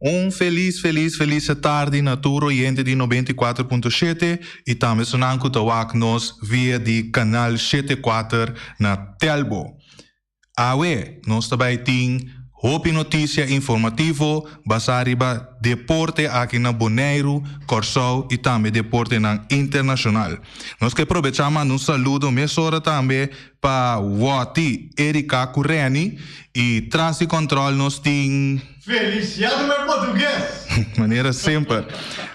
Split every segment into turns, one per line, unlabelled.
Un felis felis felis tardi na tur oyente di 94.7 i tambe esnan ku ta wak nos via di kanal 74 na Telbo. Awe nos ta bai tin hopi notisia informativo basá riba deporte aki na Boneiru, Kòrsou i tambe deportenan internashonal. Nos ke probechá manda un saludo mesora tambe pa Wòti, Erika ku Reni i tras di kòntròl nos tin.
Feliciano e portugues!
Manera semper.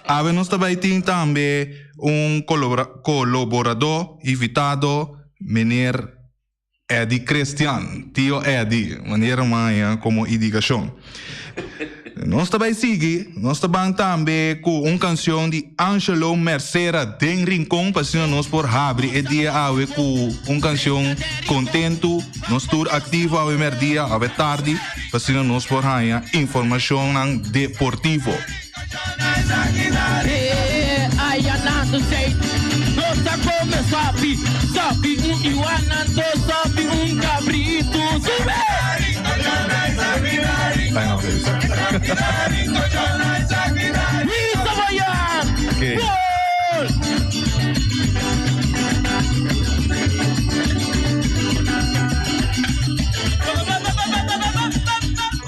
Awe nos ta bai tin tambe un koloboradó invitado, meneer Eddy Christian, Tio Eddy, manera maña komo idikashon. Nos ta bai sigui, nos ta ban tambe ku un kanshon di Angelo Mercera Den Rincon pa asina nos por habri e dia awe ku un kanshon kontentu, nos tur aktivo awe mèrdia, awe tardi, pa asina nos por haña informashonnan deportivo.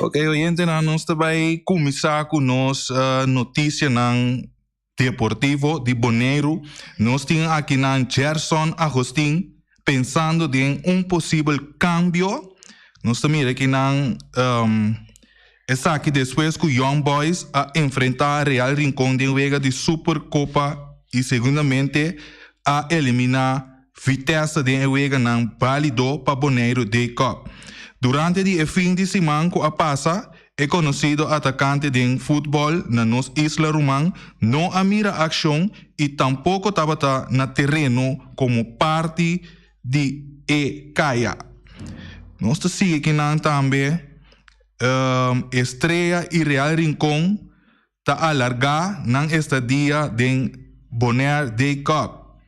Ok oyentenan nos ta bai kuminsá ku nos notisianan deportivo di Boneiru. Nos tin akinan Gerson Agustin pensando den un posibel kambio. Nos ta mira akinan esaki despues ku Young Boys a enfrentá Real Rincon den wega di Superkopa i segundamente a eliminá Vitesse den e weganan bálido pa Boneiru Day Cup. Durante di e fin di siman ku a pasa, e konosido atakante den futbòl na nos isla ruman no a mira akshon i tampoko tabata na tereno komo parti di e kaya. Nos ta sigui kinan tambe Estrella i Real Rincon ta alargá nan estadia den Bonaire Day Cup.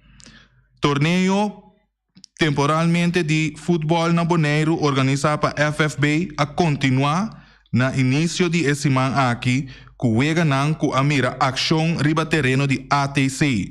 Torneo temporalmente di futbòl na Boneiru organisá pa FFB a kontinuá na inisio di e siman aki ku weganan ku a mira akshon riba tereno di ATC.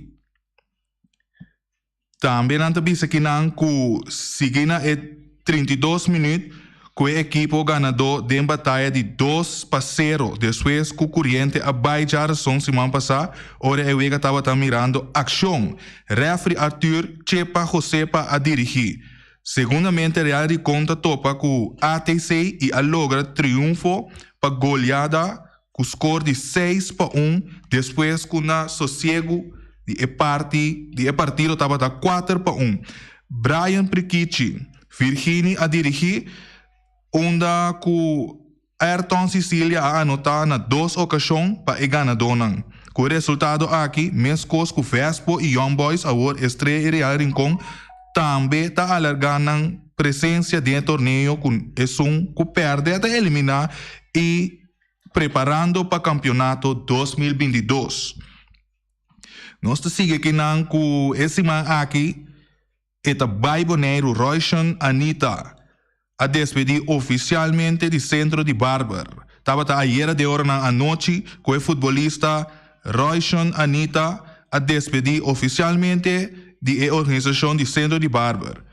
Tambe nan ta bisa kinan ku sigui na e 32 minüt ku e ekipo ganadó den bataya di 2-0 despues ku Kuriente a bai djarason siman pasá ora e wega tabata mirando akshon. Rèfri Arthur Chepa Josepa a dirigí. Segundamente Real Ricon ta topa ku ATC i a logra triunfo pa goleada ku skor di 6-1 despues ku na sosiegu di e parti di e partido tabata 4-1. Brian Prikichi Virgini a dirigí unda ku Ayrton Cicilia a anotá na dos okashon pa e ganadónan. Ku e resultado aki, meskos ku Vespo i Young Boys awor Estrella i Real Rincon tambe ta alargá nan presensia den e torneo ku esun ku pèrdè ta eliminá i preparando pa kampionato 2022. Nos ta sigui akinan ku e siman aki e ta bai Boneiru Royshon Anita a despedí ofisialmente di Sentro di Barber. Tabata ayera den oranan anochi ku e futbolista Royshon Anita a despedí ofisialmente di e organisashon di Sentro di Barber.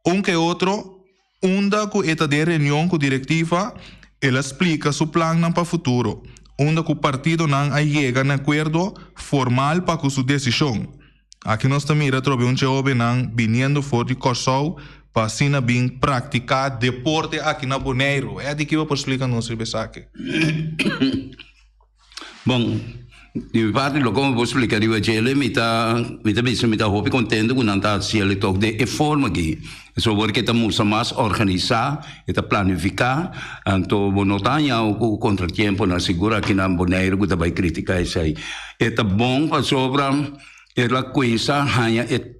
Un ke otro, unda ku e ta den reunion ku direktiva, el a splika su plannan pa futuro, unda ku partidonan a yega na akuerdo formal pa ku su desishon. Aki nos ta mira atrobe un dje hobennan biniendo for di Kòrsou pa asina bin praktiká deporte aki na Boneiru. Eddy, ki bo por splika nos riba esaki?
Bon, di mi parti loke mi por splika riba djele, mi ta mi ta bisa mi ta hopi kontento ku nan ta hasi el tòg den e forma aki. Pasobra ke ta mustra mas organisá, e ta planifiká, anto bo no ta haña ku kontratiemponan sigur aki na Boneiru ku ta bai kritiká esei. E ta bon pasobra E la cuinsa haña e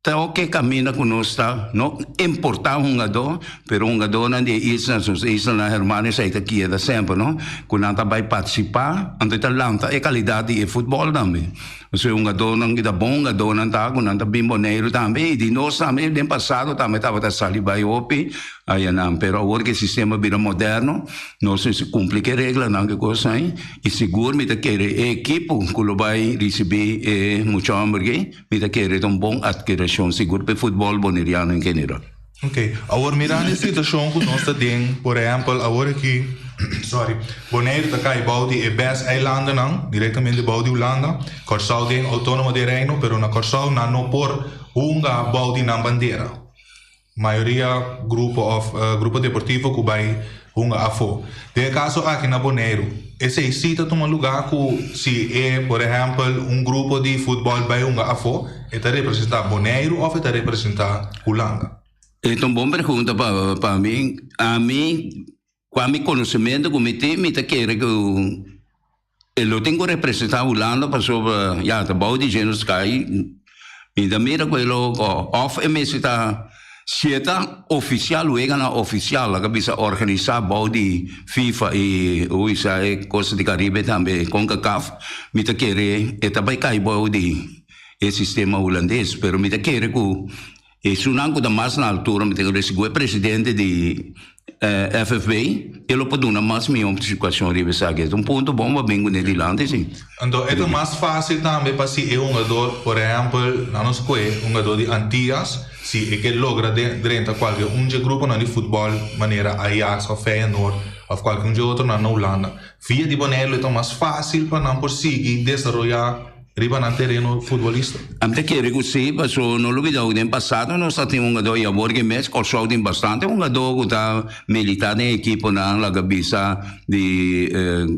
toke caminda cu nos ta no importa hungador, pero hungadornan di e isla, nos islanan hermano esey ta keda semper no, cu nan ta bay participa, anto e ta lanta e calidad di e futbol tambe. Pasobra e hungadónan ku ta bon hungadónan ta ku nan ta bin Boneiru tambe i di nos tambe den pasado tambe tabata sali bai hopi ayanan. Pero awor ku e sistema bira moderno nos mester kumpli ku e reglanan ku e kosnan ei i sigur mi ta kere e ekipo ku lo bai risibí e mucha hòmber aki mi ta kere ta un bon atkirashon sigur pa e futbòl boneriano en general.
Ok, awor mirando e situashon ku nos ta den, por ehèmpel awor aki, sorry, Boneiru ta kai bou di e bes eilandennan, direktamente bou di Hulanda, Kòrsou den outónomo den Reino, pero na Kòrsou nan no por hunga bou di nan bandera. Mayoria grupo òf grupo deportivo ku bai hunga afó. Den e kaso aki na Boneiru, esei sí ta tuma lugá ku si e, por ehèmpel, un grupo di futbòl bai hunga afó, e ta representá Boneiru òf e ta representá Hulanda?
E ta un bon pregunta pa pa mi. Ami, ku ami konosementu ku mi tin, mi ta kere ku e lo tin ku representá Hulanda pasobra ya ta bou di dje nos kai. Mi ta mira ku e lo òf e mester ta si e ta ofisial weganan ofisial laga bisa organisá bou di FIFA i usa e kos di Karibe tambe Concacaf mi ta kere e ta bai kai bou di e sistema hulandes pero mi ta kere ku Esunnan ku ta mas na altura mi ta kere si ku e presidente di FFB e lo por duna mas mihó splikashon riba esaki. E ta un punto bon pa bin kuné dilanti si.
Anto e ta mas fásil tambe pa si e hungador, por ehèmpel, nan nos kohe hungador di Antias, si e ke logra drenta kualke un dje gruponan di futbòl manera Ajax òf Feyenoord òf kualke un dje otronan na Hulanda, via di Boneiru e ta mas fásil pa nan por sigui desaroyá Riba nan tereno futbolista.
Ami ta kere ku si, paso no lubida ku den pasado nos ta tin hungadó i awor ke mes Kòrsou tin bastante hungadó ku ta militá den ekiponan laga bisa di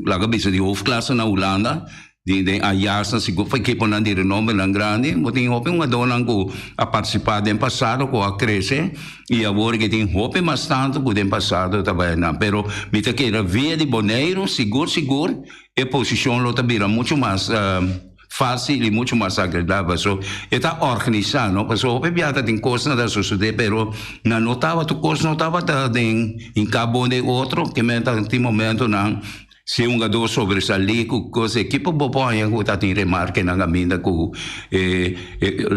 laga bisa di hoofdklasse na Hulanda, di den Ajax nan sigur ekiponan di renombrenan grandi. Bo tin hopi hungadónan ku a partisipá den pasado ku a krese i awor ke tin hopi mas tantu ku den pasado ta bai nan. Pero mi ta kere via di Boneiru sigur sigur E posishon lo ta bira muchu mas fásil i muchu mas agradabel. So, e ta organisá, no? Pasobra hopi bia ta tin kosnan ta sosodé, pero nan no tabata, tur kos no tabata den hinká bon den otro. Ke men ta tin momentonan si un hungadó sobresalí ku kos, ekipo bo por haña ku ta tin remarkenan kaminda ku e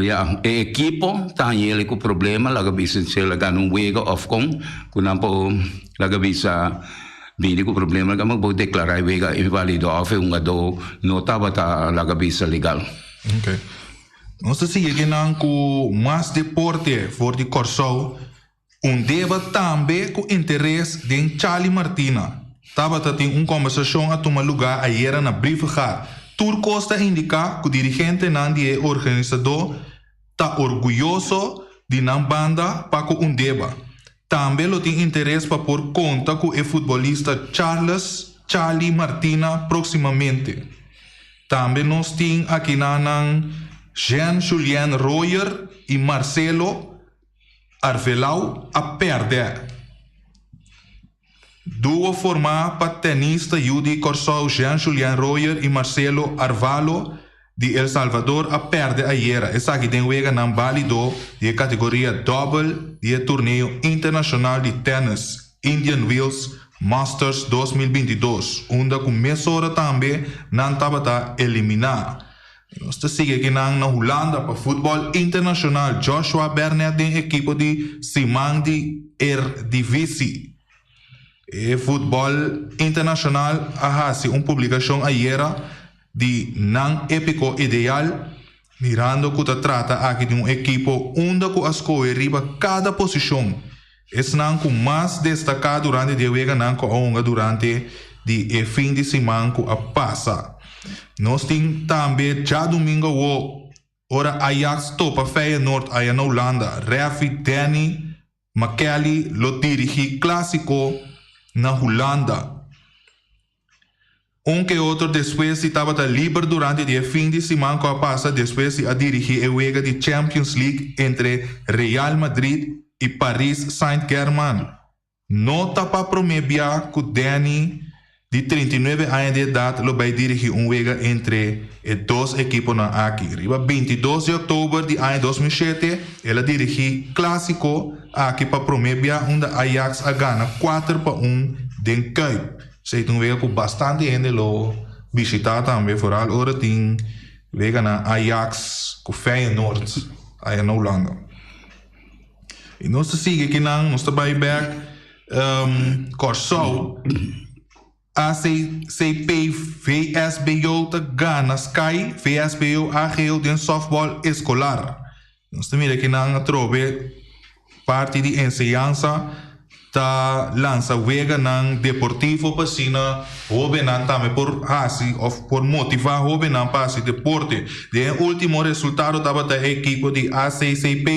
ya e ekipo ta haña el ku problema, laga bisa si el a gana un wega òf kon, ku nan por laga bisa. Bini ku problema kamba bo deklará e wega invalido òf e hungadó no tabata laga bisa legal.
Ok. Nos ta sigui akinan ku mas deporte for di Kòrsou. Undeba tambe ku interes den Charlie Martina. Tabata tin un kòmbersashon a tuma lugá ayera na Brievengat. Tur kos ta indiká ku dirigentenan di e organisadó ta orguyoso di nan banda pa ku Undeba. Tambe lo tin interes pa por konta ku e futbolista Charles Charlie Martina próksimamente. Tambe nos tin akinanan Jean Julien Royer i Marcelo Arvelau a pèrdè. Duo formá pa tenista yu di Kòrsou Jean Julien Royer i Marcelo Arvalo di El Salvador a pèrdè ayera, esaki den weganan bálido di e kategoria dòbel di e torneo internashonal di tènis Indian Wells Masters 2022, unda ku mesora tambe nan tabata eliminá. Nos ta sigui akinan na Hulanda pa futbòl internashonal Joshua Bernett den ekipo di siman di Eredivisie. E futbòl internashonal a hasi un publikashon ayera di nan epiko ideal mirando ku ta trata aki di un ekipo unda ku a skohe riba kada posishon esnan ku mas destaká durante di e weganan ku a hunga durante di e fin di siman ku a pasa. Nos tin tambe djadumingu awo ora Ajax topa Feyenoord aya na Hulanda. Rèfi Danny Makkelie lo dirigí Klásiko na Hulanda. Un ke otro despues di tabata liber durante di e fin di siman ku a pasa despues di a dirigí e wega di Champions League entre Real Madrid i Paris Saint-Germain. No ta pa promé bia ku Danny, di 39 aña di edat, lo bai dirigí un wega entre e dos ekiponan aki. Riba 22 di òktober di aña 2007 el a dirigí Klásiko aki pa promé bia unda Ajax a gana 4-1 den Kuip. Esei ta un wega ku bastante hende lo bishitá tambe, foral ora tin. Wega na Ajax ku Feyenoord aya na Hulanda. I nos ta sigui akinan, nos ta bai bek Kòrsou. ACCP VSBO ta gana Sky VSBO AGO den sòftbòl eskolar. Nos ta mira kinan atrobe parti di enseñansa ta lansa weganan deportivo pa asina hobennan tambe por hasi of por motiva hobennan pa hasi deporte. Den e ultimo resultado tabata e ekipo di ACCP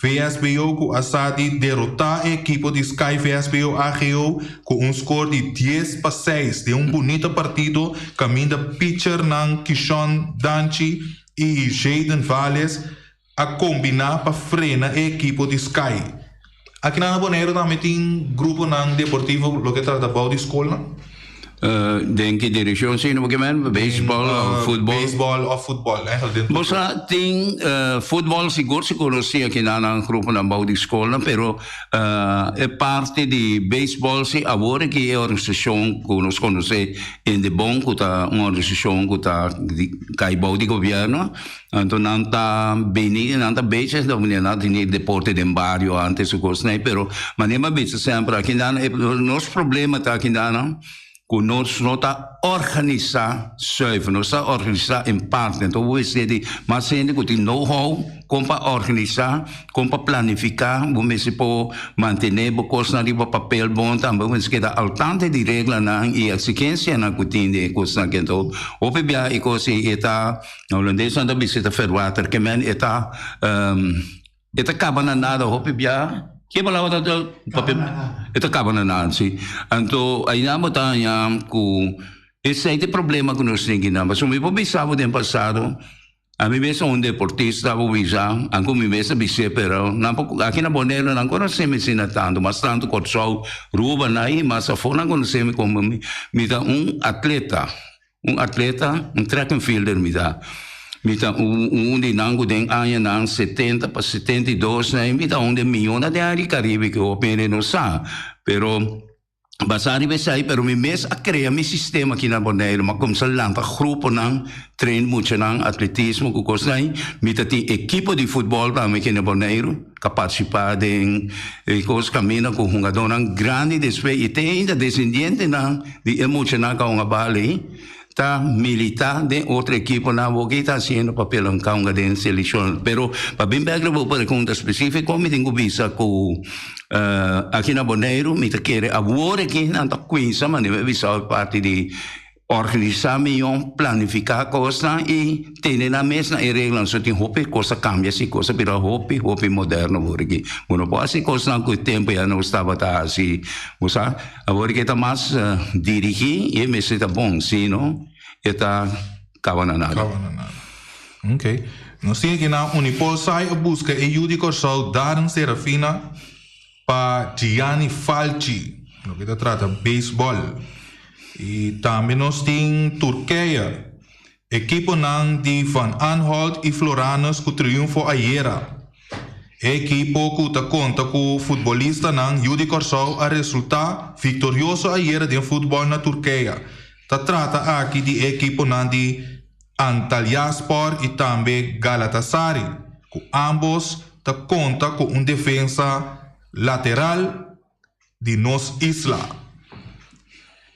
VSBO ku a sa di derotá e ekipo di Sky VSBO AGO ku un skor di 10-6 den un bunita partido kaminda pichernan Kishon Danchi i Jayden Vales a kombiná pa frena e ekipo di Sky. Akinan na Boneiru tambe tin gruponan deportivo loke trata bou di skolnan?
Den ki direkshon si no ke men? Beisbòl òf futbòl?
Beisbòl òf futbòl, eigenlijk den tur.
Bo sa tin futbòl sigur sigur nos tin akinan nan gruponan bou di skolnan pero e parti di beisbòl si awor aki e organisashon ku nos konosé Indebon ku ta un organisashon ku ta kai bou di gobièrnu. Anto nan ta bini, nan ta bezig ta manera nan tene deporte den bario antes su cosnan ei, pero manera mi a bisa semper aki nan e nos problema ta aki nan cu nos no ta organisa zuiver, nos ta organisa en parte, anto bo mester di mas hende cu tin know how con pa organisa, con pa planifica, bo mester por mantene bo cosnan riba papel bon tambe, bo mester keda al tanto di reglanan y exigencianan cu tin den e cosnan aki, anto hopi bia e cos ei e ta. Na holandes nan ta bisa e ta verwater, ke men e ta e ta kaba na nada hopi bia. Ke palabra ta papia? E ta kaba na nada, si. Anto ainan bo ta haña ku esei ta e problema ku nos tin kinan. Pasobra mi por bisa bo den pasado, ami mes ta un deportista bo bisa, anke mi mes ta bis'é pero nan por aki na Boneiru nan konosé mi asina tantu, mas tantu Kòrsou, Ruba nan i mas afó nan konosé mi komo mi ta un atleta. Un atleta, un track and fielder mi ta. Mi ta un di nan ku den añanan 70 pa 72 nan mi ta un den miyonan den área di Caribe ku hopi hende no sa. Pero basá riba esei pero mi mes a krea mi sistema aki na Boneiru. Mi a kuminsá lanta gruponan, train muchanan atletismo ku kosnan ei. Mi ta tin ekipo di futbòl tambe aki na Boneiru. Ta partisipá den e kos kaminda ku hungadónan grandi despues i te ainda desendientenan di e muchanan ku a hunga bal ei ta militá den otro ekiponan awor ke ta hasiendo papel nan ka hunga den selekshon. Pero pa bin bèk riba bo pregunta spesífiko mi tin ku bisa ku aki na Boneiru mi ta kere awor aki nan ta kuinsa manera mi a bisa parti di Organisá miyon, planifiká kosnan i tene nan mes na e reglanan. So tin hopi kos a kambia si kos a bira hopi hopi moderno awor aki. Bo no por hasi kosnan ku e tempu ya nos tabata hasi. Bo sa, awor aki ta mas dirigí i e mester ta bon, si no e ta kaba na nada.
Kaba na nada. Ok. Nos tin aki na Unipol Sai a buska e yu di Kòrsou Darren Serafina Pa Gianni Falchi, loke ta trata beisbòl. I tambe nos tin Turkeya, ekiponan di Van Aanholt i Floranus ku triunfo ayera. E ekipo ku ta konta ku futbolistanan yu di Kòrsou a resultá viktorioso ayera den futbòl na Turkeya. Ta trata aki di e ekiponan di Antalyaspor i tambe Galatasaray, ku ámbos ta konta ku un defensa lateral di nos isla.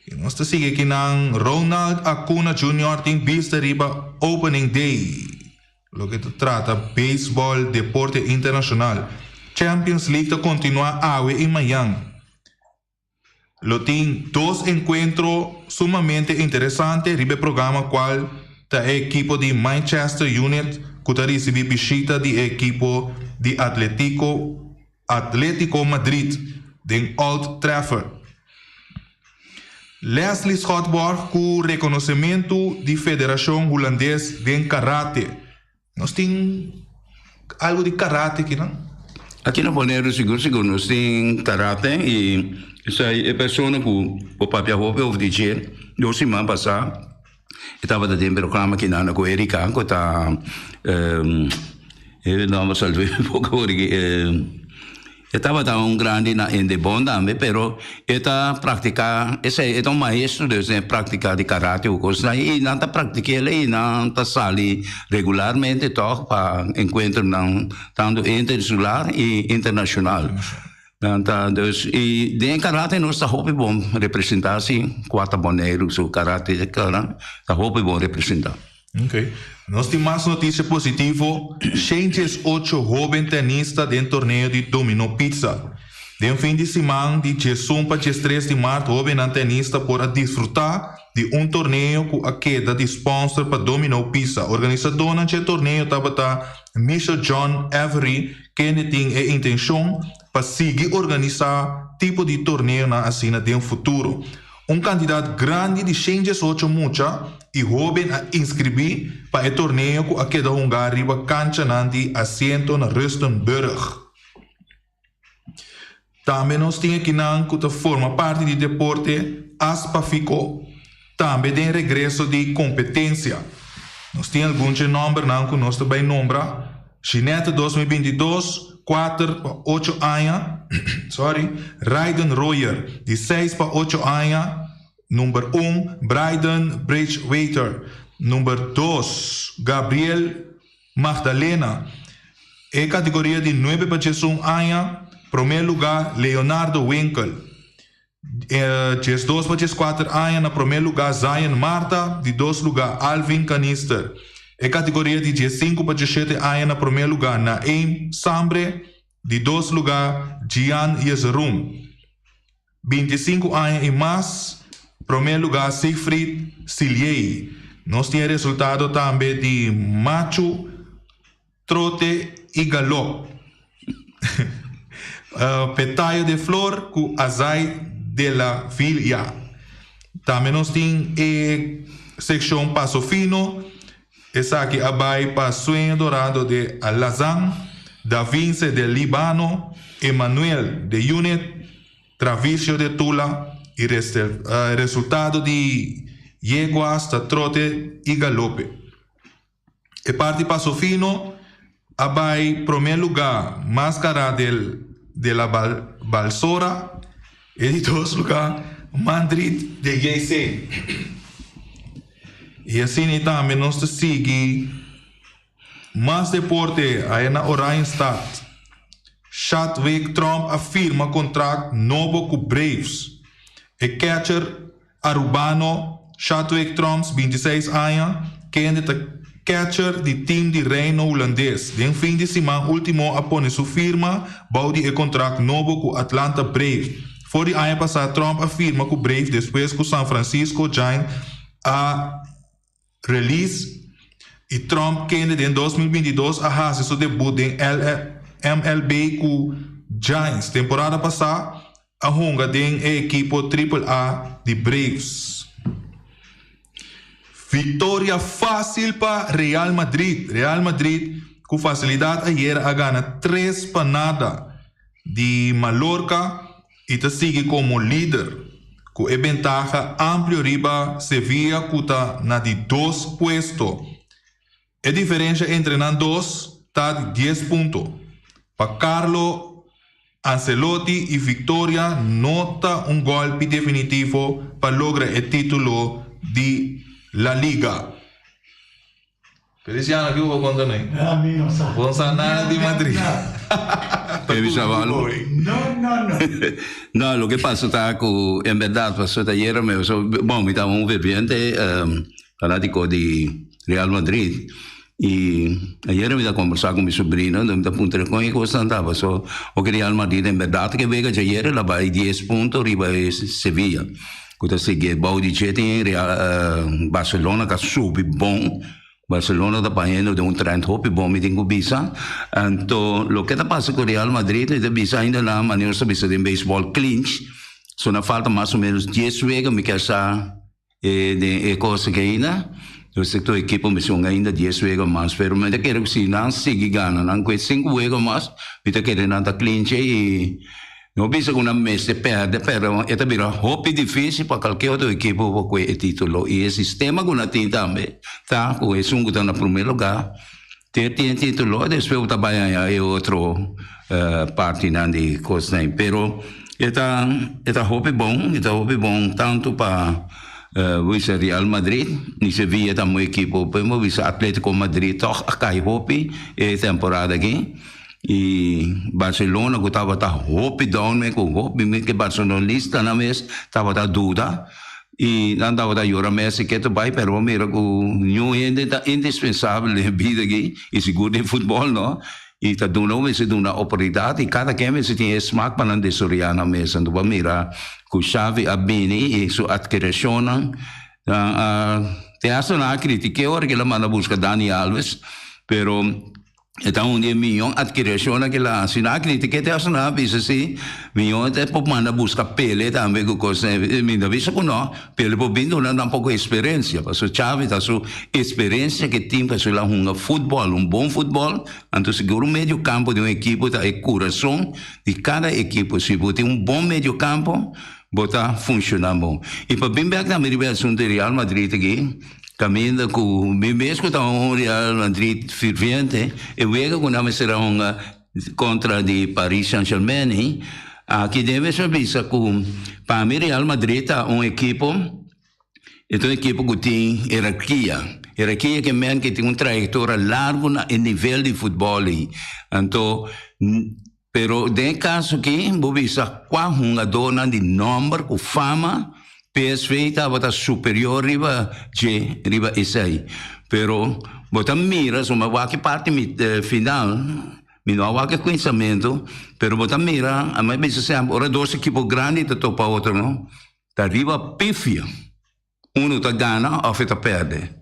I nos ta sigui akinan, Ronald Acuna Junior tin bista riba Opening Day, loke ta trata beisbòl deporte internashonal. Champions League ta kontinuá awe i mañan. Lo tin dos enkuentro sumamente interesante riba e programa kual ta e ekipo di Manchester United ku ta risibí bishita di e ekipo di Atletico Atletico Madrid den Old Trafford. Leslie Schotborg ku rekonosementu di Federashon Hulandes den Karate. Nos tin algo di karate aki nan?
Aki na Boneiru sigur sigur nos tin karate i esei e persona ku por papia hopi over di dje. Dos siman pasá e tabata den programa aki nan ku Erika ku ta e nòmber sali un poko awor aki. E tabata un grandi na Indebon tambe, pero e ta practica, esei, e ta un maestro dus den practica di karate u cosnan i nan ta practik'el i nan ta sali regularmente toch pa encuentronan tanto interinsular i internacional. Nan ta dus i den karate nos ta hopi bon representa si kua ta Boneiru su karate ta hopi bon representa.
Ok. Nos tin mas noticia positivo, 118 hoben tenista den torneo di Domino Pizza. Den fin di siman di 11 pa 13 di maart hobennan tenista por a disfruta di un torneo cu a keda di sponsor pa Domino Pizza. Organisadornan dje torneo tabata Mister John Avery kende tin e intencion pa sigui organisa tipo di torneonan asina den futuro. Un kantidat grandi di 118 mucha i hóben a inskribí pa e torneo ku a keda hungá riba kanchanan di asiento na Rustenburg. Tambe nos tin ekinan ku ta forma parti di deporte Aspafiko, tambe den regreso di kompetensia. Nos tin algun dje nòmbernan ku nos ta bai nombra, Ginette 2022, kuater pa ocho aña, sorry, Raiden Royer, di seis pa ocho aña, number un, Bryden Bridgewater, number dos, Gabriel Magdalena. E kategoria di nuebe pa diesun aña, promé lugá, Leonardo Winkel. 12 pa 14 aña, na promé lugá, Zion Marta, di dos lugá, Alvin Kanister. E kategoria di 15 pa 17 aña, na promé lugá, Naeem Sambre, di dos lugá, Gian Yezerum. 25 aña i mas, promé lugá, Siegfried Siliey. Nos tin e resultado tambe di machu, trote i galop. Petayo de Flor ku Azai de la Villa. Tambe nos tin e sekshon Paso Fino. Esaki a bai pa Sueño Dorado de Alazan, Da Vince de Libano, Emanuel de Unit, Travicio de Tula i resultado di yeguas ta trote i galope. E parti Paso Fino a bai promé lugá Máscara del de la Balsora, e di dos lugá Mandrit de JC. I asina tambe nos ta sigui mas deporte aya na Oranjestad. Chadwick Tromp a firma kontrakt nobo ku Braves. E catcher Arubano Chadwick Tromps, 26 aña, kende ta catcher di team di Reino Hulandes, den fin di siman ultimo a pone su firma bou di e kontrakt nobo ku Atlanta Braves. For di aña pasá Tromp a firma ku Braves despues ku San Francisco Giants a release i Tromp kende den 2022 a hasi su debut den MLB ku Giants. Temporada pasá a hunga den e ekipo Triple A di Braves. Viktoria fásil pa Real Madrid. Real Madrid ku fasilidat ayer a gana 3-0 di Mallorca i ta sigui komo lider ku e bentaha amplio riba Sevilla ku ta na di dos puesto. E diferensha entre nan dos ta di 10 punto. Pa Carlo Ancelotti i viktoria no ta un gòlpi definitivo pa logra e título di La Liga. Feliciano, kiko bo konta noi?
Ami no sa.
Bo no sa nada di Madrid.
Te bisa algo?
No, no, no.
No, loke pasa ta ku en bèrdat pasobra ayera mi bon mi tabata un ferviente fanátiko di Real Madrid i ayera mi ta kombersá ku mi sobrino mi ta puntra kon e kosnan ta paso oke Real Madrid en bèrdat ke wega djayer el a bai dies punto riba e Sevilla ku ta sigui bou di dje tin Real Barcelona ka subi bon. Barcelona ta poniendo den un trend hopi bon mi tin ku bisa. Anto loke ta pasa ku Real Madrid mi ta bisa ainda nan manera nos ta bisa den beisbòl clinch. So nan falta mas o menos dies wega mi kier sa e den e kos aki ainda. Dus e tur ekipo mester hunga ainda dies wega mas. Pero mi ta kere ku si nan sigui gana nan ku e sinku wega mas mi ta kere nan ta clinch i No bisa ku nan mester pèrdè, pero e ta bira hopi difísil pa kalke otro ekipo por kue e título. I e sistema ku nan tin tambe ta ku esun ku ta na promé lugá te tin e título, despues bo ta bai haña e otro. Partinan di kosnan. Pero e ta e ta hopi bon, e ta hopi bon tantu pa bisa Real Madrid ni Sevilla ta un ekipo, por bisa Atletico Madrid tòg a kai hopi e temporada aki. I Barcelona ku tabata hopi down men ku hopi men ke barcelonistanan mes tabata duda i nan tabata yora Messi ke ta bai pero bo mira ku niun hende ta indispensabel den e bida aki i sigur den futbòl no. I ta duna un mester duna oportunidat i kada ken mester tin e smak pa nan desaroyá nan mes. Anto bo a mira ku Xavi a bini i su adkirashonnan nan a te hasta nan a kritik'é ora ku el a manda buska Dani Alves, pero e ta un di e mion adkirashonnan ku el a hasi. Nan a kritik'é te hasta nan a bisa si mion e por manda buska Pele tambe ku kos. Mi ta bisa ku no. Pero por bin duna nan poko experiencia, pasobra Xavi ta su experiencia ke tin pasobra el a hunga futbol, un bon futbol, anto sigur un medio campo di un ekipo ta e curason di cada ekipo, si bo tin un bon medio campo bo ta funciona bon. Y pa bin bek tambe riba e asunto di Real Madrid aki, caminda cu mi mes cu ta un Real Madrid ferviente, e wega cu nan mester a hunga Kontra di Paris Saint-Germain, aki debe ser bisa ku pa mi Real Madrid ta un ekipo, e ta un ekipo ku tin herarkia. Herarkia ke men ke tin un trayektoria largu na e nivel di futbòl ei. Anto, pero den e kaso aki bo bisa kua hungadónan di nòmber ku fama PSV tabata superior riba dje riba esei. Pero bo ta mira suma wak e parti mi final, mi no a wak e kuinsamentu, pero bo ta mira, a mi a bisa semper, ora dos ekipo grandi ta topa otro no, ta riba pifia uno ta gana òf e ta pèrdè.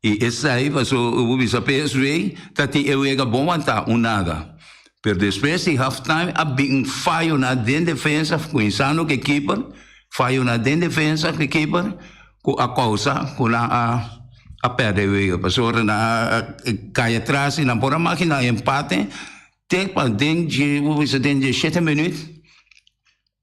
I esei paso bo bisa PSV ta tin e wega bon wantá un nada. Pero despues di half time a bin un fayo na den defensa kuminsando ku e keeper, fayo na den defensa ku e keeper ku a kousa ku nan a a pèrdè e wega. Pasobra nan a kai atras i nan por a makina e empate te pa den dje bo bisa den dje shete minüt.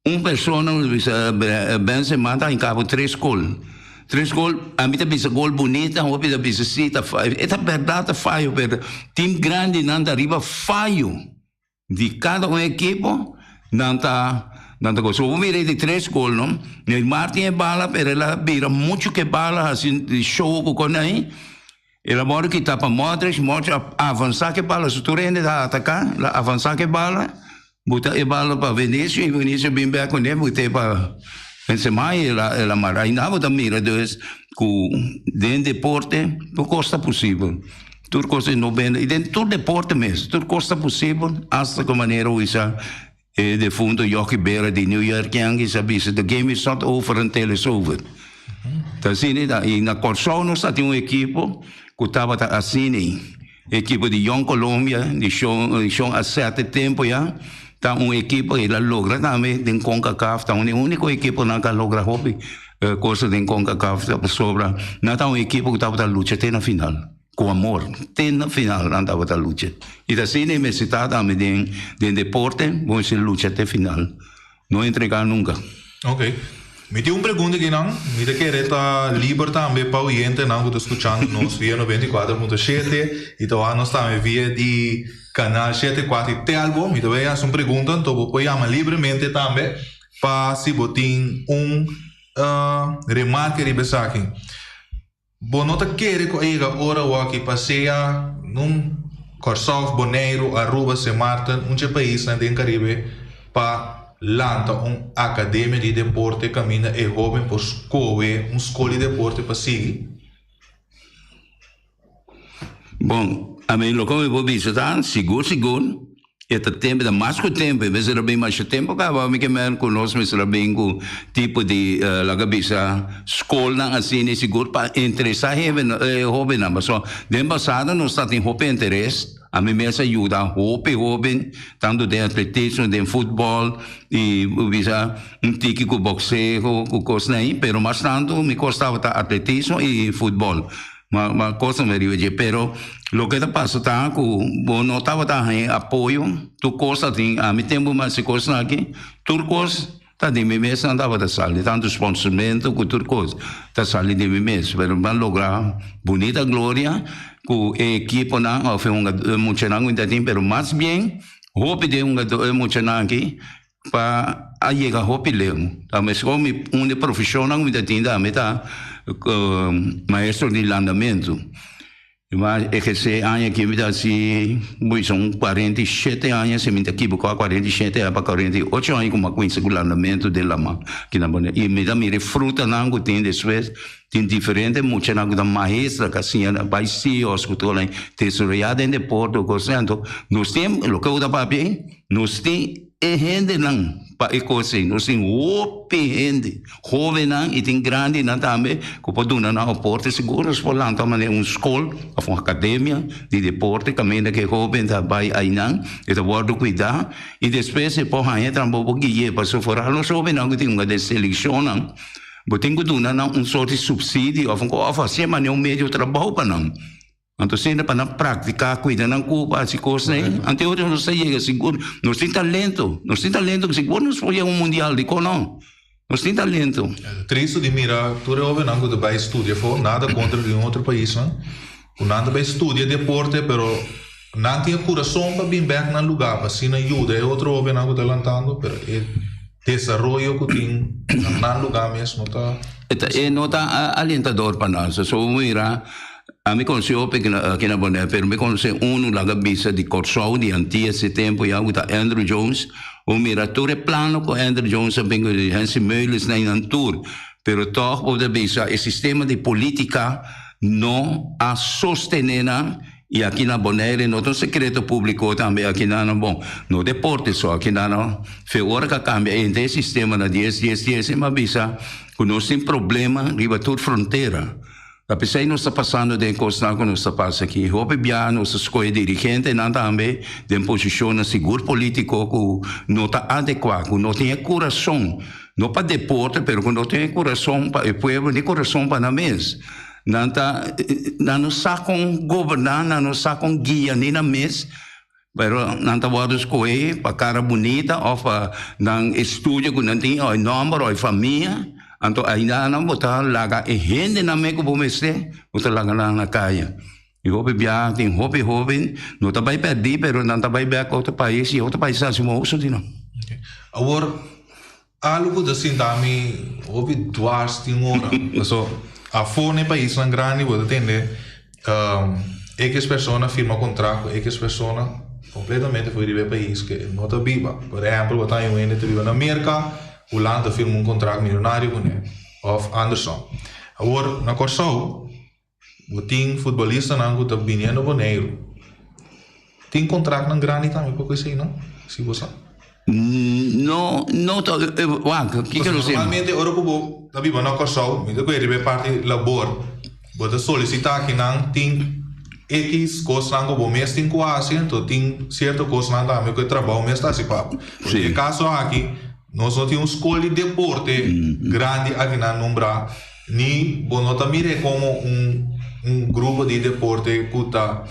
Un persona nos bisa Benzema ta hinca bo tres gol. Tres gol, ami ta bisa gol bunita, hopi ta bisa si ta fayo. E ta berdad ta fayo, pero team grandinan ta riba fayo di cada un ekipo, nan ta nan ta gosa. Bo mira e di tres gol no, Neymar tin e bala pero el a bira mucho ke bala haci show cu con ahi. El a wòrdu kitá pa Modric, Modric a avansá ku e bala, su tur hende ta ataká, el a avansá ku e bala, buta e bala pa Vinicius i Vinicius bin bèk kuné but'é pa Benzema i el a el a mara. Ainda bo ta mira dus ku den deporte tur kos ta posibel, tur kos no bende i den tur deporte mes tur kos ta posibel asta ku manera bo bisa e defunto Yogi Berra di New York Yankees a bisa the game is not over until it's over. Ta asina ta y na Kòrsou nos ta tin un ekipo ku tabata asina ei. Ekipo di Jong Colombia di Shon Shon Asete tempo ya ta un ekipo el a logra tambe den Concacaf ta un di uniko ekiponan ku a logra hopi cosa den Concacaf pasobra nan ta un ekipo ku tabata lucha te na final. Ku amor te na final nan tabata lucha. I ta asina e mester ta tambe den den deporte, bo mester lucha te final. No entrega nunka.
Ok. Mi tin un pregunta aki nan. Mi ta kere ta liber tambe pa oyentenan ku ta skuchando nos via 94.7 i ta wak nos tambe via di kanal shete kuater i Telbo. Mi ta bai hasi un pregunta, anto bo por yama libremente tambe pa si bo tin un remarke riba esaki. Bo no ta kere ku a yega ora awaki pa sea nun Kòrsou, Boneiru, Aruba, Sint Maarten, un dje paisnan den Karibe pa lanta un akademia di deporte kaminda e hóben por skohe un skol di deporte pa sigui?
Bon, ami loke mi por bisa ta, sigur sigur e ta tempu, ta mas ku tempu, e mester a bin masha tempu kaba, mi ke men ku nos mester a bin ku tipo di laga bisa skolnan asina i sigur pa interesá e hóbennan, pasobra den pasado nos ta tin hopi interes, ami mes a yuda hopi hóben, tantu den atletismo, den futbòl i bisa un tiki ku bokseo, ku kosnan ei, pero mas tantu mi kos tabata atletismo i futbòl. Ma ma cosa me riba dje, pero loke ta pasa ta ku bo no tabata haña apoyo, tur kos ta tin, ami tempu mi hasi kosnan aki, tur kos ta di mi mes nan tabata sali, tantu sponsormento ku tur kos ta sali di mi mes, pero mi a logra bunita gloria ku e ekiponan òf e hunga muchanan ku mi ta tin, pero mas bien. Hopi den hungadó e muchanan aki pa a yega hopi leu. Ta meskos mi un di profeshonnan ku mi ta tin tambe ta maestro di landamentu. Mi a ehersé aña aki mi ta hasi bisa un 47 aña si mi ta ekiboká 47 aña pa 48 aña ku mi a kuminsá ku landamentu den laman aki na Boneiru. I mi ta mira e frutanan ku tin despues. Tin diferente muchanan ku ta maestra ku a siña na bai CEOs ku tur alai desaroyá den deporte o kos asina. Anto nos tin loke bo ta papia ei, nos tin e hendenan pa e kos ei. Nos tin hopi hende, hóbennan i tin grandinan tambe ku por duna nan aporte. Sigur nos por lanta manera un skol òf un akademia di deporte kaminda ku e hóben ta bai einan, e ta wòrdu kuidá i despues e por haña trabou por gui'é. Pasobra foral nos hóbennan ku tin un den selekshonnan. Bo tin ku duna nan un sort di supsidio òf un kos òf hasié manera un medio trabou pa nan. Anto asina pa nan praktiká, kuida nan kurpa, hasi kosnan ei. Anto e ora nos ta yega sigur. Nos tin talento, nos tin talento ku sigur nos por yega un mundial, dikon no? Nos tin talento.
Tristu di mira tur e hobennan ku ta bai studia afó, nada kontra di un otro paisnan, ku nan ta bai studia deporte pero nan tin e kurason pa bin bèk nan lugá pa asina yuda e otro hobennan ku ta lantando, pero e desaroyo ku tin na nan lugá mes no ta.
E no ta alentador pa nan. So bo mira, ami konosé hopi aki na Bonaire, pero mi konosé unu laga bisa di Kòrsou di antia ese tempu ya ku ta Andrew Jones. Bo mira tur e plano ku Andrew Jones a bin ku Hensie Meulens na nan tur, pero tòg bo ta bisa e sistema di polítika no a sostené nan. I aki na Bonaire no ta un sekreto públiko tambe aki na no bon no deporte so aki na no fe ora ka kambia e henter sistema na dies dies dies e mi a bisa ku nos tin problema riba tur frontera ta p'esei nos ta pasando den e kosnan ku nos ta pasa aki hopi biaha nos ta skohe dirigentenan tambe den posishonnan sigur polítiko ku no ta adekuá ku no tin e kurason no pa deporte pero ku no tin e kurason pa e pueblo ni kurason pa nan mes. Nan ta, nan no sa kon goberná, nan no sa kon guia ni nan mes, pero nan ta wòrdu skohé pa kara bunita òf pa nan estudio ku nan tin òf e nòmber òf e famia. Anto ainda nan bo ta laga e hendenan mes ku bo mester, bo ta laga nan na kaya. I hopi biaha tin hopi hóben no ta bai pèrdí, pero nan ta bai bèk otro pais i otro pais ta hasi moso di nan.
Awor, Algo ku ta sinta mi hopi dwars tin ora. Paso afó na e paisnan grandi bo ta tende ekis persona firma kontrakt ku ekis persona kompletamente for riba e pais ku e no ta biba. Por ehèmpel bo ta haña un hende ta biba na Merka, Hulanda ta firma un kontrakt milionario kuné òf andersom. Awor na Kòrsou bo tin futbolistanan ku ta biniendo Boneiru. Tin kontraktnan grandi tambe pa ku esei no? Si bo sa.
No, no ta, wak, kiko nos tin?
Normalmente ora ku bo ta biba na Kòrsou, mi ta kue riba e parti labor, bo ta solisitá kinan tin ekis kosnan ku bo mes tin ku hasi, anto tin sierto kosnan tambe ku e trabou mes ta hasi pa bo. Den e kaso aki, nos no tin un skol di deporte grandi akinan nombrá. Ni bo no ta mir'é komo un un grupo di deporte ku ta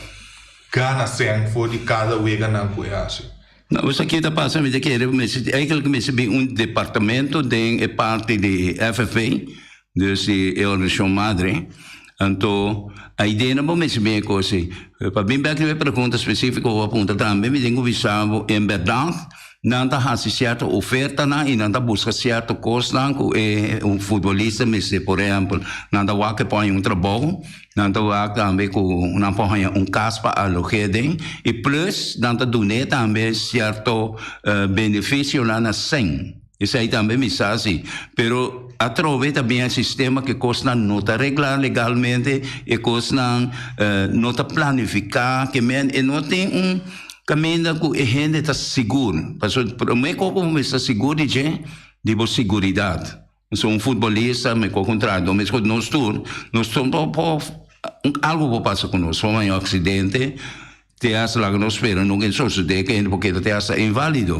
gana sèn for di kada weganan ku e hasi.
No, esaki ta pasa, mi ta kere mester, eigenlijk mester bin un departamento den e parti di FFA, dus di e organisashon madre. Anto, aidena bo mester bin e kos ei. Pa bin bèk riba e pregunta spesífiko ku bo a puntra tambe, mi tin ku bisa bo, en bèrdat, Nan ta hasi sierto ofertanan i nan ta buska sierto kosnan ku e un futbolista mester. Por ehèmpel, nan ta wak ku e por haña un trabou, nan ta wak tambe ku nan por haña un kas pa alog'é den i plus nan ta dun'é tambe sierto benefisionan na sèn. Esei tambe mi sa si. Pero atrobe ta bin e sistema ku e kosnan no ta reglá legalmente, e kosnan no ta planifiká, ke men e no tin un. Kaminda ku e hende ta sigur. Pasobra promé kos ku bo mester sigur di dje, di bo siguridat. Pasobra un futbolista mekor ku un trahadó, meskos nos tur, nos tur por por algu por pasa ku nos, por haña un aksidente, te hasta laga nos spera nunka e sosodé ku e hende por keda te hasta inválido.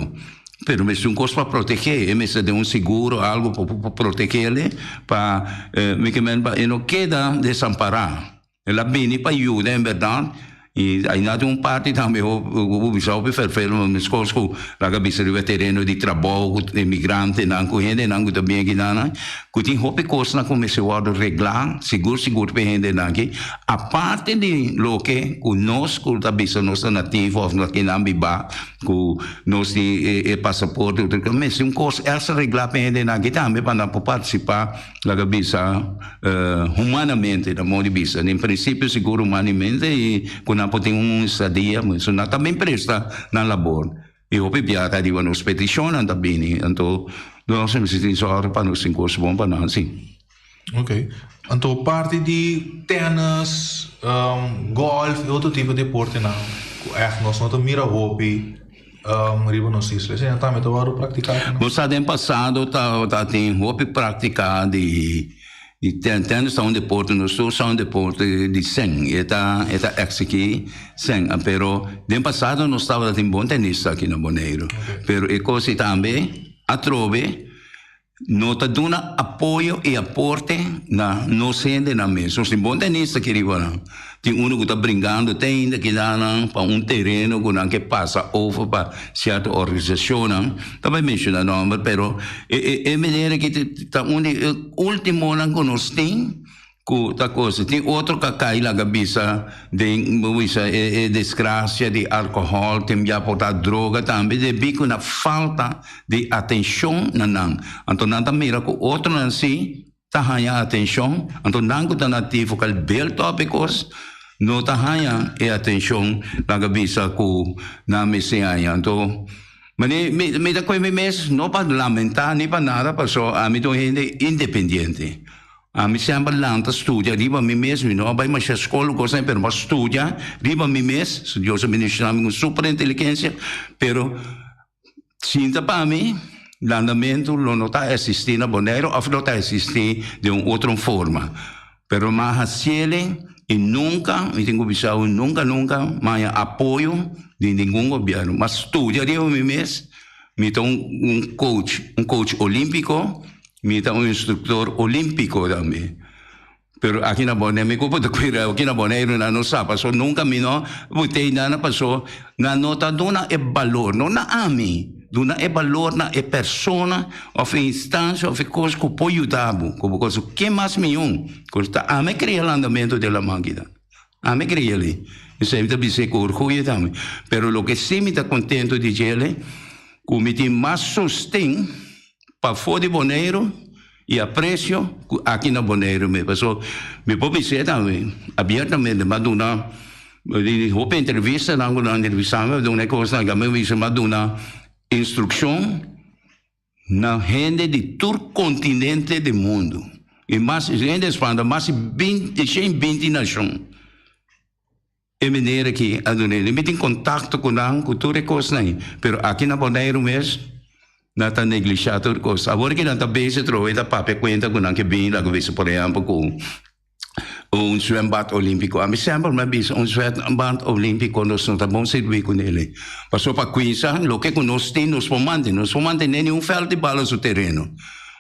Pero mester un kos pa protegé, e mester den un seguro algu pa por protegele pa mi ke men pa e no keda desampará. El a bini pa yuda en berdad. I ainda tin un parti tambe ku bisa hopi ferfelu, ma meskos ku laga bisa riba tereno di trabou ku emigrantenan ku hendenan ku ta bin akinan, ku tin hopi kosnan ku mester wòrdu reglá sigur sigur pa e hendenan aki, aparte di loke ku nos ku ta bisa nos ta nativo òf nos akinan bibá ku nos tin e pasaporte, mester un kos èkstra reglá pa e hendenan aki tambe pa nan por partisipá. Laga bisa humanamente, na modo di bisa. Den principio sigur humanamente y cu nan por tin un estadia, so nan ta bin presta nan labor. Y hopi bia ta riba nos peticionnan ta bini, anto nos mester tin zorg pa nos tin cos bon pa nan si.
Ok. Anto parti di tennis, golf y otro tipo deportenan cu echt nos no ta mira hopi. Riba nos isla. Esei tambe ta wòrdu praktiká ku nan?
Bo sa den pasado tabata tin hopi praktiká di di tènis ta un deporte nos tur sa un deporte di sèn e ta e ta eksigí sèn pero den pasado nos tabata tin bon tènista aki na Boneiru pero e kos ei tambe atrobe No ta duna apoyo y aporte na nos hendenan mes. Nos tin bon tenista aki riba nan. Tin uno cu ta bringando te ainda kidanan pa un tereno cu nan ke pasa over pa cierto organisacionnan. Ta bay menciona nomber pero e e meneer aki ta un di e ultimonan cu nos tin. Ku ta kosa. Tin otro ka kai laga bisa den bo bisa e e desgrasia di alkohòl, tin bia por ta droga tambe debí ku na falta di atenshon na nan. Anto nan ta mira ku otronan si ta haña atenshon, anto nan ku ta nativo kal bel tòp e kos no ta haña e atenshon laga bisa ku nan mester haña. Anto mi mi ta kohe mi mes no pa lamentá ni pa nada pasobra ami ta un hende independiente. Ami semper lanta studia riba mi mes, mi no a bai masha skol o kosnan pero mi a studia riba mi mes, Dios a bendiciona mi ku super inteligencia, pero sinta pa mi landamentu lo no ta existi na Boneiru of lo ta existi den un otro forma, pero mi a haciele y nunca, mi tin ku bisa bo, nunca nunca mi a haña apoyo di ningun gobierno, mi a studia riba mi mes, mi ta un coach, un coach olimpico. Mi ta un instruktor olímpiko tambe. Pero aki na Boneiru, mi ku ta kuida aki na Boneiru nan no sa paso nunka mi no botei nada paso nan no ta duna e balor, no na ami, duna e balor na e persona òf e instansia òf e kos ku por yuda bo, ku bo kos ke mas mihó ku ta ami kria landamentu den laman kita, ami kria li. Esei mi ta bis'é ku orguyo tambe. Pero loke si mi ta kontento di djele ku mi tin mas sosten. Pafó di Boneiru i apresio ku aki na Boneiru mes. Paso mi por bis'é tambe abiertamente, m'a duna hopi entrevistanan ku nan a entrevistá mi, m'a duna e kosnan aki, mi a bisa m'a duna instrukshon na hende di tur kontinente di mundu. I mas hende spanta mas di binti, 120 nashon. E meneer aki a duna el. Mi tin kontakto ku nan ku tur e kosnan ei, pero aki na Boneiru mes nan ta neglishá tur kos. Awor ki nan ta bezig trohe ta papia kuenta ku nan ke bini laga bisa por ehèmpel ku un zwembad olímpiko. Ami semper mi a bisa un zwembad olímpiko nos no ta bon sirbi ku nele. Pasobra pa kuinsa loke ku nos tin nos por mantené. Nos por mantené ni un vèlt di bala su tereno.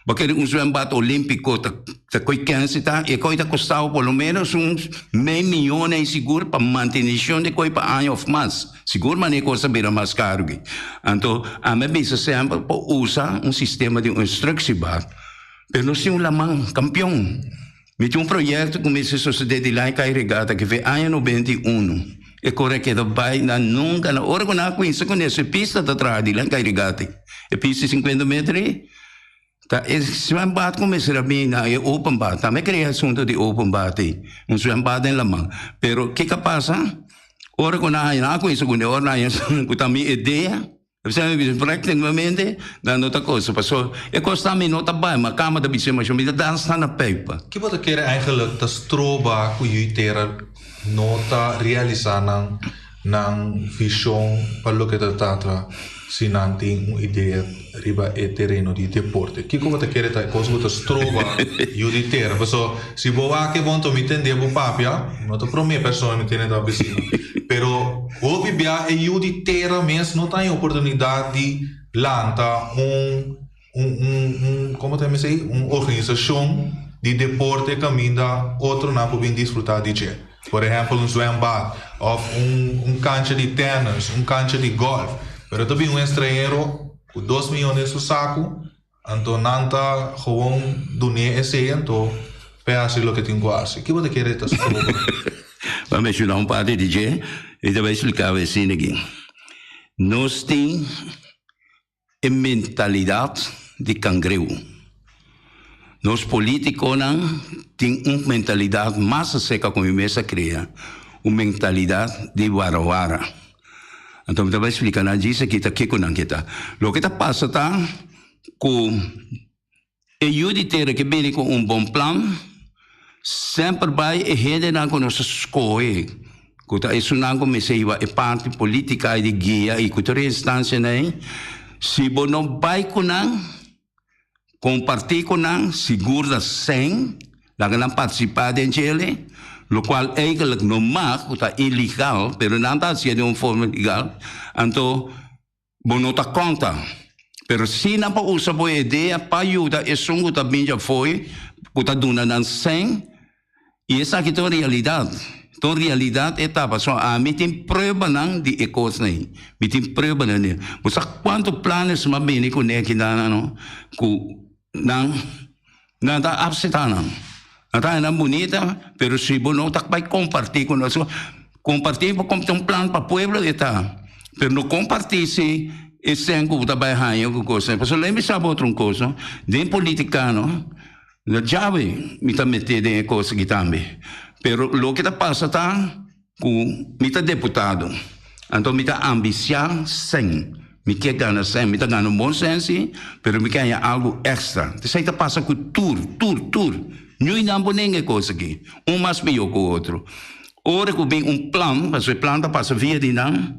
Bo kere un zwembad olímpiko ta ta koe kense ta e koe ta kostao por lo menos un mei miyon ei sigur pa mantenishon di koe pa aña of mas. Sigur manera e kos ta bira mas karu aki. Anto ami a bisa semper por usa un sistema di un instructiebad pero nos tin un laman kampion. Mi tin un proyekto ku mester sosodé di Laika i Regata ki fe aña 91. E kore a keda bai na nunka na ora ku nan a kuminsa kuné su e pista ta traha di Laika i Regata. E pista di 50 meter ei Ta e zwembad ku mester a bini na e open bad. Tambe krea asuntu di open bad ei. Un zwembad den laman. Pero kiko a pasa? Ora ku nan haña, nan a kuminsa ku ora nan haña ku ta mi idea, esei mi bisa práktikamente nan no ta kosa. Pasobra e kos tambe no ta bai, ma kama ta bisa masha mi ta dansa na peipa.
Ki bo ta kere eigenlijk ta stroba ku yu tera no ta realisá nan nan vishon pa loke ta trata si nan tin un idea riba e tereno di deporte. Kiko bo ta kere ta e kos ku ta stroba yu di tera? Paso si bo wak e bon mi tende bo papia, no ta prome persona mi tende ta bisina, pero hopi bia e yu di tera mes no ta haña oportunidat di lanta un un un un komo ta mester un organisashon di deporte kaminda otronan por bin disfruta di dje. Por ehèmpel un zwembad òf un un kancha di tènis, un kancha di gòlf. Pero ta bin un estranhero ku dos miyon den su saku, anto nan ta gewoon dun'é esei anto p'e hasi loke tin ku hasi. Ki bo ta kere ta stroba?
Bo a menshoná un parti di dje, mi ta bai splika bo esei aki. Nos tin e mentalidat di kangreu. Nos politikonan tin un mentalidat mas aserka ku mi mes a krea, un mentalidat di warawara. Anto mi ta bai splika nan djis aki ta kiko nan ke ta. Loke ta pasa ta ku e yu di tera ke bini ku un bon plan, semper bai e hendenan ku nos a skohe, ku ta esunnan ku mester hiba e parti politika i di guia i ku tur e instansianan ei, si bo no bai ku nan, kompartí ku nan, sigur ta sèn, laga nan partisipá den djele, lokual eigentlik no mag, ku ta ilegal, pero nan ta hasié den un forma legal, anto Bo no ta konta. Pero si nan por usa bo idea pa yuda esun ku ta bin djafo'i ku ta duna nan sèn, i esaki ta un realidat. Ta un realidat e ta, pasobra ami tin pruebanan di e kosnan ei. Mi tin pruebanan di. Bo sa kuantu planes mi a bini kuné akinan no ku nan Nan ta apseptá nan. Nan ta haña nan bunita, pero si bo no ta bai kompartí ku nos, kompartí bo ta un plan pa pueblo e ta, pero no kompartí si e sèn ku bo ta bai haña ku kos. Pasobra lei mi sa bo otro un kos no, den polítika no, na djawe mi ta meté den e kos aki tambe, pero loke ta pasa ta Ku mi ta deputado, anto mi ta ambisiá sèn. Mi ke gana sèn. Mi ta gana un bon sèn sí, pero mi ke haña algu èkstra. Esei ta pasa ku tur, tur, tur. Ñui nan por nenga e kos aki. Un mas mihó ku otro. Ora ku bin un plan, pasobra e plan ta pasa via di nan,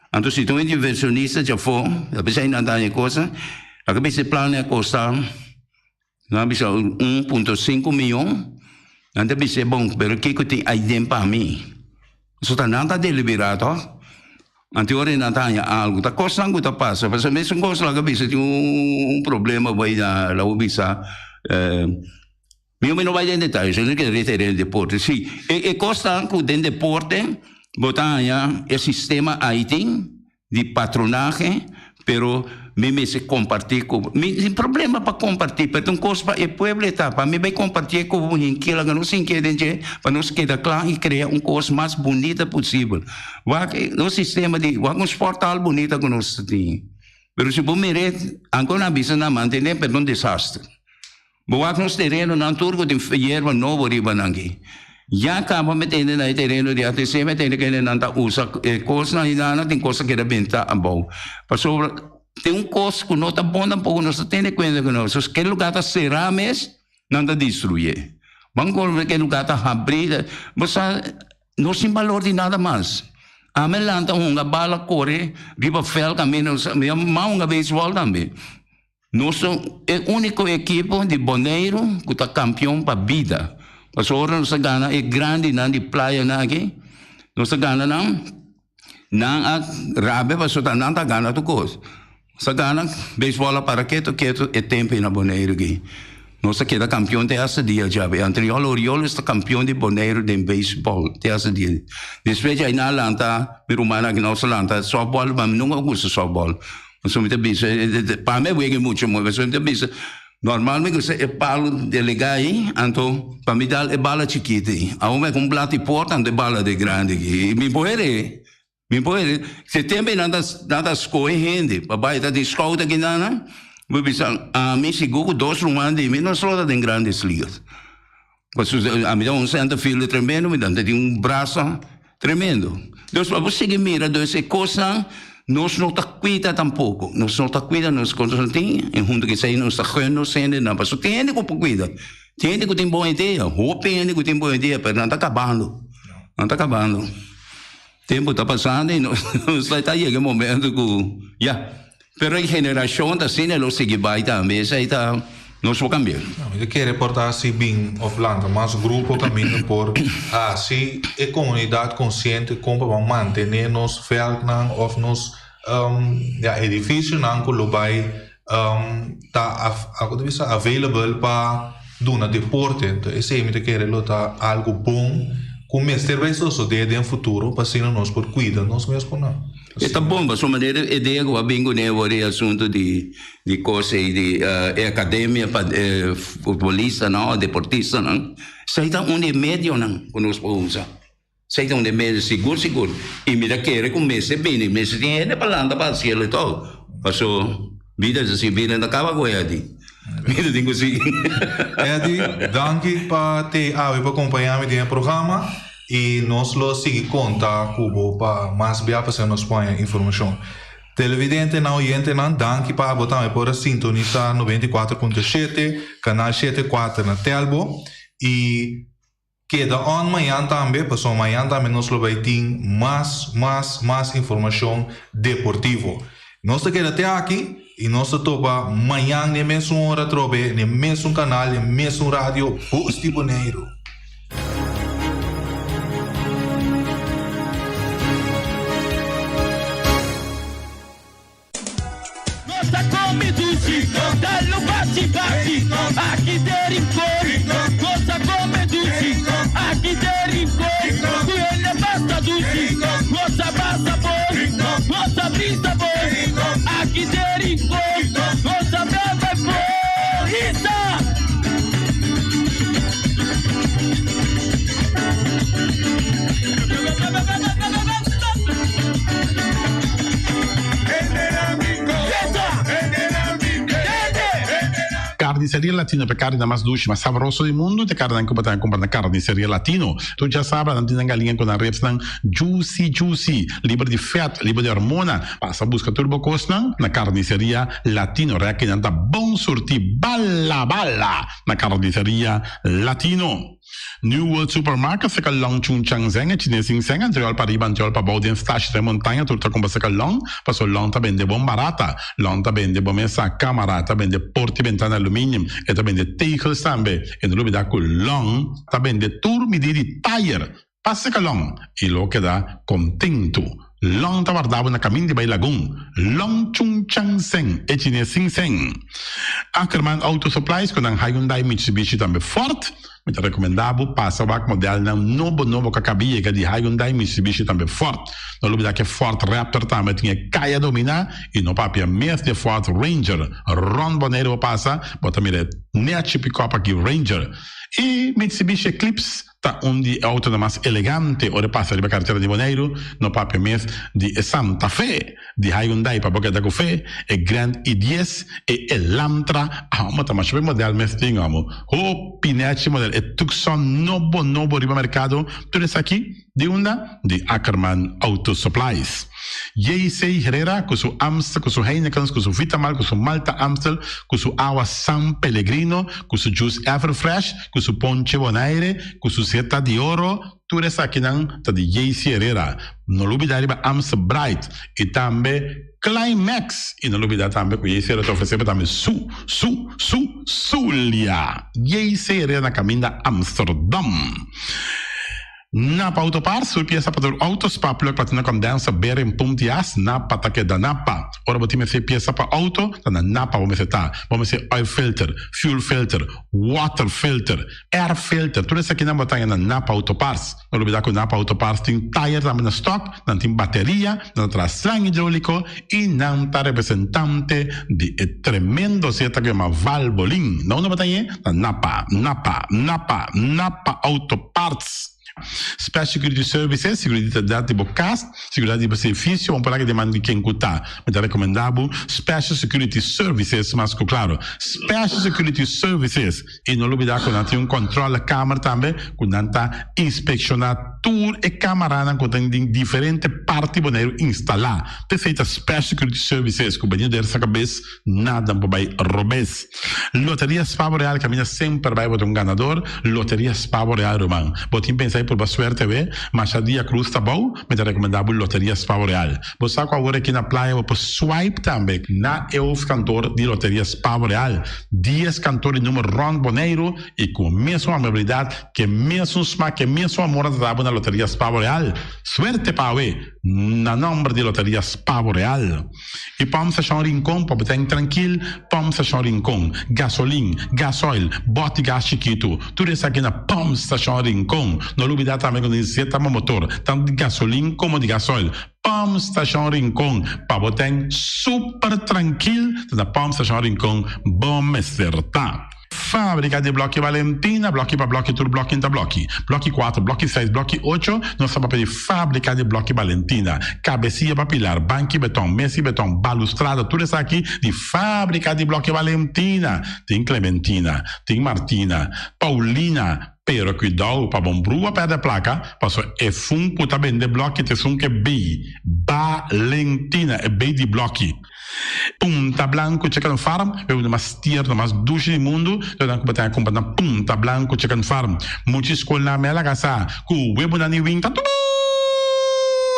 anto si ta un inversionista djafó, a pesar nan ta haña e kos, a bisa e plan a kosta. Nan a bisa un punto sinku miyon, nan ta bis'é bon, pero kiko tin aiden pa mi? So ta nan ta deliberá tòg? Anto ora nan ta haña algu, ta kosnan ku ta pasa, pasobra mesun kos laga bisa tin un problema bai na laga bisa mi no bai den detaye, so no kere referí den deporte. Si, e kosnan ku den deporte bo ta haña e sistema ai tin. Di patronahe, pero mi mester comparti cu bo. Mi sin problema pa comparti, pero ta un cos pa e pueblo e ta, pa mi bay compartié cu bo hinki laga nos hinkié den dje pa nos keda cla y crea un cos mas bunita posibel. Wak nos sistema di, wak un sporthal bunita cu nos ta tin. Pero si bo mir'é, anco nan bisa nan mantené, pero ta un desastre. Bo wak nos terenonan tur ku tin yerba nobo riba nan aki. Ya kaba mi tende na e tereno di ATC mi tende kende nan ta usa e kosnan ayina tin kos ta keda benta abou. Pasobra tin un kos ku no ta bon tampoko nos ta tene kuenta ku nos. Ke luga ta sera mes nan ta destruye. Ban kor ke luga ta habri bo sa no sin balor di nada mas. Ami a lanta hunga bala kore riba vèlt kaminda mi a hunga beisbòl tambe. Nos ta e úniko ekipo di Boneiru ku ta kampion pa bida. Pasobra ora nos a gana e grandinan di playanan aki, nos a gana nan, nan a rabia pasobra nan ta gana tur kos. Nos a gana beisbòl a para ketu ketu e tempu ei na Boneiru aki. Nos a keda kampion te hasta dia djabe. E Antriol Orioles ta kampion di Boneiru den beisbòl te hasta dia. Despues djai nan a lanta, mi rumannan aki nos a lanta sòftbòl, ma mi nunka a gusta sòftbòl. Pasobra mi ta bisa, pa mi a wega mucho mooi, pasobra mi ta bisa, normal mi gusta e palo delega ei, anto pa mi dal e bala chikito ei. Awor mi a con blati porta, anto e bala de grandi aki. Mi por heri, mi por heri. Se tempo ei nan ta, nan ta scoge hende pa bai, ta tin scout aki nan, mi bisa, ami sigur cu dos ruman di mi nos lo ta den Grandes Ligas. Pasobra ami ta un center fielder tremendo, mi ta tin un brasa tremendo. Dus pa bo sigui mira dus e kosnan nos no ta kuida tampoko. Nos no ta kuida nos kosnan tin en hunto ku esei nos ta gun nos hendenan pasobra tin hende ku por kuida, tin hende ku tin bon idea, hopi hende ku tin bon idea pero nan ta kabando, nan ta kabando. Tempu ta pasando i nos ta yega e momento ku ya. Pero e generashon ta asina e lo sigui bai tambe, esei ta nos por kambia.
Mi ta kere por ta hasi bin of lanta mas grupo kaminda por hasi e komunidat konsiente kon pa ban mantené nos vèltnan òf nos ya edifisionan ku lo bai ta available pa duna deporte. Enton esei mi ta kere lo ta algu bon. Ku mester bai sosodé den futuro pa asina nos por kuida nos mes ku nan.
E ta bon, pasobra manera e dia ku a bin kuné awor e asuntu di di kos ei di e akademia pa e futbolistanan òf deportistanan, esei ta un di e medionan ku nos por usa. Esei ta un di e medio sigur sigur. I mi ta kere ku mester bini, mester tin hende pa lanta pa hasiel e tòg. Paso bida es así, bida no ta kaba ku Eddy. Bida tin ku sigui.
Eddy, danki pa te awe pa kompañá mi den e programa i nos lo sigui konta ku bo pa mas bia pa asina nos por haña informashon. Televidentenan, oyentenan, danki pa abo tambe por a sintonisá 94.7, kanal 74 na Telbo i Keda on mañan tambe, pasobra mañan tambe nos lo bai tin mas, mas, mas informacion deportivo. Nos ta keda te aki y nos ta topa mañan n'e mesun ora atrobe, n'e mesun canal, n'e mesun radio, Bos di Boneiru.
Nos ta come dushi, dal un bachi bachi, aki den Rincon. Nos ta come dushi, aki den Rincon. Ku hende basta dushi, nos ta basa bon, nos ta brisa bon, aki den Rincon. Nos ta bebe bon. Hisa!
Carniceria Latino pa e carninan mas dushi, mas sabroso di mundu, ta e carninan cu bo ta cumpra na Carniceria Latino. Tur djasabra nan tin nan galiña cu nan ribsnan juicy juicy, liber di vet, liber di hormona. Pasa busca tur bo cosnan na Carniceria Latino. Rekinan ta bon surti bala bala na Carniceria Latino. New World Supermarket seka long Chung Chang Zeng e chines sin seng antriol pa riba antriol pa bou den stash den montaña tur ta kumpra seka long paso long ta bende bon barata long ta bende bo mesa kamara ta bende porti bentana aluminium e ta bende tegels tambe e no lubida ku long ta bende tur midi di tayer pa seka long i lo keda kontentu Long ta warda bo na kamin di bai Lagun. Long Chung Chang Seng, e chines sin seng. Ackerman Auto Supplies ku nan Hyundai, Mitsubishi tambe Ford. Mi ta rekomendá bo pasa wak modelnan nobo nobo ku a kabi yega di Hyundai, Mitsubishi tambe Ford. No lubidá ku e Ford Raptor tambe tin e kaya dominá i no papia mes di e Ford Ranger. Rònt Boneiru bo pasa, bo ta mira e nèchi pikòp aki Ranger. I Mitsubishi Eclipse. Ta un di e autonan mas elegante ora e pasa riba karetera di Boneiru, no papia mes di e Santa Fe di Hyundai pa bo keda ku fe, e Grand i dies, e Elantra, amo ta masha be model mes tin amo, hopi nechi model, e Tucson nobo nobo riba merkado, tur esaki di unda? Di Ackerman Auto Supplies. JC Herrera ku su Amstel, ku su Heinekens, ku su Vitamal, ku su Malta Amstel, ku su awa San Pellegrino, ku su juice Everfresh, ku su ponche Bonaire, ku su seta di oro, tur esakinan ta di JC Herrera. No lubida riba Amstel Bright i tambe Climax. I no lubida tambe ku JC Herrera ta ofresé bo tambe su, su, su, Zulia. JC Herrera na kaminda Amsterdam. Napa Auto Parts, tur piesa pa tur auto, spa, plug, platina, condenser, bearing, pump di as, Napa ta keda Napa. Ora bo tin mester piesa pa auto, ta na Napa bo mester ta. Bo mester oil filter, fuel filter, water filter, air filter, tur esakinan bo ta haña na Napa Auto Parts. No lubida ku Napa Auto Parts tin tayer tambe na stock, nan tin bateria, nan ta traha slang hidrolico y nan ta representante di e tremendo zeta ku yama Valvoline. Na unda bo ta hañ'e? Na Napa, Napa, Napa, Napa Auto Parts. Special Security Services, seguridat di bo kas, seguridat di bo servicio, bo por laga den man di ken ku ta. Mi ta rekomendá bo Special Security Services mas ku klaro. Special Security Services. I no lubidá ku nan tin un kòntròlekamer tambe ku nan ta inspekshoná tur e kamaranan ku tin den diferente parti Boneiru instalá. P'esei ta Special Security Services ku benido der sa kabes nada por bai robes. Loteria Spavo Real kaminda semper bai bo ta un ganador. Loteria Spavo Real ruman. Bo tin pensa di purba suerte awe? Masha dia krus ta bou, mi ta rekomendá bo Loteria Spavo Real. Bo sa ku awor aki na playa bo por swipe tambe na e hoofdkantoor di Loteria Spavo Real. Dies kantoor di number rònt Boneiru i ku mesun amabilidat, ku e mesun smak, ku e mesun amor nan ta dabo na Loteria Spavo Real. Suerte pa awe! Na nòmber di Loteria Spavo Real. I Pòmp Stashon Rincon pa bo ta trankil, Pòmp Stashon Rincon, gasolin, gasoil, bòt di gas chikitu, tur esaki na Pòmp Stashon Rincon. No lubidá tambe ku nos zeta bo motor, tantu di gasolin komo di gasoil. Pòmp Stashon Rincon pa bo ta super trankil, ta na Pòmp Stashon Rincon bo mester ta. Fábrika di Blòki Valentina, blòki pa blòki tur blòki ta blòki. Blòki kuater, blòki seis, blòki ocho, nos ta papia di Fábrika di Blòki Valentina. Kabesia pa pilar, banki beton, mesi beton, balustrada, tur esaki di Fábrika di Blòki Valentina. Tin Clementina, tin Martina, Paulina, pero kuidou pa bon brua pèrdè plaka, pasobra esun ku ta bende blòki ta esun ku e bei Valentina, e bei di blòki. Punta Blanco Chicken Farm, e un mas tierno, mas dushi di mundu, lo nan ku bo ta kumpra na Punta Blanco Chicken Farm. Mucha skolnan me a laga sa ku webunan di win ta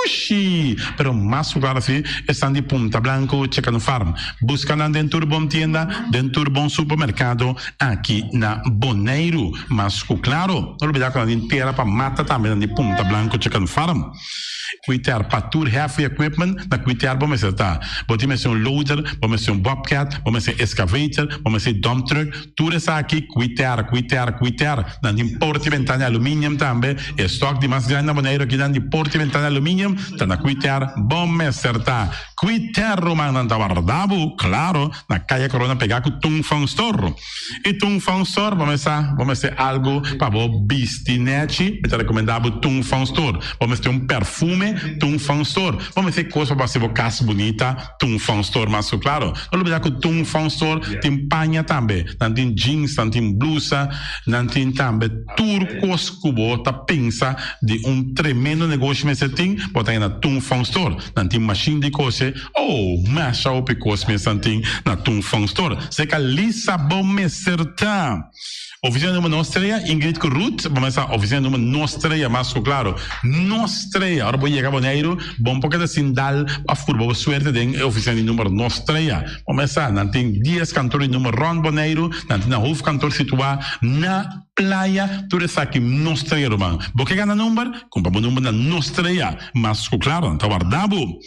dushi, pero mas ku klaro si esnan di Punta Blanco Chicken Farm. Buska nan den tur bon tienda, den tur bon supermerkado aki na Boneiru. Mas ku klaro, no lubida ku nan tin tera pa mata tambe nan di Punta Blanco Chicken Farm. Kuiter pa tur heavy equipment na kuiter bo mester ta. Bo tin mester un loader, bo mester un bobcat, bo mester excavator, bo mester dump truck, tur esaki kuiter, kuiter, kuiter. Nan tin porta y ventana aluminium tambe. E stock di mas grandi na Boneiru aki nan di porta y ventana aluminium ta na kuiter bo mester ta. Kuiter ruman nan ta warda bo, claro, na Kaya Corona pega ku Tung Fong Store. I Tung Fong Store bo mester bo mester algu pa bo bisti nechi, mi ta rekomendá bo Tung Fong Store. Bo mester un perfume, Tung Fong Store. Bo mester kos pa bo hasi bo kas bunita, Tung Fong Store mas ku klaro. No lubidá ku Tung Fong Store tin paña tambe. Nan tin jeans, nan tin blusa, nan tin tambe tur kos ku bo ta pensa di un tremendo negoshi mester tin, bo ta haña na Tung Fong Store. Nan tin mashin di kose. Oh, masha hopi kos mes nan tin na Tung Fong Store. Seka Lisa bo mester ta. Oficina numero nos trea, Ingrid ku Ruth, bo mester sa oficina numero nos trea mas ku klaro. Nos trea, ora bo yega Boneiru, bo no por keda sin dal of purba bo suerte den e oficina di numero nos trea. Bo mester sa, nan tin dies kantor di numero rond Boneiru, nan tin nan hoofdkantoor situa na Playa, tur esaki nos trea ruman. Bo ke gana number? Kumpra bo number na nos trea. Mas ku klaro, nan ta warda bo.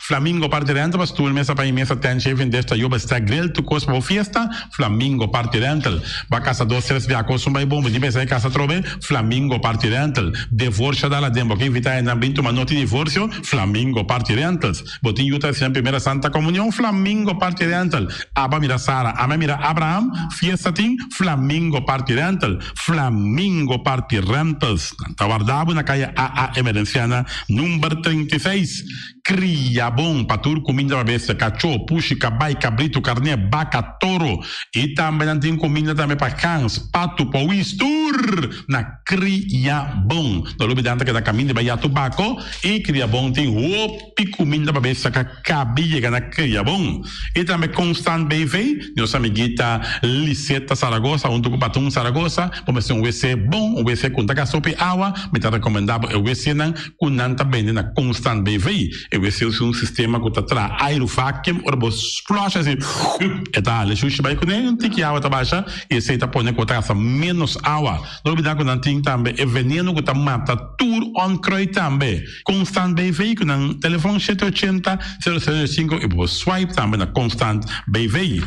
Flamingo Party Rental pa stoel, mesa pa i mesa, tent, chafing dish, tayoba, stack, grill, tur kos pa bo fiesta, Flamingo Party Rental. Bo a kasa dos, tres bia kos un bai bon, bo tin pensa e kasa atrobe, Flamingo Party Rental. Devorsio dal aden, bo ke invita hendenan bin tuma noti divorsio, Flamingo Party Rentals. Bo tin yu ta hasi nan primera Santa Comunion, Flamingo Party Rental. Aba mira Sara, ame mira Abraham, fiesta tin, Flamingo Party Rental. Flamingo Party Rentals. Nan ta warda bo na kaya AA Emerenciana number 36. Kria bon pa tur kuminda pa bestia, kachó, pushi, kabai, kabritu, karné, baka, toro. I tambe nan tin kuminda tambe pa gans, patu, powis, tur na Kria Bon. No lubida nan ta keda kaminda bai ya tubako i Kria Bon tin hopi kuminda pa bestia ka kabi yega na Kria Bon. I tambe Constant BV, nos amiguita Liseta Zaragoza huntu ku Patun Zaragoza, bo mester un wc bon, un wc ku no ta gasta hopi awa, mi ta rekomendá bo e wcnan ku nan ta bende na Constant BV. E wc usa un sistema ku ta traha airu vacuum, ora bo flush asi e ta hala e shushi bai kuné, un tiki awa ta basha i esei ta pone ku bo ta gasta ménos awa. No olbida ku nan tin tambe e veneno ku ta mata tur onkruid tambe. Constant BV ku nan telefon shete ochenta, sero sero sinku i bo por swipe tambe na Constant BV.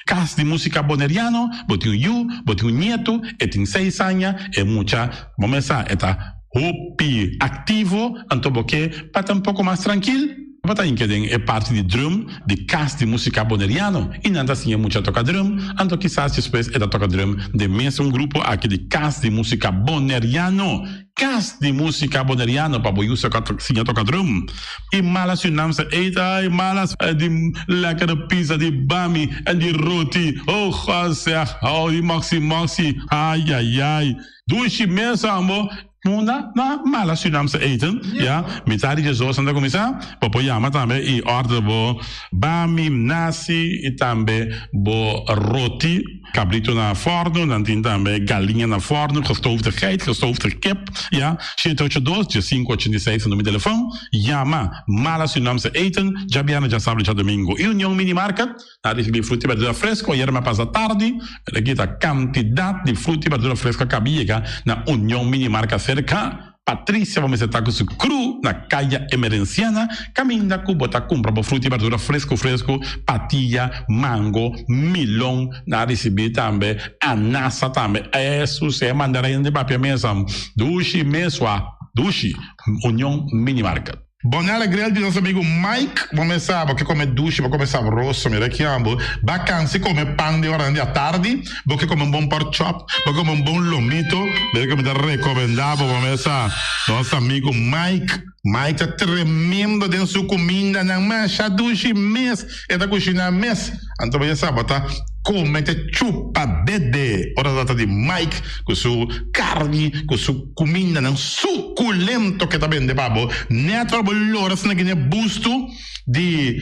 Kas di Musika Boneriano, bo tin un yu, bo tin un nietu, e tin seis aña, e mucha bo mes sa e ta hopi aktivo, anto bo ke pa ta un poko mas trankil, bo ta hinka den e parti di drum di Kas di Musika Boneriano i nan ta siña mucha toka drum, anto kisas despues e ta toka drum den mesun grupo aki di Kas di Musika Boneriano. Kas di Musika Boneriano pa bo yu sa siña toka drum. I mala Surinaamse eten, ai mala di lekkere pizza, di bami en di roti, oh God zeg, oh di moxi moxi, ai ai ai, dushi mes ambo. Munda na mala Surinaamse eten, ya, mitad di djesdos nan ta kuminsá, bo por yama tambe i order bo bami, nasi i tambe bo roti. Cabrito na forno, nan tin tambe galiña na forno, gestoofde geit, gestoofde kip, ya. Shete ocho dos, diesinco ochenta i seis ta numero di telefon. Yama Mala Surinaamse Eten, djabièrnè, djasabra i djadomingo. Union Mini Market, nan ricibi fruta i berdura fresco, ayera mi a pasa tardi, pero aki ta cantidad di fruta i berdura fresco a cabi yega na Union Mini Market cerca. Patricia bo mester ta ku su crew na Kaya Emerenciana kaminda ku bo ta kumpra bo fruta i berdura fresku fresku, patia, mango, milon, nan a risibí tambe anasa tambe. Esus e mandarin di papia mesa dushi mesua dushi Union Mini Market. Bonella Grill di nos amigo Mike, bo mes sa bo ke come dushi, bo come sabroso, mira ki amo. Ba cansi come pan den oranan di atardi, bo ke come un bon pork chop, bo ke come un bon lomito, mira ki mi ta recomenda bo, bo mes sa nos amigo Mike. Mike ta tremendo den su cumindanan, masha dushi mes e ta cushina mes. Anto bo ya sa bo ta come te chupa dede ora ta trata di Mike cu su carni, cu su cumindanan suculento ke ta bende pa bo. Net ora bo lora asina gine busto di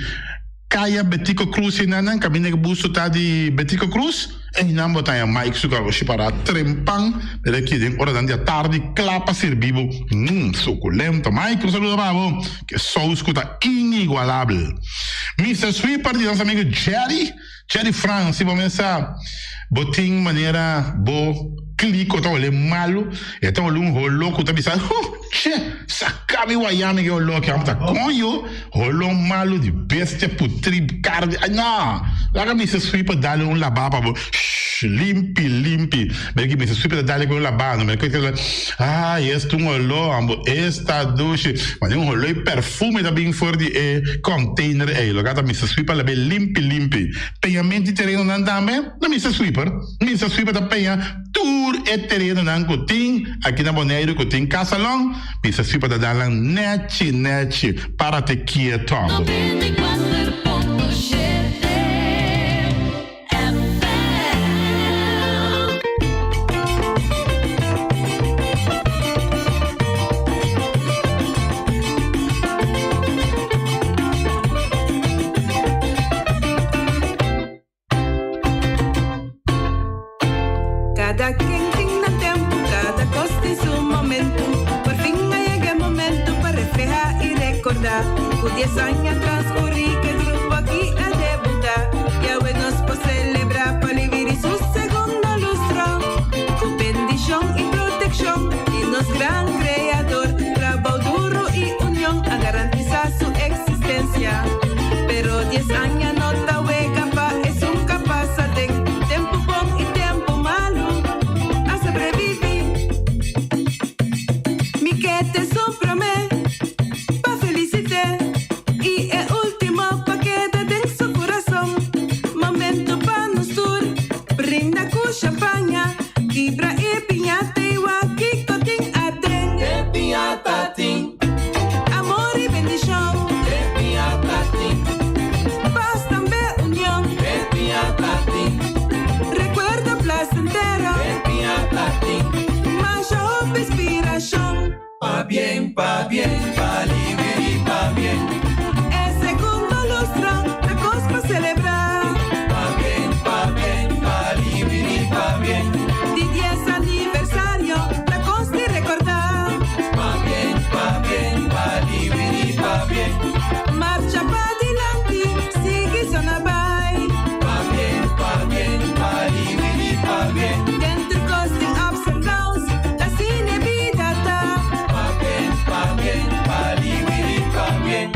Kaya Betico Cruz enanan caminda ke busto ta di Betico Cruz einan bo ta haña Mike su garoshi para trempan mira aki den oranan di atardi cla pa sirbi bo. Suculento Mike un saludo pa bo ke saus cu ta inigualabel. Mister Sweeper di nos amigo Jerry. Jerry Frans, si bo mesa bo tin manera bo kliko ta hole malu, e ta hole un holo ku ta bisa, huh, che, saka mi waya mi ke holo aki, amo ta koño, holo malu di bestia putri karni, ay no, laga Mister Sweeper dale un laba pa bo, shh, limpi, limpi, mira ki Mister Sweeper ta dale ku un laba, no, mira ki ay, esta un holo, amo, esta dushi, mane un holo i perfume ta bin for di e container ei, loke ta Mister Sweeper labe limpi limpi. Peñamento di terenonan tambe na Mister Sweeper. Mister Sweeper ta peña tur e terenonan ku tin aki na Boneiru ku tin kasalon. Mister Sweeper ta dal nan nechi nechi. Párate kieto.
Cada ken tin nan tempu, cada cos tin su momento. Por fin a yega e momento pa refleha y recorda cu dies aña transcurri cu e grupo aki a debuta. Yahweh nos por celebra pa libiri su segundo lustro. Cu bendicion y proteccion di nos gran Creador, trabou duro y union a garantisa su existencia. Pero dies aña no ta wega pa esun ka pasa den tempu bon y tempu malu a sobrevivi. Mi ke te su prome pa felicite y e ultimo pa keda den su curason. Momento pa nos tur brinda cu champaña, kibra e piñata y wak kico tin aden.
E piñata tin.
Amor y bendicion.
E piñata tin.
Paz tambe union.
E piñata tin.
Recuerdo placentero.
E piñata tin.
Masha hopi inspiracion.
Pabien, pabien, pa liber y pabien.
E segundo lustro ta cos pa celebra.
Pabien, pabien, pa liber y pabien.
Di dies aniversario ta cos di recorda.
Pabien, pabien, pa liber y pabien.
Marcha padilanti, sigui zona bay.
Pabien, pabien, pa liber y pabien.
Den tur cos tin ups and downs, ta asina e bida ta.
Pabien, pabien, pa liber y pabien.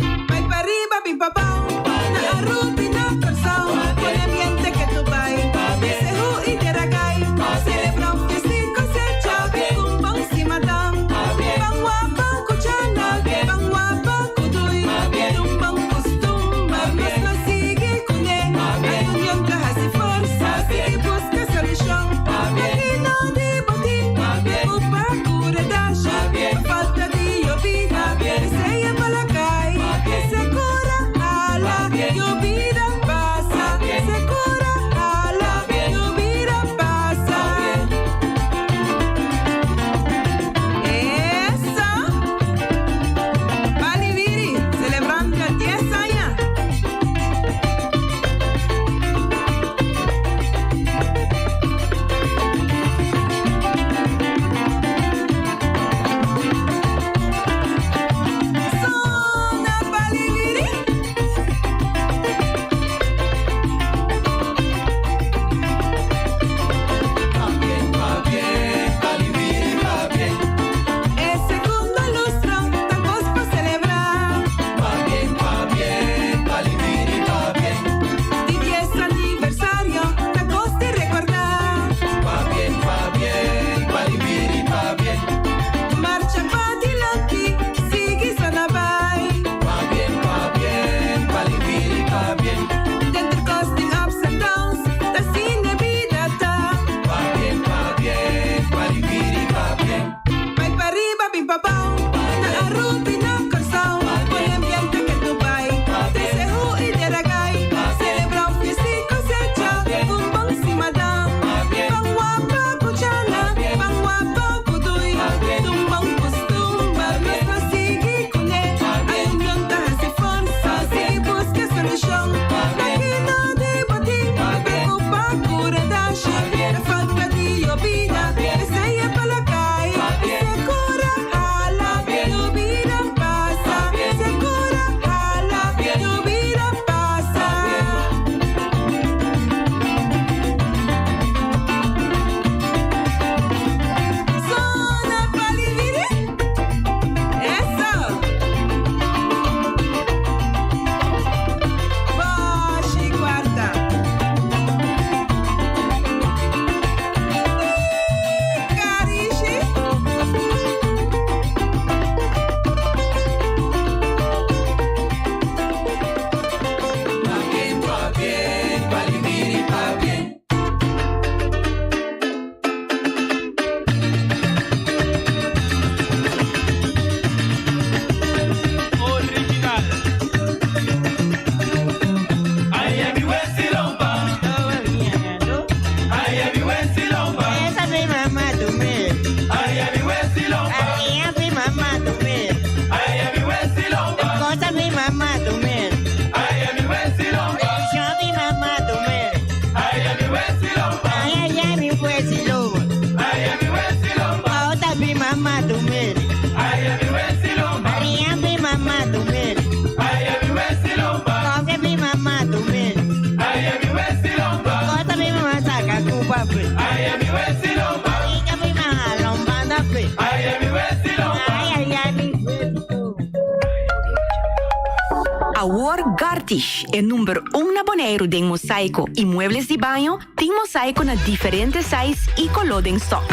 Awor Gartish, e number un na Boneiru den mosaiko i muebles di baño, tin mosaiko na diferente size i koló den stock.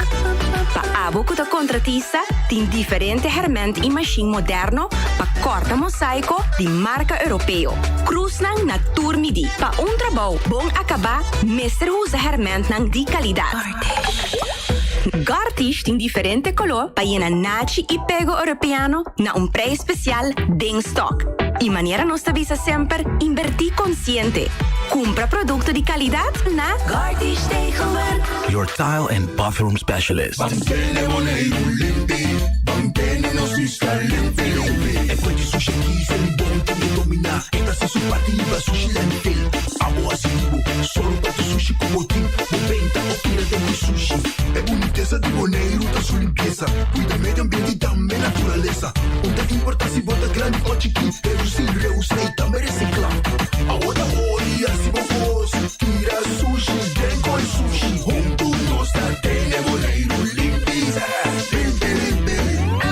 Pa abo ku ta kontratista, tin diferente hèrmènt i mashin moderno pa kòrta mosaiko di marka europeo. Krusnan na tur midí. Pa un trabou bon akabá mester usa hèrmèntnan di kalidat. Gartish tin diferente koló pa yena nachi i pego europeano na un prijs spesial den stock. I manera nos ta bisa semper, inbertí konsiente. Kumpra produkto di kalidat na Gartish Tegelwerk.
Your tile and bathroom specialist.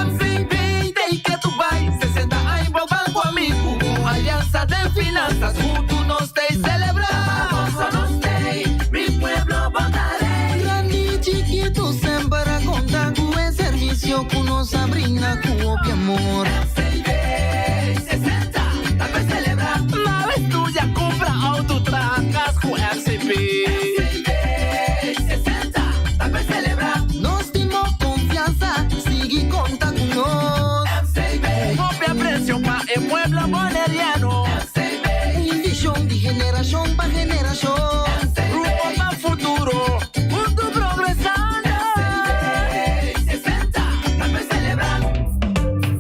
MCB ta ketu bai, 60 aña bo banco amigo. Alianza den finanzas, hunto nos ta celebra. Goza nos tei, mi pueblo botarei.
Grandi chiquito semper a conta cu e servicio cu nos a brinda cu hopi amor.
MCB 60, ta pa celebra.
Ma studia, compra auto, traha cas cu MCB.
MCB 60, ta pa celebra.
Nos tin confianza, sigui conta cu nos.
MCB,
Hopi aprecio pa e pueblo boneriano.
MCB,
Un vision di generacion pa generacion.
Rumbo pa futuro, hunto progresando.
MCB 60, ta pa celebra.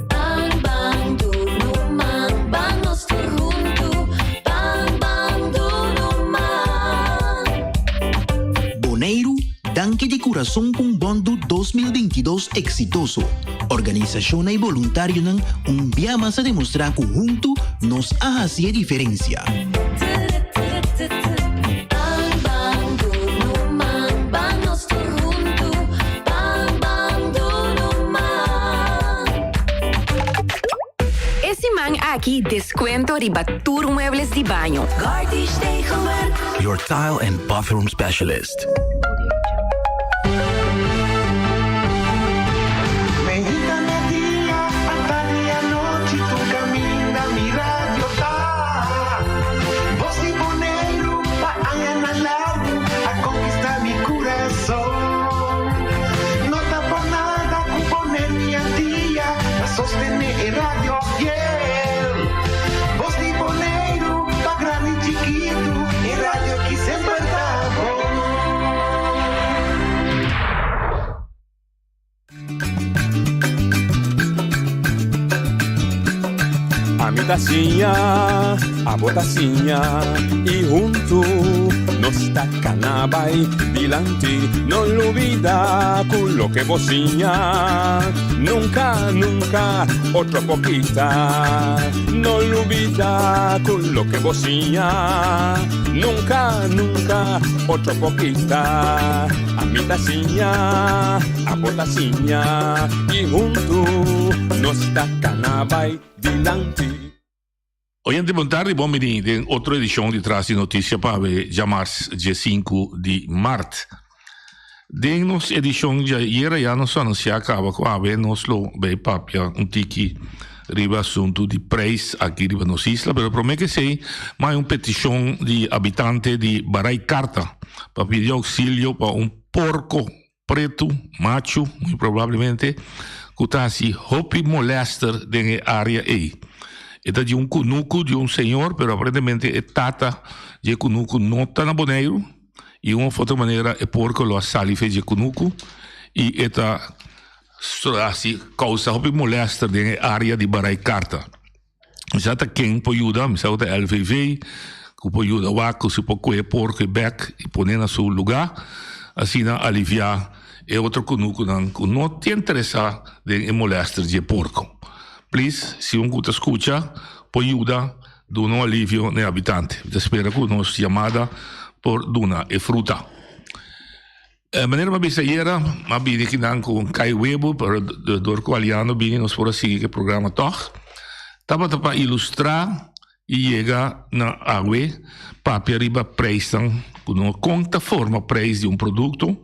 Ban, ban, duna man, ban nos tur hunto. Ban, ban, duna man.
Boneiru, danki di curason pa un Bondu 2022 exitoso. Organisacion y voluntarionan un bia mas a demostra cu hunto nos a haci diferencia.
Ban, ban, duna man, ban nos tur hunto. Ban, ban, duna man.
E siman aki descuento riba tur muebles di baño.
Gartish Tegelwerk.
Your tile and bathroom specialist.
Mainta merdia, atardi anochi, tur caminda mi radio ta. Bos di Boneiru, pa añanan largo, a conquista mi curason. No ta por nada cu Boneiru y Antia, pa sostene e radio fiel. Bos di Boneiru, pa grandi y chikito, e radio cu semper ta bon.
Ami ta siña, abo ta siña y hunto nos ta cana bay dilanti. No lubida cu loke bo siña, nunca, nunca otro por kita. No lubida cu loke bo siña, nunca, nunca otro por kita. Ami ta siña, abo ta siña y hunto nos ta cana bay dilanti.
Oyente, bon tardi, bon bini den otro edicion di Tras di Noticia pa awe djamars 5 di maart. Den nos edicion di ayera ya nos a anuncia caba cu awe nos lo bay papia un tiki riba asunto di prijs aki riba nos isla, pero prome cu esey mas un peticion di habitante di Barai Carta pa pidi auxilio pa un porco preto, macho, muy probablemente, cu ta haci hopi molester den e area ey. E ta di un cunucu di un señor, pero aparentemente e tata di e cunucu no ta na Boneiru y un of otro manera e porco lo a sali fe di e cunucu y e ta haci causa hopi molester den e area di Barai Carta. Mi sa ta ken por yuda, mi sa ku ta LVV ku por yuda wak ku si por kohe porko e bek i pone na su lugá, asina aliviá e otro kunukunan ku no ta interesá den e molèster di e porko. Please, si un ku ta skucha por yuda duna un alivio na e habitante. Mi ta spera ku nos yamada por duna e fruta. Manera mi a bisa ayera, mi a bini kinan ku un kai webu, pero dor ku Aliano bini nos por a sigui ku e programa tòg. Tabata pa ilustrá i yega na awe papia riba preisnan ku no kon ta forma preis di un produkto,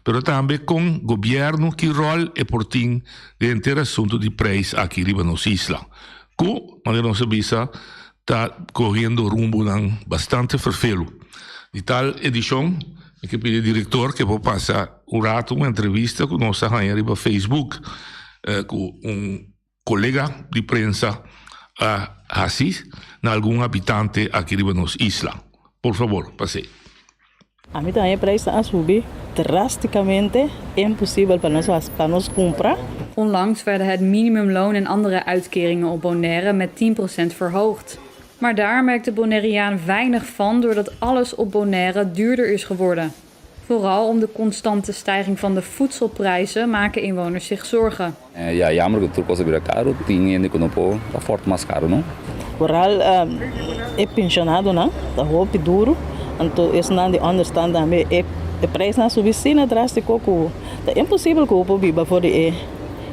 pero tambe kon gobièrnu ki ròl e por tin den henter asuntu di preis aki riba nos isla, ku manera nos a bisa ta kohiendo rumbonan bastante ferfelu. Di tal edishon mi ke pidi direktor ke por pasa un rato un entrevista ku nos a haña riba Facebook ku un kolega di prensa a hasi na algun habitante aki riba nos isla. Por fabor, pas'é.
Ami ta haña e prijsnan a subi drásticamente, imposibel pa nos pa nos cumpra.
Onlangs werden het minimumloon en andere uitkeringen op Bonaire met 10% verhoogd. Maar daar merkt de Bonaireaan weinig van doordat alles op Bonaire duurder is geworden. Vooral om de constante stijging van de voedselprijzen maken inwoners zich zorgen.
Ja, jammer ku tur kos a bira karu, tin hende ku no por afford mas karu no.
Vooral e pensionadonan ta hopi duru, anto esnan di onderstand tambe e prijsnan a subi asina drastico ku ta imposibel ku bo por biba for di e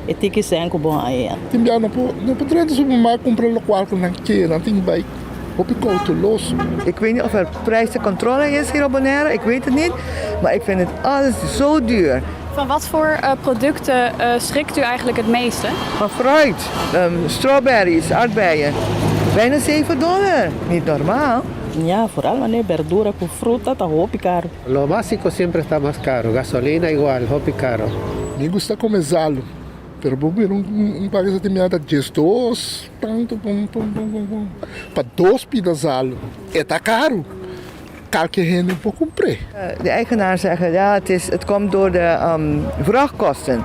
e tiki sèn ku bo haña.
Tin bia no por no por drenta supermarkt kumpra lokual ku nan ke, nan tin bai hopi kouteloso.
Ik weet niet of er prijzencontrole is hier op Bonaire, ik weet het niet. Maar ik vind het alles zo duur.
Van wat voor producten schrikt u eigenlijk het meeste?
Van fruit, strawberries, aardbeien. Bijna 7 dollar, niet normaal.
Ja, vooral wanneer berdura ku fruta ta hopi karu.
Lo básico siempre está más caro, gasolina igual, hopi caro.
Mi gusta come zalo, pero bo mira un un paga esaki mi a ta 12 tanto pum pum pum pum pum pa dos pida zalo e ta caro. Kalke hende por kumpr'é.
De eigenaar zeggen, ja, het is, het komt door de vrachtkosten.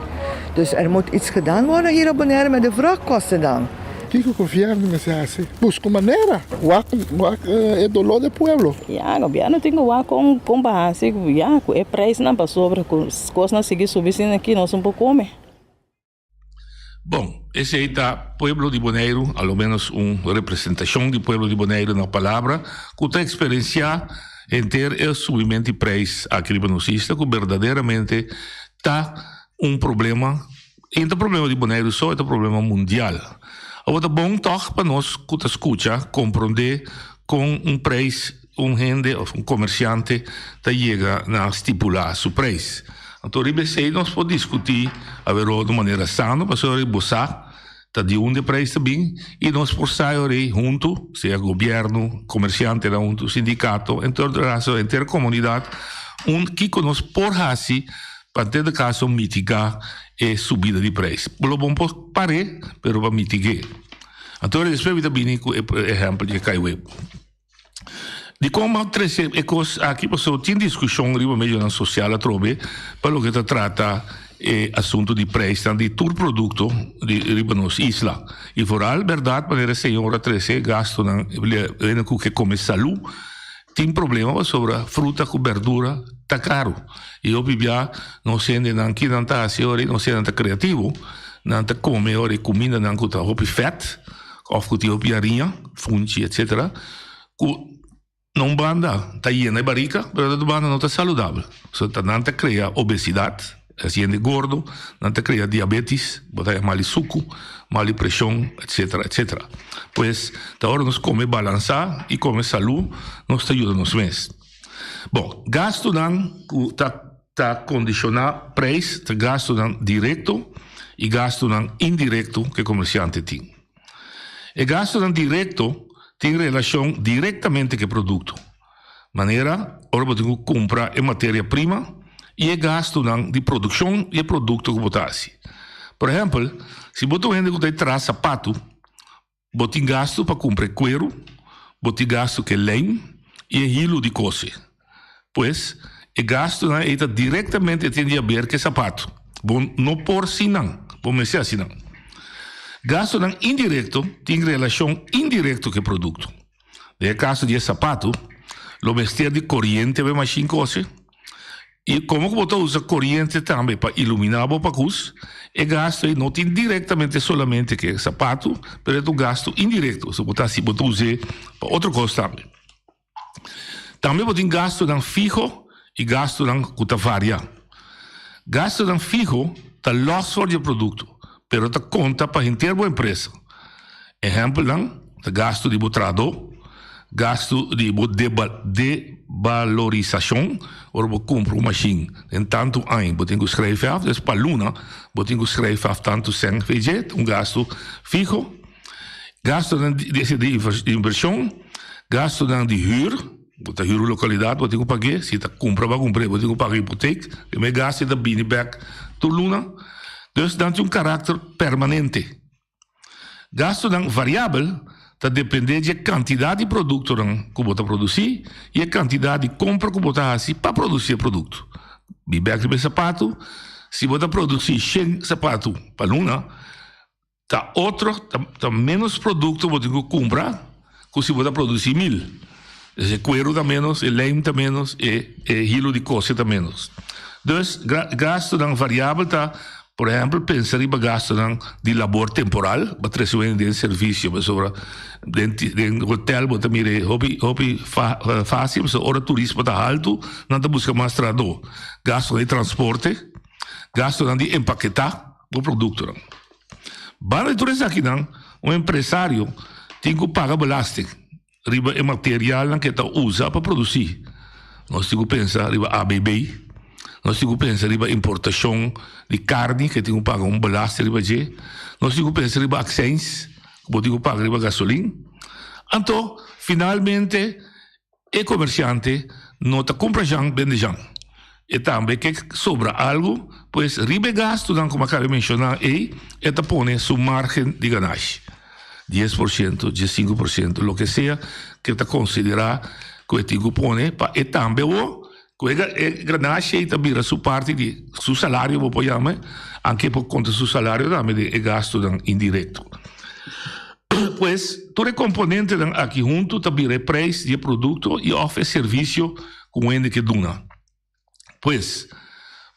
Dus er moet iets gedaan worden hier op Bonaire met de vrachtkosten dan.
Kiko gobièrnu mester hasi? Buska un manera. Wak wak e doló di e pueblo.
Ya, gobièrnu tin ku wak kon kon pa hasi ya ku e preisnan pasobra ku kosnan sigui subi asina aki nos no por kome.
Bon, esei ta pueblo di Boneiru, a lo menos un representashon di pueblo di Boneiru na palabra, ku ta eksperensiá henter e subimento di preis aki riba nos isla, ku berdaderamente ta un problema, i no ta problema di Boneiru so, e ta problema mundial. Awor ta bon tòg pa nos ku ta skucha komprondé kon un preis un hende of un komersiante ta yega na stipulá su preis. Anto riba esei nos por diskutí averó di un manera sano pasobra bo sa ta di unda e preis ta bin i nos por sa e ora ei huntu, sea gobièrnu, komersiantenan huntu, sindikato, en todo kaso henter komunidat, un kiko nos por hasi pa en todo kaso mitigá e subida di preis. Lo bo por par'é pero pa mitig'é. Anto despues mi ta bini ku e ehèmpel di e kaiweb. Dikon bo a trese e kos aki? Pasobra tin diskushon riba medionan sosial atrobe pa loke ta trata e asuntu di preisnan di tur produkto di riba nos isla. I foral bèrdat manera e señor a trese gastunan hende ku ke kome salú tin problema pasobra fruta ku bèrdura ta karu. I hopi bia nos hendenan kinan ta hasi ora nos hendenan ta kreativo nan ta kome ora e kumindanan ku ta hopi fèt. Of ku tin hopi hariña, funchi etcetera, ku na un banda ta yena e barika, pero na otro banda no ta saludabel. So ta nan ta krea obesidat, hasi hende gordo, nan ta krea diabetis, bo ta haña mal di suku, mal di preshon, etcetera, etcetera. Pues ta ora nos kome balansá i kome salú, nos ta yuda nos mes. Bon, gastunan ku ta Ta kondishoná preis ta gastunan direkto i gastunan indirekto ku e komersiante tin. E gastunan direkto tin relashon direktamente ku e produkto, manera ora bo tin ku kumpra e materia prima i e gastunan di produkshon di e produkto ku bo ta hasi. Por ehèmpel, si bo ta un hende ku ta traha sapatu, Bo tin gastu pa kumpra e kueru, bo tin gastu ku e lijm i e hilu di kose. Pues, e gastunan ei ta direktamente tin di haber ku e sapatu. Bo no por sin nan, bo mester hasi nan. Gastunan indirekto tin relashon indirekto ku e produkto. Den e kaso di e sapatu, lo mester di koriente pa e mashin kose. I komo ku bo ta usa koriente tambe pa iluminá bo pakus, e gastu ei no tin direktamente solamente ku e sapatu, pero e ta un gastu indirekto, so bo ta hasi bo ta us'é pa otro kos tambe. Tambe bo tin gastunan fiho i gastunan ku ta varia. Gastunan fiho ta lòs for di e produkto, pero ta konta pa henter bo empresa. Ehèmpelnan ta gastu di bo trahadó, gastu di bo debalorisashon, ora bo kumpra un mashin den tantu aña bo tin ku skrijf af, dus pa luna bo tin ku skrijf af tantu sèn VG, ta un gastu fiho. Gastunan di invershon, gastunan di hür, bo ta hür un lokalidat bo tin ku pag'é, si ta kumpra bo a kumpr'é bo tin ku paga hipotek, e mes gastu ta bini bèk tur luna. Dus nan tin un karakter permanente. Gastunan variabel ta dependé di e kantidat di produktonan ku bo ta produsí i e kantidat di kompra ku bo ta hasi pa produsí e produkto. Bi bèk riba e sapatu, si bo ta produsí shen sapatu pa luna, ta otro, ta ménos produkto bo tin ku kumpra ku si bo ta produsí mil. Dus e kueru ta ménos, e lijm ta ménos, e hilo di kose ta ménos. Dus gastunan variabel ta, por ehèmpel, pensa riba gastunan di labor temporal, bo trese wende den servisio, pasobra den den hotèl bo ta mira e hopi hopi fásil, pasobra ora turismo ta haltu nan ta buska mas trahadó. Gastunan di transporte, gastunan di empaketá bo produktonan. Banda di tur esakinan, un empresario tin ku paga belasting. Riba e materialnan ku e ta usa pa produsí. Nos tin ku pensa riba ABB, nos tin ku pensa riba importashon di karni ku e tin ku paga un belasting riba dje, nos tin ku pensa riba akseins ku bo tin ku paga riba gasolin. Anto, finalmente e komersiante no ta kumpra jan, bende jan. E tambe ke sobra algu, pues riba e gastunan ku mi a kaba di menshoná ei, e ta pone su márgen di ganashi. 10%, 15%, loke sea ku e ta konsiderá ku e tin ku pone pa e tambe awor ku e ganashi ei ta bira su parti di su salario bo por yama, anke e por konta su salario tambe den e gastunan indirekto. Pues tur e komponentenan aki huntu ta bira e preis di e produkto i òf e servisio ku un hende ke duna. Pues,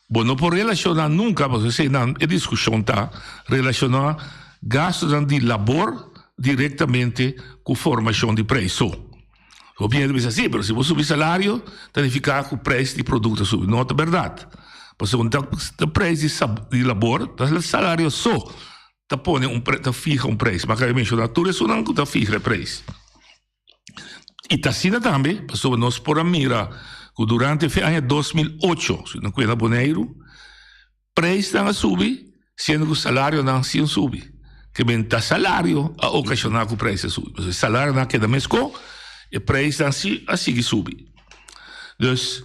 bo no por relashoná nunka, pasobra eseinan e diskushon ta relashoná gastunan di labor direktamente ku formashon di preis. So, hopi hende ta bisa, sí, pero si bo subi salario ta nifiká ku preis di produkto ta subi. No ta bèrdat, pasobra ta preis di labor ta salario so ta pone un ta fiha un preis. Mi a kaba di menshoná tur esunnan ku ta fiha e preis. I ta asina tambe pasobra nos por a mira ku durante fe aña 2008, si no kuena Boneiru, preisnan a subi siendo ku salarionan sin subi. Ke men ta salario a okashoná ku preis a subi. Pasobra e salarionan a keda meskó, e preisnan si a sigui subi. Dus.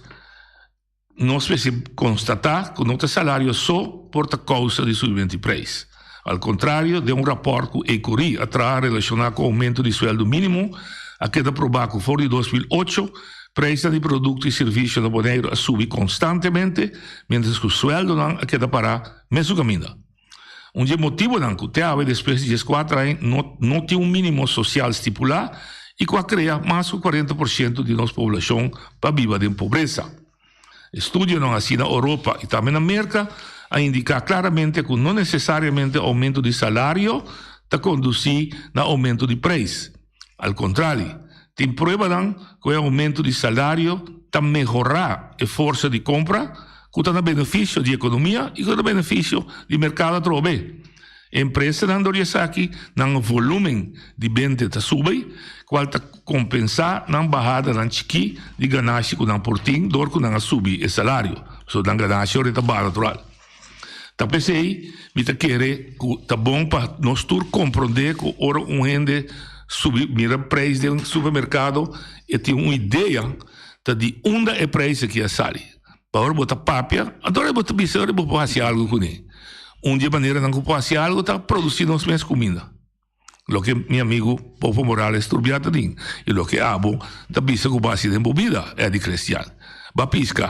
Nos mester konstatá ku no ta salario so por ta kousa di subimentu di preis. Al kontrario, den un rapòrt ku Ecory a traha relashoná ku oumento di suèldu mínimo, a keda probá ku for di 2008 preisnan di produkto i servisio na Boneiru a subi konstantemente, miéntras ku suèldunan a keda pará mesun kaminda. Un di e motibonan ku te awe despues di dieskuater aña no no tin un mínimo sosial stipulá i ku a krea mas ku 40% di nos poblashon pa biba den pobresa. Estudionan hasi na Oropa i tambe na Merka a indiká klaramente ku no nesesariamente oumento di salario ta kondusí na oumento di preis. Al kontrali, tin pruebanan ku e oumento di salario ta mehorá e forsa di kompra, ku ta na benefisio di ekonomia i ku ta na benefisio di merkado atrobe. Empresanan dor di esaki nan volúmen di bente ta subi, kual ta kompensá nan bahadanan chikí di ganashi ku nan por tin dor ku nan a subi e salario. Pasobra nan ganashi ora e ta baha natural. Ta p'esei mi ta kere ku ta bon pa nos tur komprondé ku ora un hende subi mira preis den supermerkado e tin un idea ta di unda e preis aki a sali. Pa ora bo ta papia, anto ora bo ta bisa ora bo por hasi algu kuné. Un di e maneranan ku por hasi algu ta produsí nos mes kuminda. Loke mi amigu Popo Morales tur bia ta tin i loke abo ta bisa ku bo hasi den bo bida, Eddie Crestian. Ba piska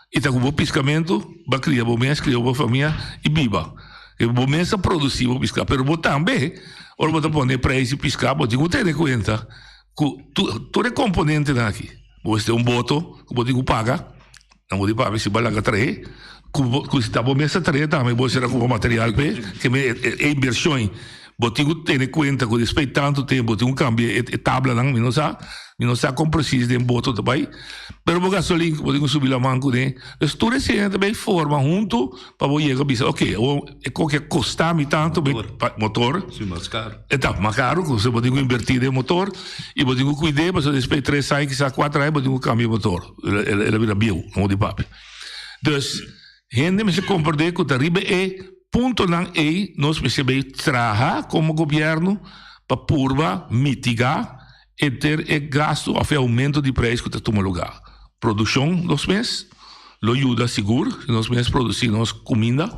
i ta ku bo piskamentu ba kria bo mes, kria bo famia i biba. E bo mes ta produsi bo piska, pero bo tambe ora bo ta pone e preis di piska bo tin ku tene kuenta ku tur e komponentenan aki. Bo mester un boto ku bo tin ku paga. Nan bo di papia si bo a laga trahe, ku bo ku si ta bo mes ta trahe tambe bo sera kumpra material p'e, ke me e invershon. Bo tin ku tene kuenta ku despues di tantu tempu bo tin ku kambia e tablanan, mi no sa, mi no sa kon presis den boto ta bai, pero bo gasolin bo tin ku subi laman kuné. Dus tur esei ta bai forma huntu pa bo yega bisa ok awor e koki a kosta mi tantu mi pa motor.
Si mas karu.
E ta mas karu ku bo tin ku invertí den motor i bo tin ku kuid'é pasobra despues di tres aña kisas kuater aña bo tin ku kambia e motor, el a bira bieu, no di papia. Dus hende mester komprendé ku ta riba e puntonan ei nos mester bay traha komo gobièrnu pa purba mitigá enter e gastu òf e oumento di preis ku ta tuma lugá. Produkshon nos mes lo yuda sigur si nos mes produsí nos kuminda,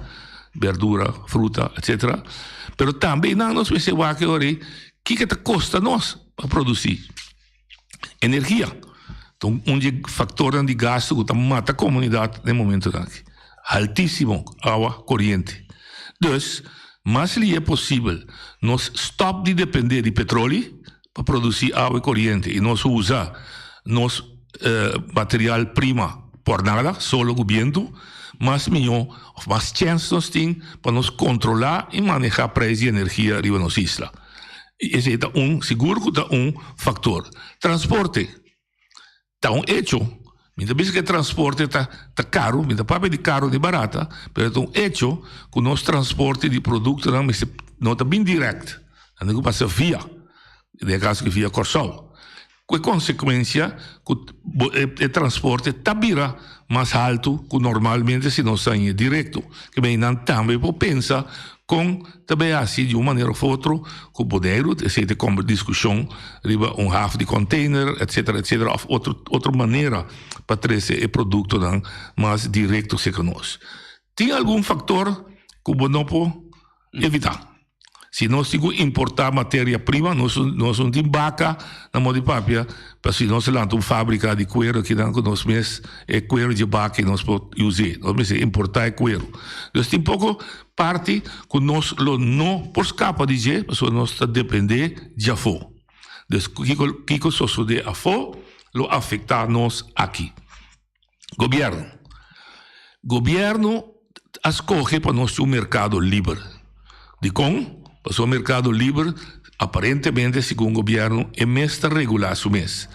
berdura, fruta, etcetera. Pero tambe einan nos mester wak e ora ei kiko ta kosta nos pa produsí. Energia ta un di e factornan di gasto cu ta mata comunidad den momentonan aki. Altisimo awa coriente. Dus, mas lihe posibel nos stop di depende di petroli pa produci awa y coriente y nos usa nos material prima por nada, solo cu biento, mas miho of mas chens nos tin pa nos controla y maneha prijs di energia riba nos isla. I esei ta un, sigur ku ta un faktor. Transporte ta un echo. Mi ta bisa ku e transporte ta ta karu, mi ta papia di karu ni barata, pero ta un echo ku nos transporte di produktonan mester no ta bin dirèkt, nan tin ku pasa via, den e kaso aki via Kòrsou. Ku e konsekuensia ku e transporte ta bira mas haltu ku normalmente si nos hañ'e direkto. Ke mei nan tambe por pensa kon ta bay hasi di un manera of otro ku Boneiru, esei ta komber diskushon riba un haf di container etcetera etcetera of otro otro manera pa trese e produktonan mas direkto serka nos. Tin algun faktor ku bo no por evitá. Si nos tin ku importá materia prima, nos nos no tin baka na modo di papia, pa si nos lanta un fábrika di kueru akinan ku nos mes e kueru dje baka i nos por us'é. Nos mester importá e kueru. Dus tin poko parti ku nos lo no por skapa di dje pasobra nos ta dependé dje afó. Dus kiko kiko sosodé afó lo afektá nos aki. Gobierno. Gobierno a scoge pa nos tin un mercado liber. Dicon? Pasobra mercado liber aparentemente segun gobierno e mes ta regula su mes.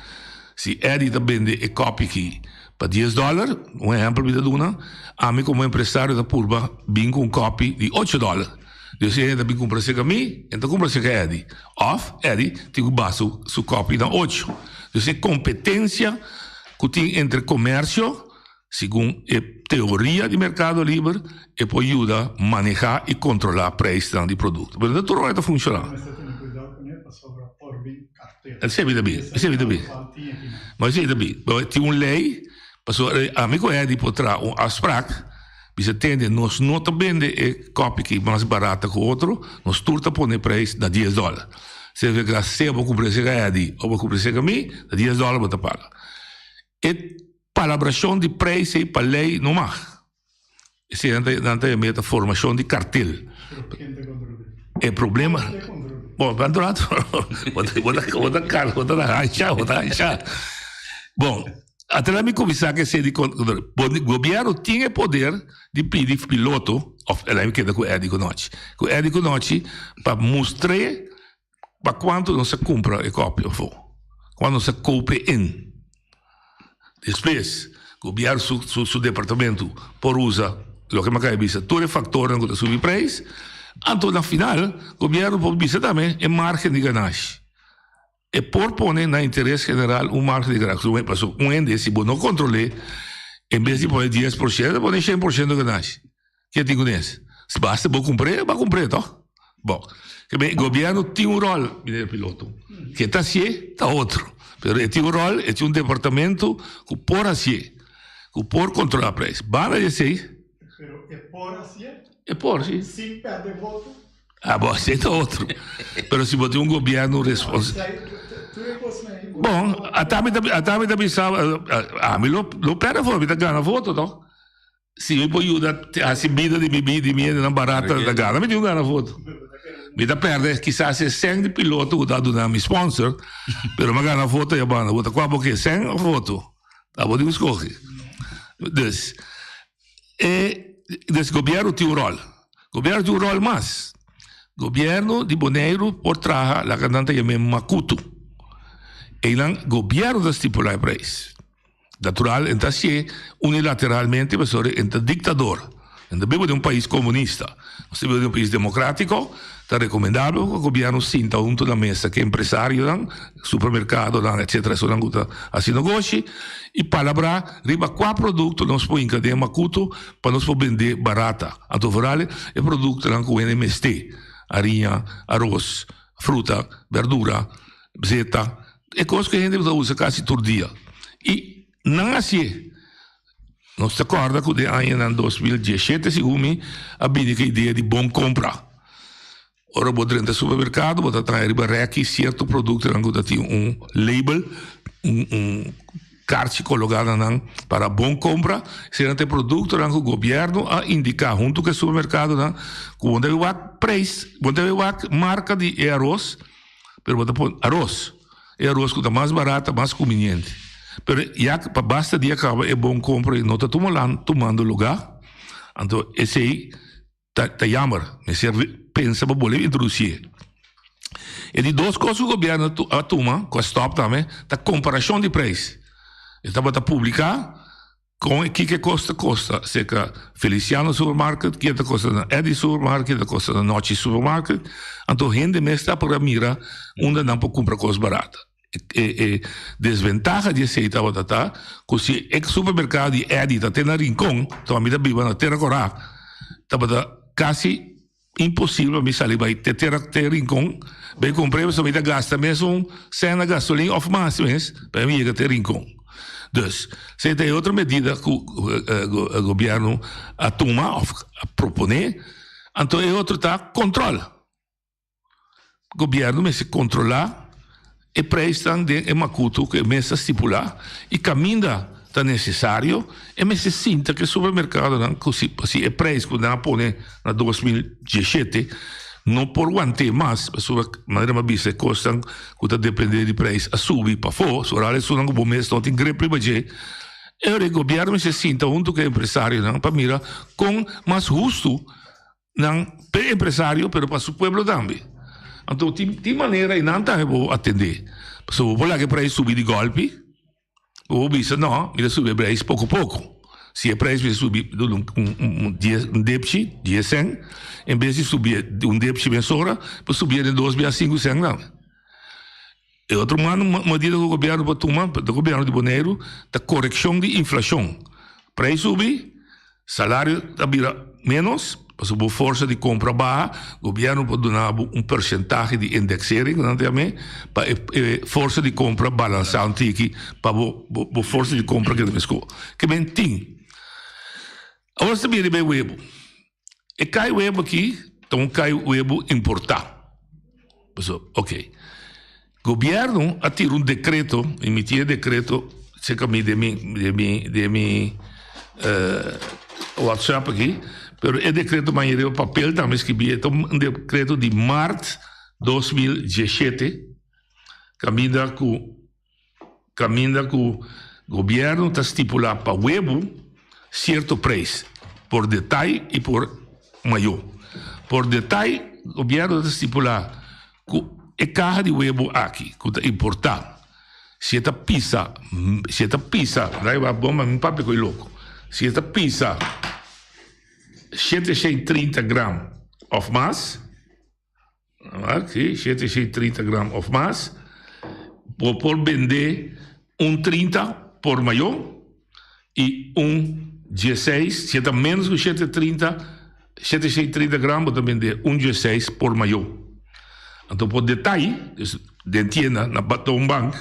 Si Eddy ta bende e kopi aki pa dies dollar, un ehempel mi ta duna, ami como empresario ta purba bin cu un kopi di ocho dollar. Dus e hende ta bin cumpra cerca mi, e no ta cumpra cerca Eddy. Of Eddy tin cu baha su kopi na ocho. Dus e competencia ku tin entre komersio, segun e teoria di merkado liber, e por yuda manehá i kontrolá preisnan di produkto. Pero no tur ora e ta funshoná. Esei mi ta bi, esei mi ta bi. Ma esei ta bi. Tin un lei, pasobra ami ku Eddy por traha un afsprak, bisa tende nos no ta bende e kòpi ki mas barata ku otro, nos tur ta pone preis na dies dòler. Se ve ka sea bo kumpra esei ka Eddy o bo kumpra esei ka mi, ta dies dòler bo ta paga. E palabrashon di preis ei pa lei no mag. Esei nan ta nan ta yama e ta formashon di kartel. E problema, bon, pa otro lado bo ta bo ta bo ta kar bo ta hansha bo ta hansha. Bon, ata mi kuminsá ku esei di gobièrnu tin e poder di pidi piloto of el a keda ku Eddy Konochi ku Eddy Konochi pa mustr'é pa kuantu nos a kumpra e kòpi afó kuantu nos a kope in despues gobièrnu su su su departamento por usa loke mi a kaba bisa tur e faktornan ku ta subi preis anto na final gobièrnu por bisa tambe e margen di ganashi. E por pone na interes general un margen di ganashi. Pasobra un hende si bo no kontrol'é, en bes di pone dies por shento, ta pone shen por shento ganashi. Ke tin ku nes? Basta bo kumpr'é, bo a kumpr'é tòg? Bon, ke men gobièrnu tin un ròl, meneer Piloto. Ke ta hasié ta otro. Pero e tin un ròl, e tin un departamento ku por hasié, ku por kontrolá preis. Banda di esei.
Pero e por hasié?
E por, si.
Sin pèrdè voto?
Ah, bo, esei ta otro. Pero si bo tin un gobierno responsabel. Bon, ata mi ta, ata mi ta bisa, ami lo, lo perde voto, mi ta gana voto, toch? Si mi por yuda hasi bida di mi di mi hendenan barata ta gana, mi tin ku gana voto. Mi ta perde kisas e sèn di piloto ku ta duna mi sponsor, pero mi a gana voto ya banda. Bo ta kua bo ke, sèn òf voto? Abo tin ku skohe. Dus, E des gobierno tin un rol. Gobierno tin un rol mas. Gobièrnu di Boneiru por traha laga nan ta yam'é makutu. Einan gobièrnu ta stipulá e preis. Natural en ta hasié unilateralmente pasobra en ta diktador. En ta biba den un pais komunista. Nos ta biba den un pais demokratiko, ta rekomendabel ku gobièrnu sinta huntu na mesa ku empresarionan, supermerkadonan etsetera esunnan ku ta hasi negoshi i palabrá riba kua produkto nos por hinka den e makutu pa nos por bendé barata. Anto vooral e produktonan ku hende mester, hariña, aros, fruta, berdura, zeta, e kos ku hende ta usa kasi tur dia. I nan hasié. Nos ta kòrda ku den añanan 2017 segun mi a bini ku e idea di bon kompra. Ora bo drenta supermerkado bo ta trae riba rèki sierto produktonan ku ta tin un label, un un karchi kologá na nan para bon kompra. Esei nan ta e produktonan ku gobièrnu a indiká huntu ku e supermerkadonan ku bo debe wak preis, bo debe wak marka di e aros, pero bo ta pone aros. E aros ku ta mas barat ta mas kuminiente. Pero ya pa basta dia kaba e bon kompra no ta tumando lugá, anto esei ta ta jammer. Mester pensa pa bolbe introdusié. E di dos kos ku gobièrnu a tuma, ku a stòp tambe, ta komparashon di preis. E tabata publiká Kon e kiko e kos ta kosta serka Feliciano Supermarket, kiko ta kosta na Eddy Supermarket, kiko ta kosta na Nochi Supermarket. Anto hende mes ta por a mira unda nan por kumpra kos barat. E e desventaha di esei tabata ta ku si e supermerkado di Eddy ta te na Rincon, to ami ta biba na Tera Korá, tabata kasi imposibel pa mi sali bai te Tera te Rincon bai kumpra pasobra mi ta gasta mesun sèn na gasolin òf mas mes pa mi yega te Rincon. Dus, esei ta e otro medida ku gobièrnu a tuma òf a proponé. Anto e otro ta kòntròl. Gobièrnu mester kontrolá e preisnan den e makutu ku e mes ta stipulá i kaminda ta nesesario e mester sinta ku e supermerkadonan ku si si e preis ku nan a pone na 2017 no por want'é mas pasobra manera mi a bisa e kosnan ku ta dependé di preis a subi pafó soral esunnan ku bo mes no tin grip riba dje e ora e gobièrnu mester sinta huntu ku e empresarionan pa mira kon mas hustu Nan p'e empresario pero pa su pueblo tambe. Anto tin tin manera y nan tambe bo atende. Pasobra bo por laga e prijs subi di golpi, bo por bisa no, mi ta subi e prijs poco poco. Si e prijs mester subi duna un un dies un depchi, dies cent, en bes di subi un depchi mesora, bo subié den dos bia sinku cent tambe. E otro medida ku gobièrnu por tuma, e gobièrnu di Boneiru, ta korekshon di inflashon. Preis subi, salario ta bira ménos, pasobra bo forsa di kompra baha, gobièrnu por duna bo un persentahe di indeksering, nan ta yam'é, pa e forsa di kompra balansá un tiki, pa bo forsa di kompra keda meskó. Ke men tin. Awor nos ta bira riba e webu. E kai webu aki ta un kai webu importá. Pasobra, ok, gobièrnu a tira un dekreto, emití e dekreto serka mi den mi den mi den mi whatsapp aki, pero e dekreto maña riba papel tambe skibí, e ta un dekreto di mart 2017, kaminda ku Caminda cu gobierno ta stipula pa webu cierto prijs, por detay y por mayo. Por detay gobierno ta stipula cu e caha di webu aki cu ta importa, si e ta pisa, si e ta pisa, rai wak bon ma mi papia cu e loco, si e ta pisa 730 gram of mas, Si, 730 gram of mas, bo por bende un 30 por mayo y un 16, si e ta menos cu 730, 730 gram bo ta bende un 16 por mayo. Anto por detaye, dus den tienda na toonbank,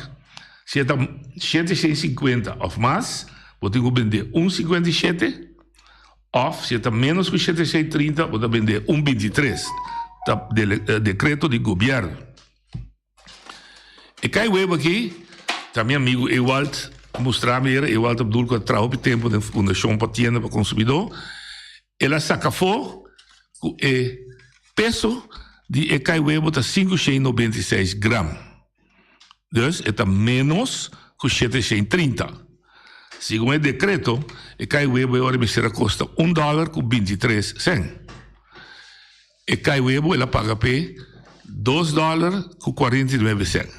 si e ta 750 of mas, bo tin cu bende un 57. Òf si e ta ménos ku 730 bo ta bend'é un 23. Ta dekreto di gobièrnu. E kai web aki ta mi amigu Ewald a mustra mi era, Ewald Abdul ku a traha hopi tempu den Fundashon pa Tienda pa Konsumidó. El a saka afó ku e peso di e kai webo ta 596 gram. Dus e ta ménos ku 730. Segun e dekreto, e kai webo e ora mester a kosta un dòler ku 23 sèn. E kai webu el a paga p'e dos dòler ku 49 sènt.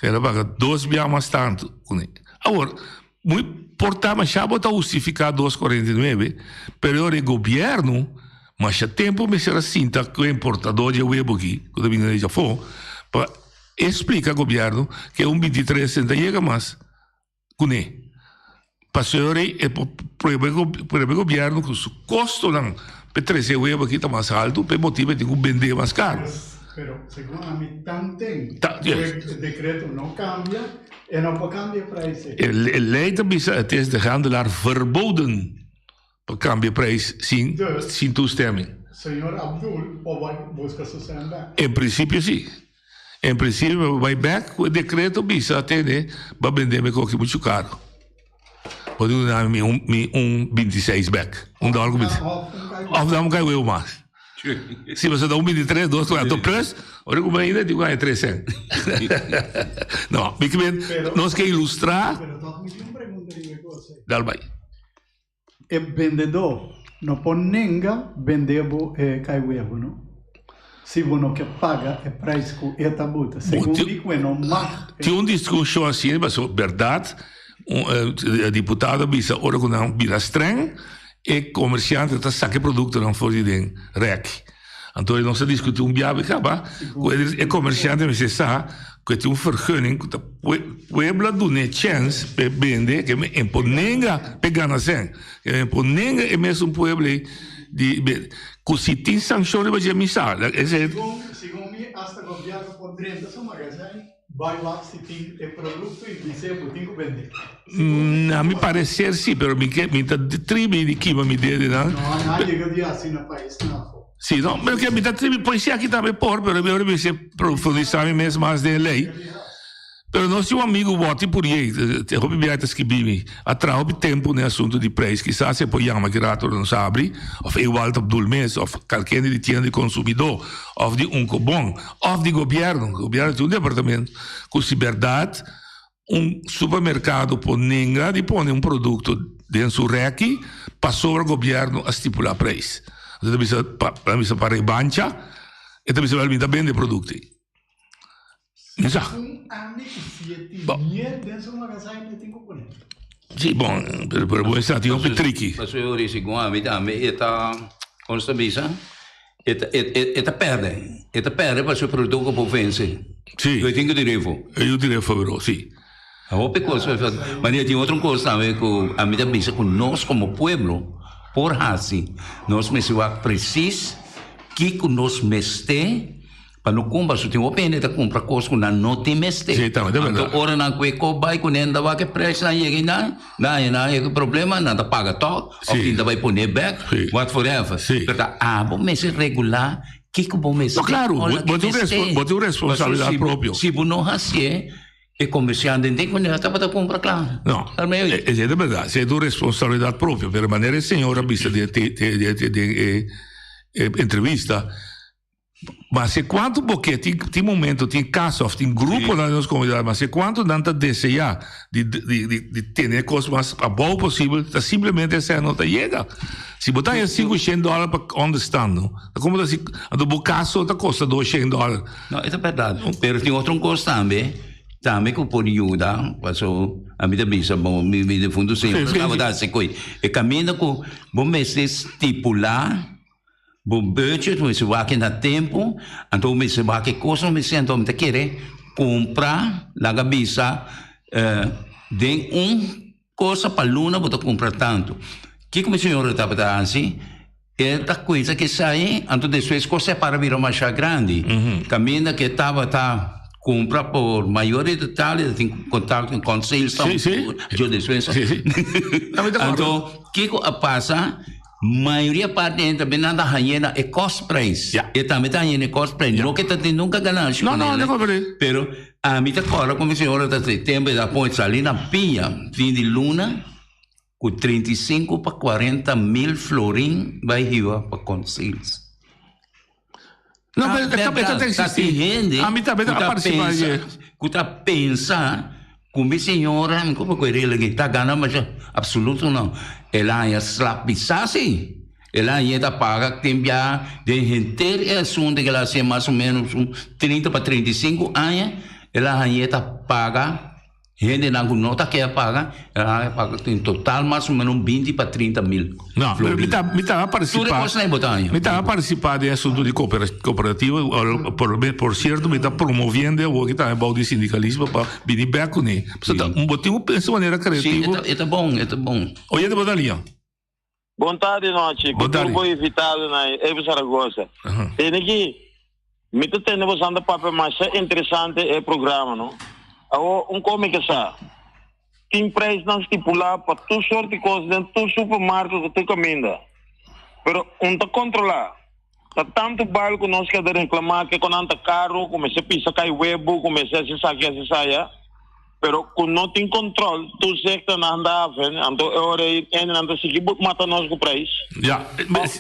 El a paga dos bia mas tantu kuné. Awor, muy por ta masha bo ta hustifiká dos 49, pero e ora e gobièrnu masha tempu mester a sinta ku e importadó dje webu aki ku ta bini di djafó pa e splika gobièrnu ku e un 23 sènt ta yega mas. kuné. Pasobra e por prueba e gobièrnu ku su kostonan pa e trese e web aki ta mas haltu, pa e motibu e tin ku bendé mas karu.
Pero segun ami tanten ku e dekreto no kambia, e no por kambia e prijs ei.
E lei ta bisa het is de handelaar verboden pa kambia e prijs sin toestemming.
Señor Abdul por bai buska su sèn bèk?
En prinsipio si. En prinsipio bo bai bek ku e dekreto bisa tene bo a bende mi koki muchu karu. Bo tin ku duna mi un mi un bintiseis bek. Un dòler ku binti òf dame un kai webu mas. Si bo sa da un bintitres dos ku anto plus ora ku bo ainda tin ku haña tres sènt. No, mi ke men nos ke ilustrá.
Pero tòg mi tin un pregunta riba e kos ei.
Dal bai.
E bendedó no por nenga bende bo e kai webu, no? Si bo no ke paga e prijs ku e ta buta. Segun mi ku e no mag.
Tin un diskushon asina, pasobra bèrdat un diputado a bisa ora ku nan bira strèng e komersiante ta saka e produktonan for di den rèk. Anto nos a diskutí un biaha kaba ku e komersiante mester sa ku e tin un vergunning ku ta pueblo a dun'é chèns pa e bende ke e por nenga pa e gana sèn. Ke e por nenga e mesun pueblo ei di bende. Ku si tin sankshon riba dje mi sa.
Segun mi asta gobièrnu por drenta su magazijn. Bai wak si tin e produkto i bis'é bo tin ku bendé.
Na mi parecer si, pero mi ke mi ta tribi di kima mi dedenan.
No, nan a yega di hasi na paisnan afó.
Si, no, pero ke mi ta tribi poi si aki tambe por, pero mi ora mi mester profundisá mi mes mas den e lei. Pero nos tin un amigu Wòti Purié, te hopi biaha ta skibi mi, a traha hopi tempu den asuntu di preis, kisas e por yama ki rato ora nos abri, òf Ewald Abdul mes, òf kalkende di tienda di konsumidó, òf di Unkobon. Of di gobierno, gobierno tin un departamento cu si berdad un supermercado por nenga di pone un producto den su reki pasobra gobierno a stipula prijs. Anto ta bisa pa ta bisa pa rebancha e ta bisa wel mi ta bende producto ey. Mi sa.
Un ami cu si e tin miel den su magazijn e tin cu pone.
Si bon pero pero bo esa tin hopi triki.
Pasobra ora segun ami tambe e ta con ta bisa E ta, e, e ta perde. E ta perde pasobra e produkto por vense.
Sí.
Yo tin ku tir'é afó.
Yo tir'é afó, bro, sí.
Hopi kos. Manera tin otro kos tambe ku ami ta bisa ku nos komo pueblo por hasi. Nos mester wak presis kiko nos mester pa no kumpra. So tin hopi hende ta kumpra kos ku nan no tin mester.
Sí, tambe ta berdad.
Anto ora nan kue kos bai kuné nan ta wak e presnan yega einan. Nan haña nan e problema, nan ta paga tòg, òf tin ta bai pon'é bèk, what for ever. Pero ta abo mester regulá kiko bo mester.
No, klaro, bo tin bo tin un responsabilidat propio.
Si bo no hasié, e komersiante den ku nan tabata kumpra kla.
No, esei ta bèrdat, esei ta un responsabilidat propio, pero manera e señor a bisa den e entrevista, Ma si cuanto bo ke, tin tin momento, tin caso of tin gruponan den nos comunidad, ma si cuanto nan ta desea di di di di tene e cos mas abou posibel, ta simplemente esei no ta yega. Si bo ta haña sinku shen dollar pa onderstand, no, ta como ta si, anto bo caso ta costa dos shen dollar.
No, e ta berdad. Pero tin otro cos tambe, tambe cu por yuda, paso ami ta bisa bo, mi mi difunto señor tabata haci cu e caminda cu bo mester stipula. Bo budget mester wak na tempu, anto bo mester wak e kosnan mester, anto mi ta kere kumpra, laga bisa den un kosa pa luna bo ta kumpra tantu. Kiko mi señora tabata hasi? E ta kuinsa ku esei, anto despues kos a para bira masha grandi. Kaminda ku e tabata kumpra por mayor di total, e ta tin kontakto ku konsel, anto kiko a pasa? Mayoria parti hende tambe nan ta hañ'é na e kostprijs.
Ja.
E tambe ta hañ'é na e kostprijs.
Ja.
No ke ta tin nunka ganashi
No,
ku
no,
nele.
no comprende.
Pero ami ta kòrda ku mi señora ta te tempu e ta pone sali na pia fin di luna ku 35 pa 40 mil florin bai hiba pa konsils.
No, pero e ta, e ta
Ta tin
existi.
hende
Ami tambe
ku
ta
ta
participa
pensa,
dje.
ku ta pensa ku mi señora, mi komo ku e regla aki, ta gana masha. Absoluto no. El a haña slap pisá si. El a hañ'é ta paga tin biaha den henter e asuntu ku el a hasié mas o ménos un trinta pa 35 aña, el a hañ'é ta paga hendenan ku no ta ke a paga, el a haña paga en total mas o ménos un binti pa 30 mil
No, pero mi
florin.
ta, mi ta
Tur e
partisipá,
kosnan ei bo ta haña.
mi ta partisipá den e asuntu di kooperativa, por, por sierto mi ta promoviendo awor ki tambe bou di sindikalismo pa bini bèk kuné. Pasobra ta, bo tin ku pensa manera
Sí, e
kreativo.
ta, e ta bon, e ta bon.
Oyente bo ta liña.
Bon tardi nochi,
Bon
ku tur
tardi.
bo invitado na Evo Zaragoza. Tene ki mi ta tende bo santa papia masha interesante e programa no. Awo un ko mi ke sa, tin prijsnan stipulá pa tur sorti kos den tur supermarket ku tur kaminda. Pero un ta kontrolá. Ta tantu bal ku nos keda reklamá ke konan ta karu, ku mester pisa kai webu, ku mester hasi esaki hasi esaya, pero ku no tin kontrol, tur sekta nan ta hafen, anto e ora ei hendenan ta sigui mata nos ku preis.
Ya.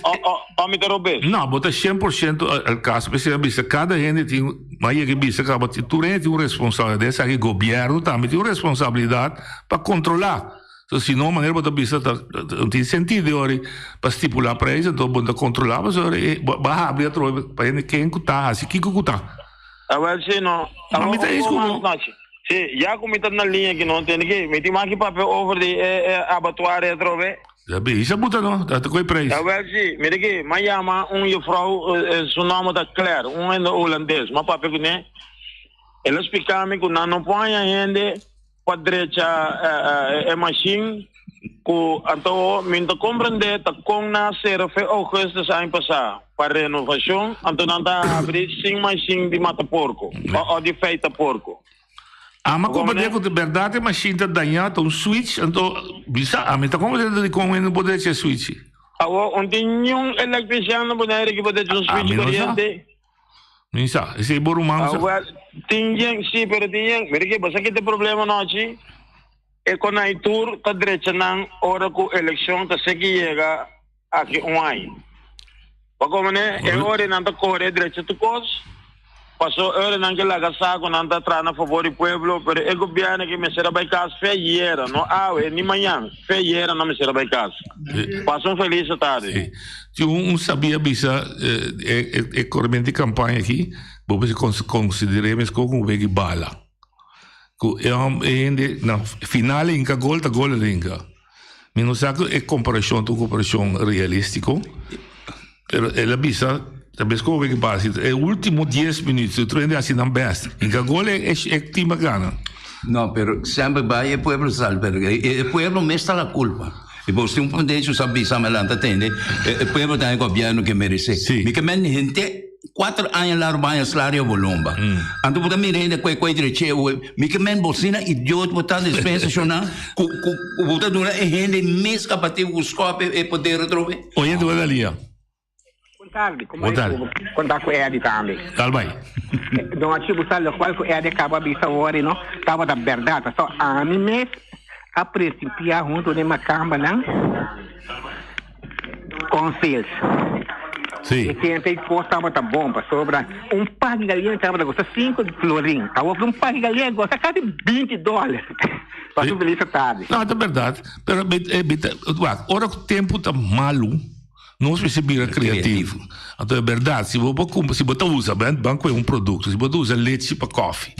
O, o, o mi ta robes?
No, bo ta 100% al kaso. P'esei a bisa kada hende tin, m'a yega bisa kaba, tur hende tin un responsabilidat. Esaki gobièrnu tambe tin un responsabilidat pa kontrolá. So si no manera bo ta bisa ta no tin sentido e ora pa stipula prijs anto bo no ta controla pasobra e bo a habri atrobe pa hende ken cu ta haci kico cu ta.
Awel si no.
Ma mi ta eens cu bo.
Si, ya cu mi ta na liña aki no tende ki mi tin mas ki papia over di e e abatuar e atrobe.
Ya bisa buta no, ta ta cu e prijs.
Awel si, mira ki, m'a yama un juffrouw, su nomber ta Claire, un hende Holandes, m'a papia cu ne, el a splica mi cu nan no por haña hende pa drecha e mashin ku anto mi no ta komprendé ta kon nan a sera fe augustus aña pasá pa renovashon anto nan ta habri sin mashin di mata porko o di feita porko.
Ama komprendé ku bèrdat e mashin ta dañá ta un switch anto bisa ami ta komprendé di kon hende por drecha e switch.
Awor un tin niun elektrisian na Bonaire ki por drecha un switch koriente?
Mi sa, esei bo ruman sa.
Awel, tin yen, si, pero tin yen. Mira ke, bo sa ki ta e problema nochi? E konai tur ta drecha nan ora ku elekshon ta seki yega aki un ai. Pa komo ne, e ora nan ta kore drecha tur kos, paso e ora nan ke laga sa ku nan ta traha na fabor di pueblo, pero e gobièrnu aki mester a bai kas fe ayera, no awe ni mañan, fe ayera nan mester a bai kas. Pasa un felis tardi.
Si un sabí a bisa e corremento di campaña aki, bo mester consider'é mescos cu un wega di bala. Cu e hende na final e hinca gol ta gol el hinca. Mi no sa cu e comparacion ta un comparacion realistico, pero el a bisa ta mescos cu un wega di bala. Si e ultimo dies minuut si otro hende haci nan best, hinca gol e team a gana.
No, pero semper bay e pueblo sal, pero e pueblo mes ta la culpa. E bos tin un punto sa bisa me lanta tende e pueblo ta e gobierno ke merece. Mi ke men hende 4 aña largo baña salario bo lomba. Anto bo ta mira hende kue kue dreche mi ke men bosina idiot bo ta despensa shona ku ku bo ta duna e hende mes kapati ku skop e poder atrobe.
Oyente bo lia.
Bon tardi, como
Bon tardi.
Conta cu Eddie tambe.
Tal bai.
Don Archie, sa locual cu Eddie acaba bisa awor no tabata berdad. So ami mes a principia hunto den macambanan con sales.
Sí.
E tempo e cos tabata bon pasobra un pak di galiña tabata costa 5 florin. Awor un pak di galiña costa casi 20 dollar. Pasa un feliz tardi.
No, ta berdad. Pero, wak, ora cu tempo ta malu, Nos mester bira creativo. Anto e berdad, si bo por cumpra, si bo ta usa, ban ban coge un producto, si bo ta usa lechi pa koffie,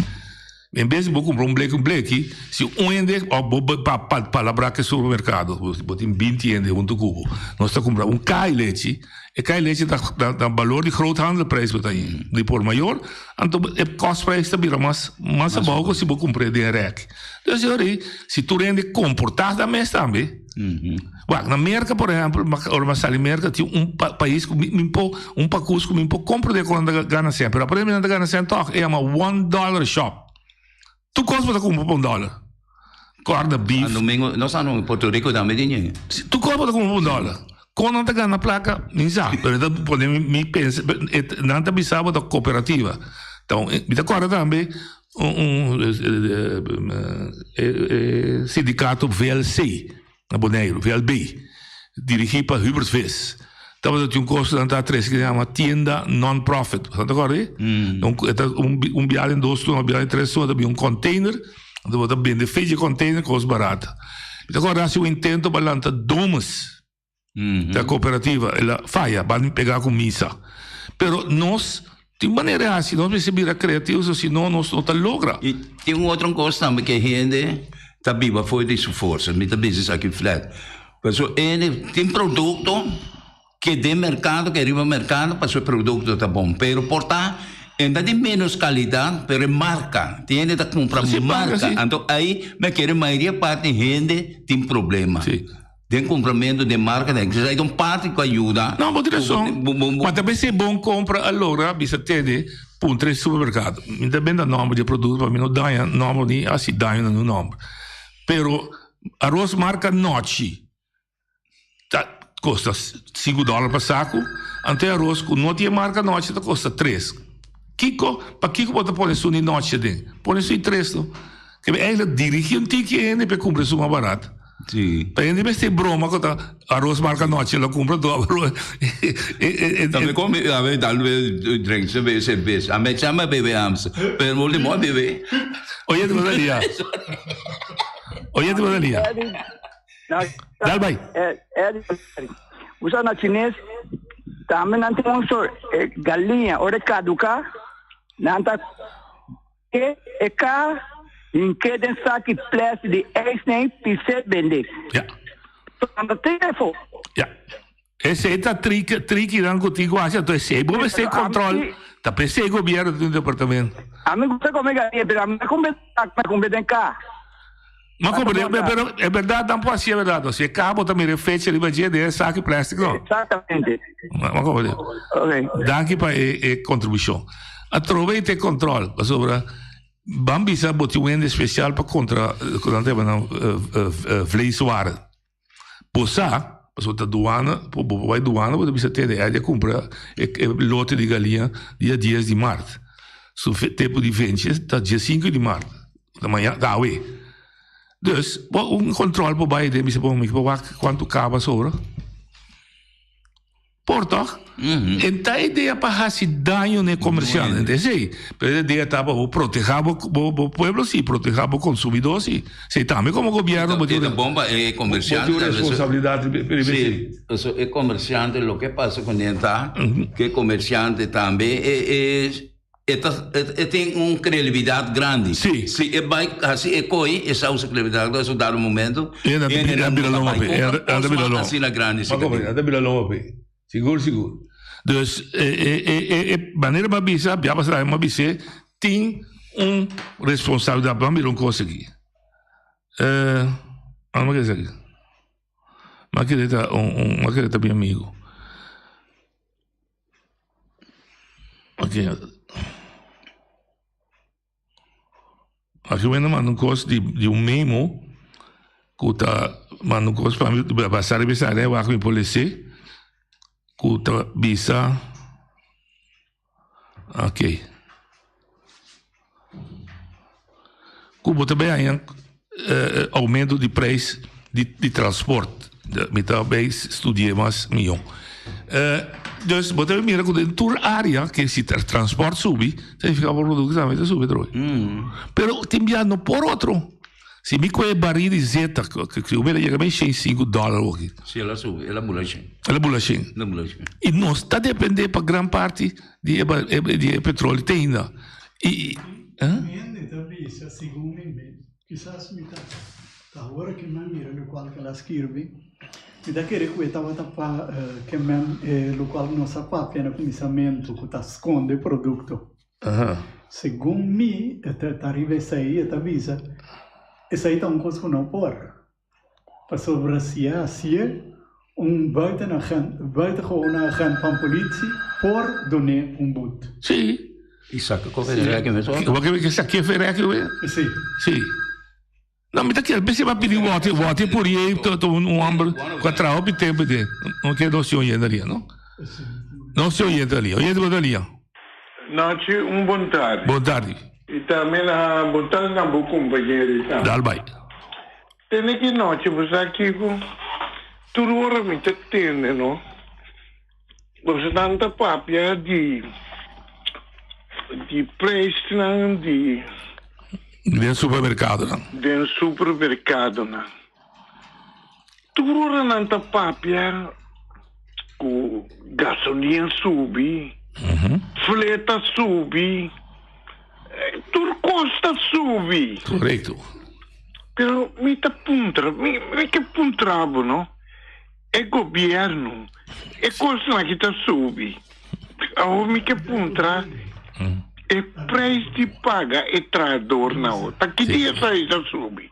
en bes di bo cumpra un bleki un bleki, si un hende of bo pa pa palabra cu e supermercado, bo tin binti hende hunto cu bo, nos ta cumpra un caha di lechi, e caha di lechi ta na balor di groothandelprijs bo ta yin, di por mayor, anto e kostprijs ta bira mas mas abao cu si bo cumpr'e den rek. Entonces e ora ey, si tur hende comporta nan mes tambe, Wak, na Merka por ehempel, ora mi a sali Merka tin un pais ku mi por, un pakus ku mi por komprende kon nan ta gana sèn, pero aparentemente nan ta gana sèn tòg, e yama one dollar shop. Tur kos bo ta kumpra pa un dòler. Kòrda beef.
Domingo, nos a no Puerto Rico tambe tin ñe.
Si, tur kos bo ta kumpra pa un dòler. Kon nan ta gana plaka, mi sa, pero e ta pone mi pensa, nan ta bisa bo ta kooperativa. Mi ta kòrda tambe un e sindikato VLC na Boneiru, VLB, dirigí pa Hubert Vis. Tabata tin un kos ku nan ta trese ku yama tienda non-profit. Bo ta kòrda ei? E ta un biaha den dos luna, un biaha den tres luna ta bin un container, anto bo ta bende fecha e container kos barata. Mi ta kòrda hasi un intento pa lanta Domus. Ta cooperativa, el a faya, ban pega cu misa. Pero nos tin manera di haci, nos mester bira creativo, so si no nos no ta logra.
Y tin un otro cos tambe cu e hende ta biba for di su forsa, mi ta bisa esaki flat. Pasobra hende tin producto cu den mercado, cu riba mercado pasobra e producto ta bon, pero por ta e ta di menos calidad, pero e marca, tin hende ta cumpra marca, anto ahi mi a kere mayoria parti hende tin problema. Den kumpramentu den marka den esei ta un parti ku a yuda.
No, bo tin rason. Ma ta bes e bon kompra a logra bisa tende puntra e supermerkado. Mi ta benda nòmber di e produkto pa mi no daña nòmber ni hasi daño na nun nòmber. Pero aros marka Nochi ta kosta sinku dòler pa saku, anto e aros ku no tin e marka Nochi ta kosta tres. Kiko, pakiko bo ta pone esun di Nochi aden? Pone esun di tres no. Kebe eigenlijk dirigi un tiki hende pa e kumpra esun mas barat.
Sí.
Pa hende mester broma ku ta aros marka nochi lo kumpra tu aros.
Tambe come a ver tal vez drink cerveza cerveza. A me chama bebe ams. Pero último a bebe.
Oye tu Rosalia. Oye tu Rosalia. Dal bai.
Usa na chines tambe nan tin un soort galiña ora e caduca nan ta Ke e ka hink'é den saki plastic di ijsnee pis'é bende.
Ja.
Tanda telefon.
Ja. Esei ta triki, trikinan ku tin ku hasi, anto esei bo mester control. Ta p'esei gobierno tin un departamento.
Ami gusta come galiña, pero ami no a kumbe sak, mi a kumbe den ka.
Ma kumbe, pero e berdad nan por hasi e berdad no. Si e ka bo ta mira e fecha riba dje den e saki plastic no.
Exactamente.
Ma kumbe.
Ok.
Danki pa e e contribucion. Atrobe te control, pasobra ban bisa bo tin un hende especial pa contra ku nan ta yama nan vleeswaren. Bo sa, pasobra ta duana, bo por bai duana bo ta bisa tende Eddie a kumpra e lote di galiña dia dies di mart. Su tempu di venche ta dia sinku di mart, ta maña, ta awe. Dus, bo un control por bai den bisa bo mi por wak kuantu kaba sobra. Por toch? En ta idea pa haci daño n'e comerciante, esey. Pero e idea ta pa bo proteha bo bo pueblo si, proteha bo consumidor si. Si tambe como gobierno bo tin
E ta bon pa e comerciante.
Bo tin un responsabilidad riba esey.
Si, pasobra e comerciante loke pasa cu nan ta, cu e comerciante tambe e E ta e tin un credibilidad grandi.
Sí.
Si e bai haci e coi, e sa usa credibilidad grandi, so dado momento,
E na
hende
a
nan
bira
no ta
lomba
bai
pe. E
compra
a
cos
bira
mas
lomba.
asina grandi si
Ma
ka
compra,
tin.
a ta bira lomba pe. Sigur, sigur. Dus e e e e e manera mi a bisa, bia pasá mi a bis'é, tin un responsabilidad. Bo a mira un cos aki. Eh, amo ke esaki. Mi a kere ta un un mi a kere ta mi amigo. Aki wende manda un kos di di un memo ku ta manda un kos pa mi basa riba esaki den wak mi por lese ku ta bisa ok ku bo ta bay haña oumento di prijs di transport mi ta bay studia mas miho dus bo ta mira ku den tur area ke si transport subi significa bo produkto tambe ta subi atrobe pero tin bia no por otro si mi kohe baril di zeta ku mi a yega mi shen sinku dòler awoki
Si el a subi el a bula shen
el a bula shen
el a bula shen
i nos ta depende pa gran parti di e petroleo te ainda i.
Hende ta bisa segun mi mes, kisas mi ta ta ora ke mi a mira lokual ke el a skirbi, mi ta kere ku e tabata pa ke men e lokual nos a papia na kuminsamentu ku ta skonde produkto. Segun mi e ta riba esei e ta bisa esei ta un kos ku no por. Pasobra si e hasié, un buitenagent, buitengewoon agent van politie por dun'é un but.
Sí.
I saka kofe di rèki mes ora.
Bo ke saki efe rèki we?
Sí.
Sí. No, mi ta kere p'esei bo a pidi wòti, wòti por yei ta un hòmber ku a traha hopi tempu den. No ke nos tin oyente alia, no? Nos tin oyente alia. Oyente bo ta alia?
Nochi, un bon tardi.
Bon tardi.
I tambe na bon tardi na bo kompañero i tambe.
Dal bai.
Tene ki nochi bo sa kiko? Tur ora mi ta tende no. Bosonan ta papia di di prijsnan di.
Den supermerkadonan.
Den supermerkadonan. Tur ora nan ta papia. Gasolina subi, fleta subi, tur kos ta subi.
Korekto.
Pero mi ta puntra, mi mi ke puntra bo no, e gobièrnu, e kosnan aki ta subi, awor mi ke puntra e preis di paga e trahadornan awor, ta ki dia esei ta subi?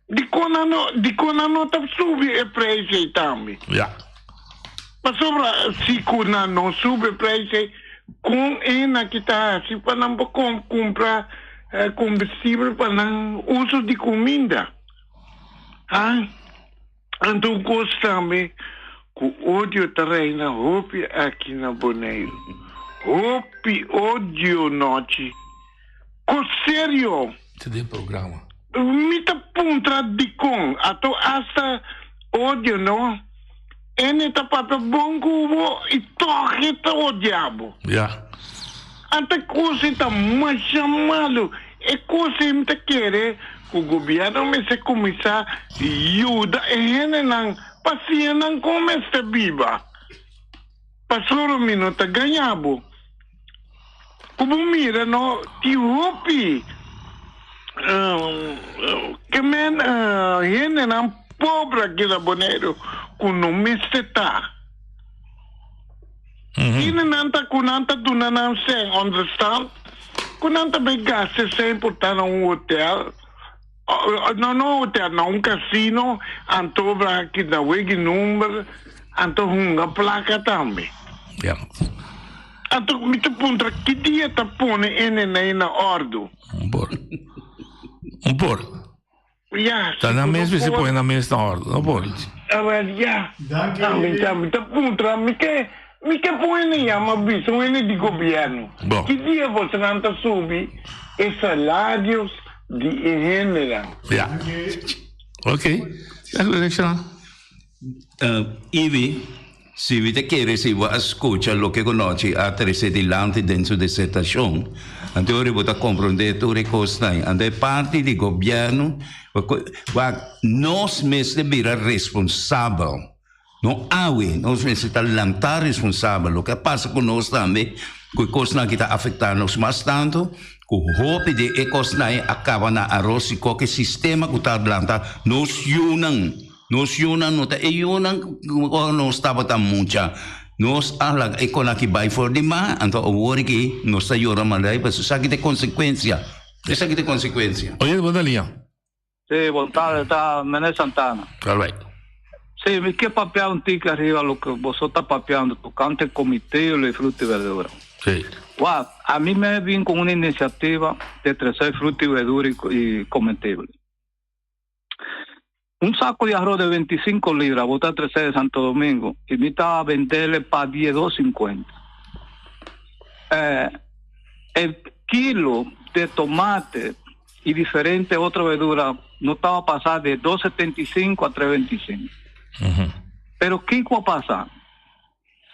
Dikon nan no, dikon nan no ta subi e preis ei tambe?
Ja.
Pasobra si ku nan no subi e preis ei, kon e nan ki ta hasi pa nan por kumpra kombustibel pa nan uso di kuminda? Ha? Anto un kos tambe ku odio ta reina hopi aki na Boneiru. Hopi odio nochi. Kos serio!
Ta den programa.
Mi ta puntra dikon ato asta odio no. Ene ta papia bon ku bo i tòg e ta odia bo.
Ya.
Anta kos ei ta masha malu. E kos ei mi ta kere ku gobièrnu mester kuminsá yuda e hendenan pa siña nan kon mester biba. Pasobra mi no ta gaña bo. Ku bo mira no tin hopi ke men hendenan pobre aki na Boneiru ku no mester ta. Hendenan ta ku nan ta duna nan sèn, understand? Ku nan ta bai gasta e sèn por ta na un hotel, no no hotel, na un casino, anto aki na wegi number, anto hunga plaka tambe.
Ja.
Anto mi ta puntra ki dia ta pone NNA na ordu?
Un por. Un por.
Ya.
Ta nan mes mester pone nan mes na ordu, no por.
Awel ya. Mi ta mi ta puntra mi ke mi ke pone nan yama bisa un hende di gobierno.
Bon.
Ki dia bosonan ta subi e salarios di e hendenan?
Ya. Ok. Ya direcciona.
Ivy, Si mi ta kere si bo a skucha loke ku Nochi a trese dilanti den su disertashon, anto ora bo ta komprondé tur e kosnan. Anto e parti di gobièrnu, wak, nos mester bira responsabel. No awe, nos mester ta lantá responsabel. Loke a pasa ku nos tambe, ku e kosnan aki ta afektá nos mas tantu, ku hopi di e kosnan ei a kaba na aros i koke sistema ku ta lanta nos yunan. Nos yunan no ta e yunan ku ora nos tabata mucha. Nos a laga e kon aki bai for di ma, anto awor aki nos ta yora manera pasobra esaki ta e konsekuensia. Esaki ta e konsekuensia.
Oye, bo ta liña.
Sí, bon tarde, ta Meneer Santana.
Alright.
Sí, mi ke papia un tiki ariba loke boso ta papiando tocante comité di fruta y verdura.
Sí.
Wak, ami me bin con un iniciativa de trece fruta y verdura y comestible. Un saco di arroz de 25 libras, bo ta trece de Santo Domingo, y mi ta vendele pa diesdos cincuenta. Eh, el kilo de tomate y diferente otro verdura no taba pasa de 2.75 a 3.25. Pero kiko a pasa?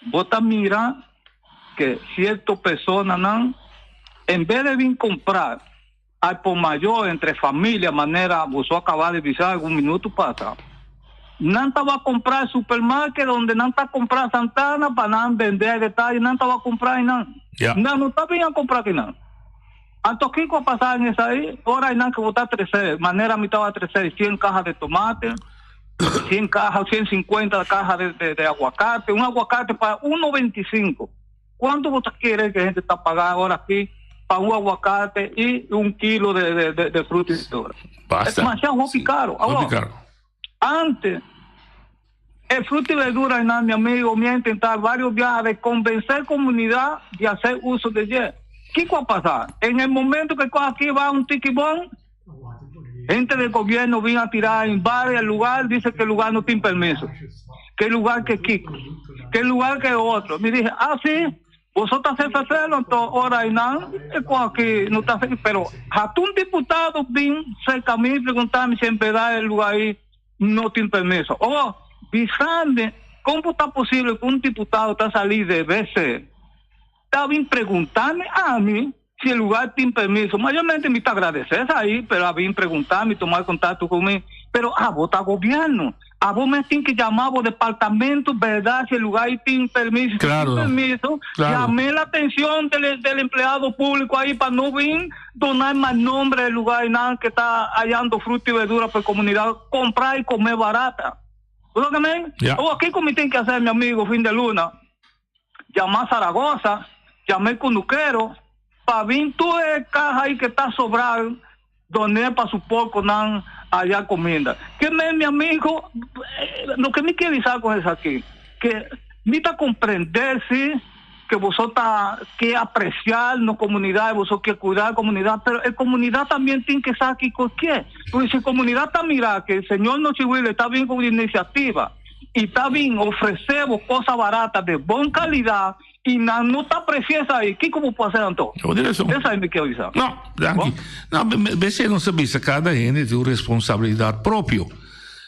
Bo ta mira que cierto personanan, en vez de bin comprar al por mayor entre familia, manera boso a caba di bisa algun minuto pasa, nan ta ba compra supermarket donde nan ta compra Santana pa nan bende al detalle, nan ta ba compra einan. Nan no ta bin a compra akinan. Anto kiko a pasa en esai? Ora einan ke bo ta trece, manera mi tabata trece cien caha de tomate, cien caha, cien cincuenta caha de, de, de aguacate, un aguacate pa uno veinticinco. Cuanto bo ta kere ke hende ta paga ora aki pa un aguacate y un kilo de, de, de, de fruta y verdura?
Basta.
Es demasiado hopi caro.
Hopi
Awor,
caro.
antes, e fruta y verdura einan, mi amigo, mi a intenta varios biaha de convencer comunidad de hacer uso de dje. Kiko a pasa? En el momento ke kos aki ba un tiki bon, Gente del gobierno vino a tirar, invade el lugar, dice que el lugar no tiene permiso, que el lugar que Kiko, que el lugar que otro. Me dije, ah, sí, vosotros hacéis hacerlo, entonces ahora y nada, aquí no está pero hasta un diputado vino cerca a mí y preguntarme si en verdad el lugar ahí no tiene permiso. O, bisame, ¿cómo está posible que un diputado está saliendo de BC? Está bien preguntarme a mí si e lugar tin permiso. Mayormente mi ta agradece esai, pero a bin pregunta mi, tuma contacto cu mi, pero abo ta gobierno. Abo mes tin que llamar bo departamento, verdad, si el lugar ahí tin permiso, si
Claro.
tin permiso,
Claro.
llamé la atención del, del empleado público ahí para no vir donar más nombre del lugar y nada que está hallando fruta y verdura por comunidad, comprar y comer barata. ¿Tú que me?
Ya.
O aquí como tiene que hacer mi amigo fin de luna, llamar a Zaragoza, llamé al cunuquero, pa' ver tú de caja ahí que está sobrado, doné para su porco nan allá comienda. Que me, mi amigo, eh, lo que me quiere decir con eso aquí, que necesita comprender, sí, que vosotros que apreciar no comunidad, vosotros que cuidar la comunidad, pero la comunidad también tiene que saber aquí con qué. Porque si la comunidad está mira que el señor Nochihuile está bien con iniciativa y está bien ofrecemos cosas baratas de buena calidad y na, no está preciosa ahí, ¿qué cómo puede hacer Antonio? Esa es mi que avisar.
No, danki. No, bese nos bisa kada hende tin un responsabilidat propio.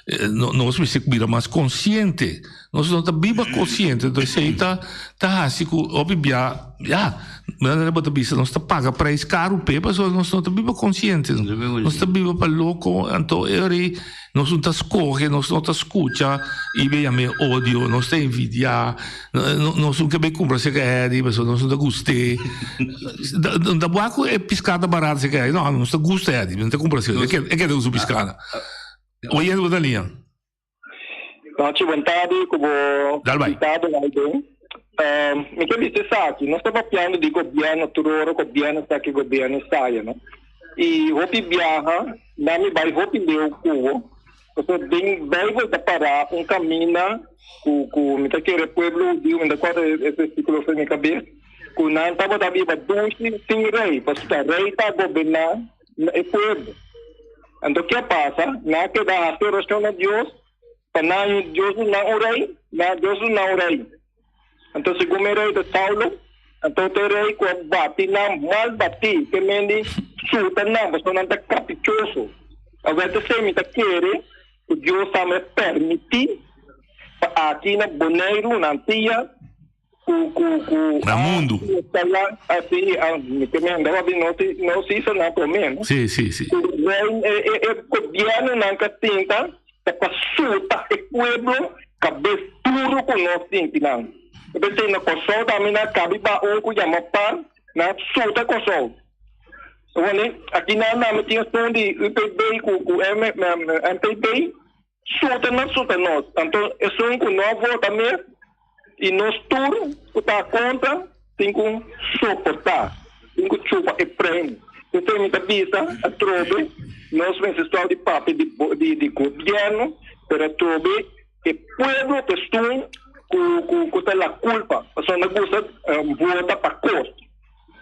Eh, no, nos mester bira mas konsiente. Nos no ta biba konsiente. Entonces esei ta ta hasi ku hopi bia ya, manera bo ta bisa nos ta paga prijs karu p'e pasobra nos no ta biba konsiente. Nos ta biba pa loko anto e ora ei nos no ta skohe, nos no ta skucha i be yam'é odio, nos ta envidiá, nos no ke bai kumpra seka Eddie pasobra nos no ta gust'é. No ta wak ku e piská ta barato seka Eddie, no, nos ta gusta Eddie, nos ta kumpra seka, e keda ku su piskada. Oyente bo ta liña.
Nochi, bon tardi ku bo
Dal bai.
invitado nan den. Ehm, mi ke bisa esaki, nos ta papiando di gobierno tur ora, gobierno esaki, gobierno esaya, no? I hopi biaha, nan mi bai hopi leu ku bo, pasobra den Bijbel ta pará un kaminda ku ku mi ta kere pueblo hudiu, mi ta kòrda e versíkulo for mi kabes, ku nan tabata biba dushi sin rei, pasobra rei ta goberná e pueblo. Anto ke a pasa? Nan a keda hasi orashon na Dios pa nan Dios duna un rei, nan Dios duna un rei. Anto segun e rei ta Saulo, anto ta e rei ku a bati nan mal batí, ke men di suta nan pasobra nan ta kaprichoso. Awor ta esei mi ta kere ku Dios tambe a permití pa aki na Boneiru, na Antia, ku ku ku
Na mundu.
Así, ah, mi ke men, daba bi no si no si sa na promé, no?
Sí, sí, sí.
Ku rei e e e gobiernonan ka sinta ta pa suta e pueblo kabes duro ku nos sinti nan. P'esei na Kòrsou tambe nan kabi ba un ku yama par, nan suta Kòrsou. Wani, aki nan nan tin esun di UPB ku ku M MPB. Suta nan suta nos. Anto esun ku no a vota mes i nos tur ku ta kontra tin ku soportá, tin ku chupa e prem. P'esei mi ta bisa atrobe nos mester stòp di papia di di di gobièrnu, pero atrobe e pueblo ta esun ku ku ku ta la kulpa pasobra nan gusta vota pa kos.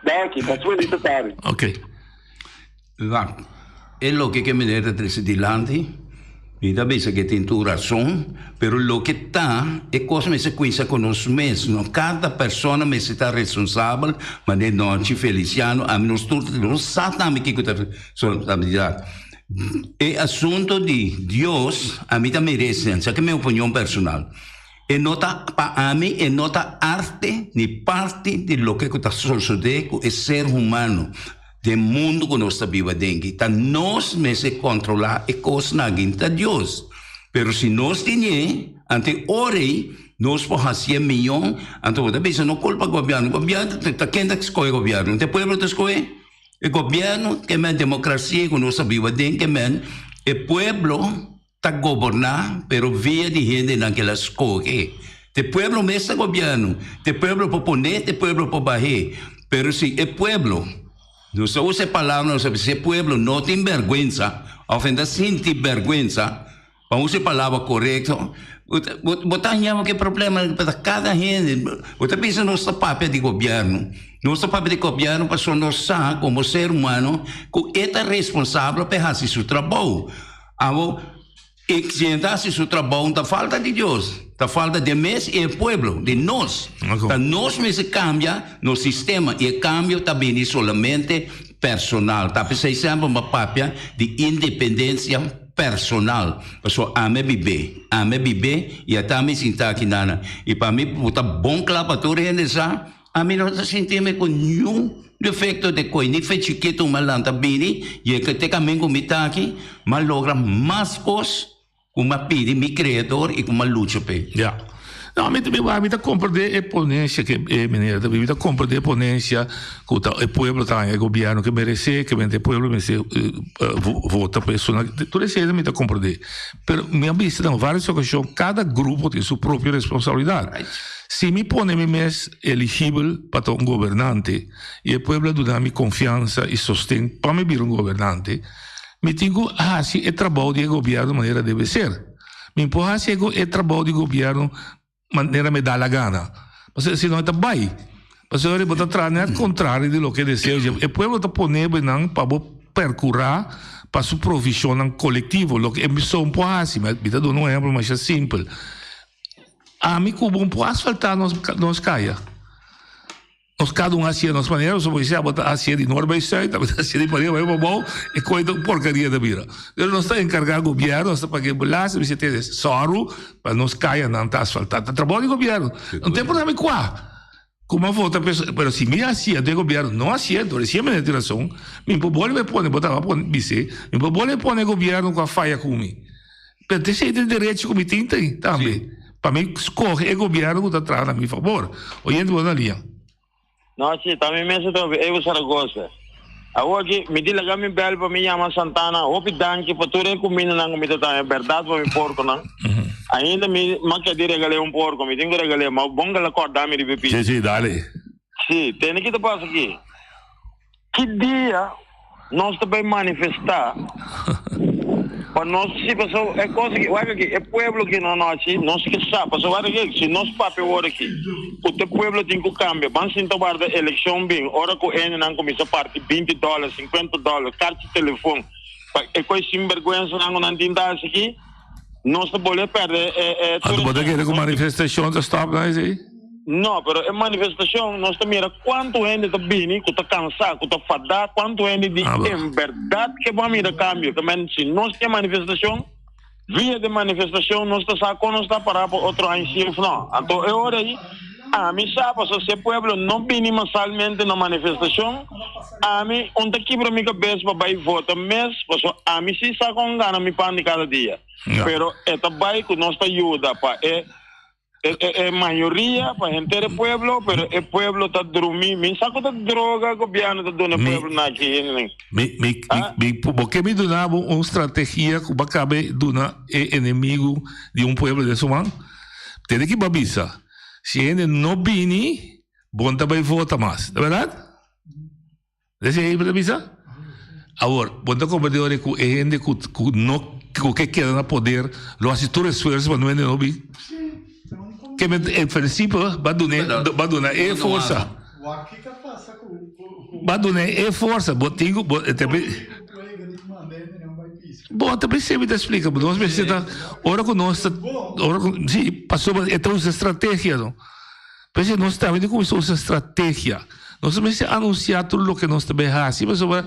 Danki, mas feliz tardi.
Okay.
Wak, e loke ke meneer ta trese dilanti, mi ta bisa ke tin tur rason, pero loke ta, e kos mester kuinsa ku nos mes, no kada persona mester ta responsabel, manera Nonchi Feliciano, ami nos tur nos sa tambe kiko ta responsabilidat. E asunto di Dios, ami ta mira esei, esaki mi opinion personal, e no ta pa ami e no ta arte ni parti di loke ku ta sosode ku e ser humano. Den mundu ku nos ta biba den ki, ta nos mester kontrolá e kosnan aki, ta Dios. Pero si nos tinié, anto e ora ei nos por hasié mion, anto bo ta bisa no kulpa gobièrnu, gobièrnu ta ken ta skohe gobièrnu? Ta e pueblo ta skohe? E gobièrnu ke men demokrasia ku nos ta biba den ke men e pueblo ta goberná pero via di hendenan ke la skohe. Te pueblo mes ta gobièrnu, te pueblo por poné, te pueblo por bah'é. Pero si e pueblo, nos ta usa e palabra, nos ta bisa si e pueblo no tin bèrgwensa òf e ta sinti bèrgwensa, pa usa e palabra korekto, bo ta haña ke problema pasobra kada hende, bo ta bisa nos ta papia di gobièrnu, nos ta papia di gobièrnu pasobra nos sa komo ser humano ku e ta responsabel pa e hasi su trabou. Abo e si ta hasi su trabou ta falta di Dios, ta falta di e mes i e pueblo, di nos. Ta nos mester cambia nos sistema i e cambio ta bini solamente personal. Ta p'esei semper mi a papia di independencia personal. Pasobra ami a bib'é, ami a bib'é i ata mi sinta aki nana. I pa mi bo ta bon kla pa tur hende sa. Ami no ta sinti mi ku niun defekto de koi ni fe chikitu m'a lanta bini yeka te kamin ku mi ta aki, m'a logra mas kos. Ku m'a pidi mi Kreador i ku m'a lucha p'e.
Ya. No, mi mi mi ta komprendé e ponensia ke e meneer ta mi ta komprendé e ponensia ku ta e pueblo ta haña e gobièrnu ke meresé, ke mente e pueblo mester vota pa esun. Tur esei mi ta komprendé. Pero mi a bisa den vários okashon kada grupo tin su propio responsabilidat. Si mi pone mi mes eligibel pa ta un gobernante i e pueblo a duna mi konfiansa i sosten pa mi bira un gobernante, Mi tin ku hasi e trabou di e gobièrnu manera debe ser. Mi por hasi e e trabou di gobièrnu manera mi da la gana. Pasobra si no e ta bai. Pasobra bo ta traha nèt kontrario di loke deseo dje. E pueblo ta pone bo nan pa bo perkurá pa su provishonnan kolektivo. Loke e son por hasi. Mi ta duna un ehèmpel masha simpel. Ami ku bo por asfaltá nos nos kaya. Nos kada un hasié nos manera, nos por bisa abo ta hasié di nort bai sùit, abo ta hasié di pariba bai pabou, e koi ta un porkeria ta bira. Pero nos ta enkargá gobièrnu, nos ta pag'é belasting, bisa tene sòru pa nos kayanan ta asfaltá. Ta trabou di gobièrnu. No tin problema kua ku mi a vota p'e, pero si mi hasié anto e gobièrnu no hasié, anto resién mi tin rason, mi por bolbe pone, bo tabata pone bis'é, mi por bolbe pone e gobièrnu ku a faya ku mi. Pero t'esei ta e derecho ku mi tin tambe. Pa mi skohe e gobièrnu ku ta traha na mi fabor. Oyente bo na liña.
No, si, ta mi mes atrobe, Evo Zaragoza. Awor aki, mi di laga mi bèl pa mi yama Santana. Hopi danki pa tur e kumindanan ku mi ta traha. Bèrdat pa mi porkonan. Ainda mi ma ke di regal'é un porko, mi tin ku regal'é, ma bon ku el a kòrda mi riba e pida.
Si, si, dale.
Si, tende ki ta pasa aki. Ki dia nos ta bay manifesta pa nos si paso e cosa ki wak aki e pueblo ki no nochi nos ke sa paso wak aki si nos papia awor aki ku te pueblo tin ku cambia ban sinta warda eleccion bin ora ku hendenan cuminsa parti binti dollar cincuenta dollar carchi telefon pa e koy sinberguensa nan ku nan tin ta haci aki nos ta bolbe perde e e
Anto bo ta kere ku manifestacion ta stop nan esey?
No, pero e manifestacion nos ta mira cuanto hende ta bini cu ta cansa, cu ta fada, cuanto hende di en berdad ke bo a mira cambio. Ke men si nos tin manifestacion, via de manifestacion nos ta sa con nos ta para pa otro aña si of no. Anto e ora ey ami sa pasobra si e pueblo no bini masalmente na manifestacion, ami un ta kibra mi cabes pa bay vota mes pasobra ami si sa con gana mi pan di cada dia. Pero e ta bay cu nos ta yuda pa e. E mayoria pa henter e pueblo, pero e pueblo ta drumi. Mi sa ku ta droga gobierno ta duna e pueblo na aki hendenan.
Mi, mi, mi, bo ke mi duna bo un strategia ku bo kabe duna e enemigu di un pueblo den su man? Tene ki bo a bisa, si hende no bini, bo no ta bai vota mas. Ta berdad? Esei ei bo ta bisa? Awor, bo ta komprendé ora ku e hende ku ku no ku ke keda na poder lo hasi tur esfuerso pa no hende no bin? Ke men en prinsipio ba dun'é ba duna e forsa. Ba dun'é e forsa. Bo tin ku bo te Bo ta pensé mi ta splika bo nos mester ta ora ku nos ta ora ku si pasobra e ta usa strategia no. P'esei nos tambe tin kuminsá usa strategia. Nos no mester anunsiá tur loke nos ta bai hasi pasobra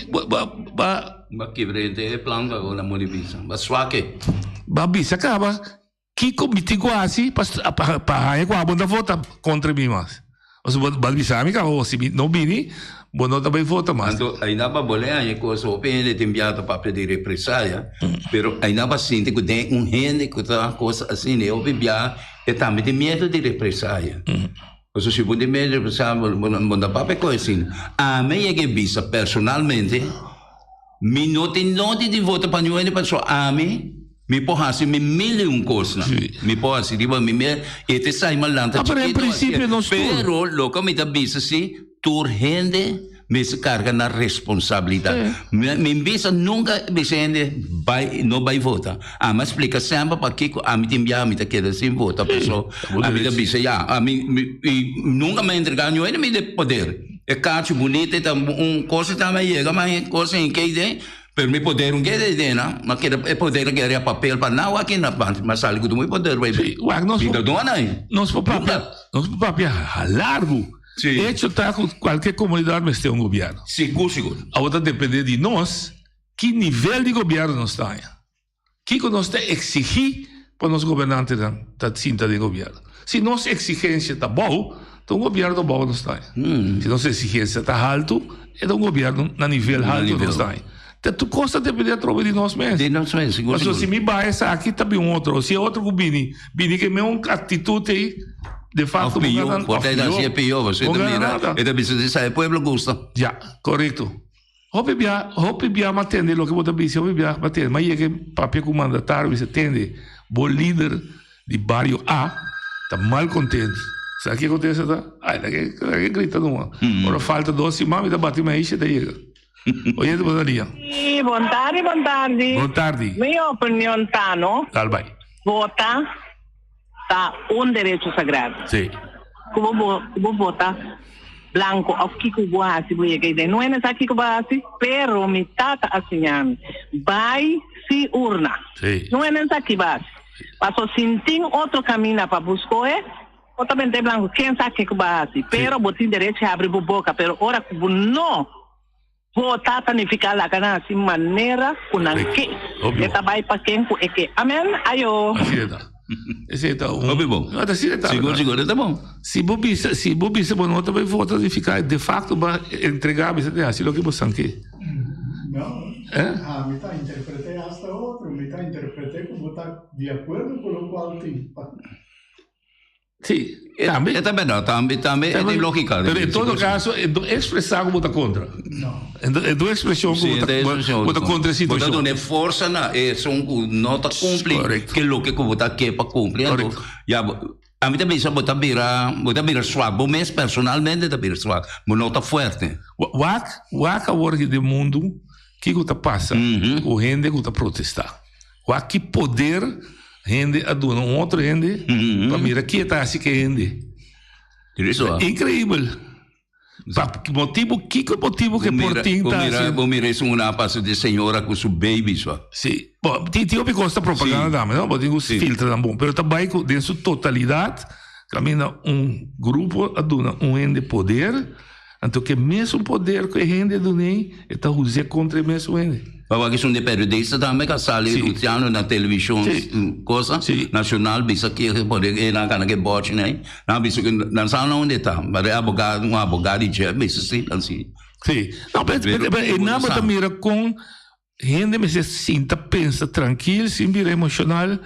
ba ba ba.
Ba kibra henter e plan pa na muri bisa. Ba swak e.
Ba bisa kaba kiko mi tin ku hasi pa pa haña ku abo no ta vota kontra mi mas. Pasobra bo a bisa mi kaba si mi no bini bo no ta bai vota mas.
Anto ainda pa bo lei haña e kos hopi hende tin biaha ta papia di represaya pero ainda pa sinti ku den un hende ku ta kos asina e hopi biaha E tambe tin miedu di represaya. Pasobra si bo tin miedu di represaya, bo no ta papia ku asina. Ami yega e bisa personalmente, mi no tin nodi di vota pa niun hende pasobra ami mi por hasi mi mil i un kosnan. Mi por hasi riba mi mes, e ta esai malanta chikito hasié. Pero loke mi ta bisa si, tur hende Mester carga nan responsabilidad. Mi bisa nunca bisa hende bay no bay vota. Ami a splica semper pakico ami tin biaha mi ta keda sin vota paso ami ta bisa ya ami y nunca mi a entrega niun hende mi de poder. E cacho bunita ta un cosa ta mi a yega ma e cosa en key den pero mi poder un keda den nan mi a keda e poder a keda papel pa nan wak na mi a sali cu tur mi poder bay bay. Mi ta duna nan.
Nos por papia nos por papia largo. Hecho ta ku kualke komunidat mester un gobièrnu.
Sigur, sigur.
Awor ta depende di nos ki nivel di gobièrnu nos ta haña. Kiko nos ta eksigí pa nos gobernantenan ta sinta den gobièrnu. Si nos eksigensia ta bou, ta un gobièrnu bou nos ta haña. Si nos eksigensia ta haltu, e ta un gobièrnu na nivel haltu nos ta haña. Ta tur kos ta depende atrobe di nos mes.
Di nos mes, sigur,
Pasobra
sigur.
si mi baha esaki ta bin un otro. Si e otro ku bini, bini ke me un aktitut ei, de
Of
facto bo
pió,
gana,
por
of
ta
pió.
si e pió, pasobra
Bo
e ta
gana
mira,
nada.
e ta bisa si sa e pueblo gusta.
Ya, korekto. Hopi bia, hopi bia m'a tende loke bo ta bisa, hopi bia m'a tende. M'a yega e papia ku mandatario bisa, tende, bo lider di bario A ta mal kontent. Sa ke kontesta ta? Ai, ta ke, ta ke grita numa. Ora falta dos siman mi ta bati maishi e ta yega. Oyente bo ta dia.
Sí, bon tardi, bon tardi.
Bon tardi.
Mi opinion ta no.
Dal bai.
Vota ta un derecho sagrado.
Sí.
Ku bo bo ku bo vota blanco of kiko bo hasi bo yega iden. No ene sa kiko bo hasi, pero mi tata a siña mi, bai si urna.
Sí.
No ene sa ki bo hasi. Paso sin tin otro camina pa bo scohe, bo ta bente blanco, ken sa kiko bo hasi. Pero bo tin derecho habri bo boca, pero ora ku bo no Vota ta nifiká laga nan hasi manera ku nan ke. E ta bai pa ken ku e ke. Amen. Ayo.
Asina ta. Esei ta un.
Hopi bon.
No, ta asina ta.
Sigur, sigur, e ta bon.
Si bo bisa, si bo bisa bo no ta bai vota nifiká de facto bo a entregá bisa te hasi loke bo san ke.
No.
Eh?
Ami ta interpreté hasta otro. Mi ta interpreté ku bo ta di akuerdo ku lokual tin.
Sí, tambe.
E ta berdad, tambe, tambe e tin lógica.
Pero en todo caso, e no expresa cu bo ta contra.
No.
E no expresion cu bo ta, bo ta contra e situacion.
Bo ta duna forsa na esun cu no ta cumpli ke loke cu bo ta ke pa cumpli. Anto, ya, ami ta bisa bo ta bira, bo ta bira swak. Bo mes personalmente ta bira swak. Bo no ta fuerte.
Wak, wak awor aki den mundu, kico ta pasa cu hende cu ta protesta. Wak ki poder hende a duna un otro hende pa mira ki e ta hasi ku e hende. Increibel. Pa motibu, kiko motibu ku e por tin ta hasi.
Bo mira esun una pasa di señora ku su baby so.
Si. Bo, tin tin hopi kos ta propaganda tambe, no? Bo tin ku filtra nan bon. Pero ta bai ku den su totalidat kaminda un grupo a duna un hende poder. Anto ke mesun poder ku e hende dun'ei, e ta us'é kontra e mesun hende.
Pasobra aki esun di periodista tambe ka sali Luciano na televishon cosa nacional bisa ke por e nan kana ke bochi nei nan bisa ku nan sa na unda e ta pero e abogado un abogado di dje bisa si nan si.
Si no pero e nan bo ta mira kon hende mester sinta pensa trankil sin bira emoshonal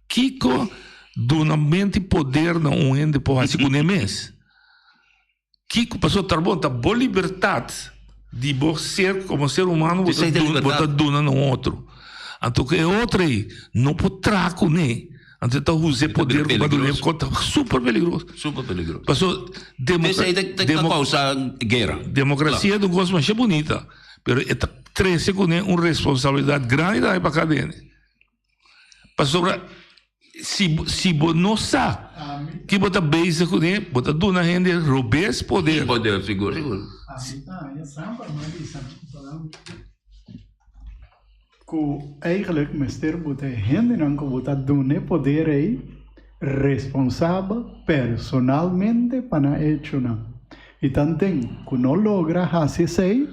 kiko duna mente poder na un hende por hasi kuné mes. Kiko pasobra ta bon ta bo libertad di bo ser como ser humano bo ta duna bo ta duna na un otro. Anto ku e otro ei no por traha kuné anto e ta usa e poder ku bo a duna e ta super peligroso.
Super peligroso.
Pasobra
ta causa guera.
Democracia ta un cos masha bunita pero e ta trece kuné un responsabilidad grandi tambe pa cada hende. Pasobra si si bo no sa ki bo ta bezig kuné, bo ta duna hende robes poder.
Poder, sigur, sigur.
Ku eigenlijk mester bo ta e hendenan ku bo ta duna e poder ei responsabel personalmente pa nan echonan. I tanten ku no logra hasi esei,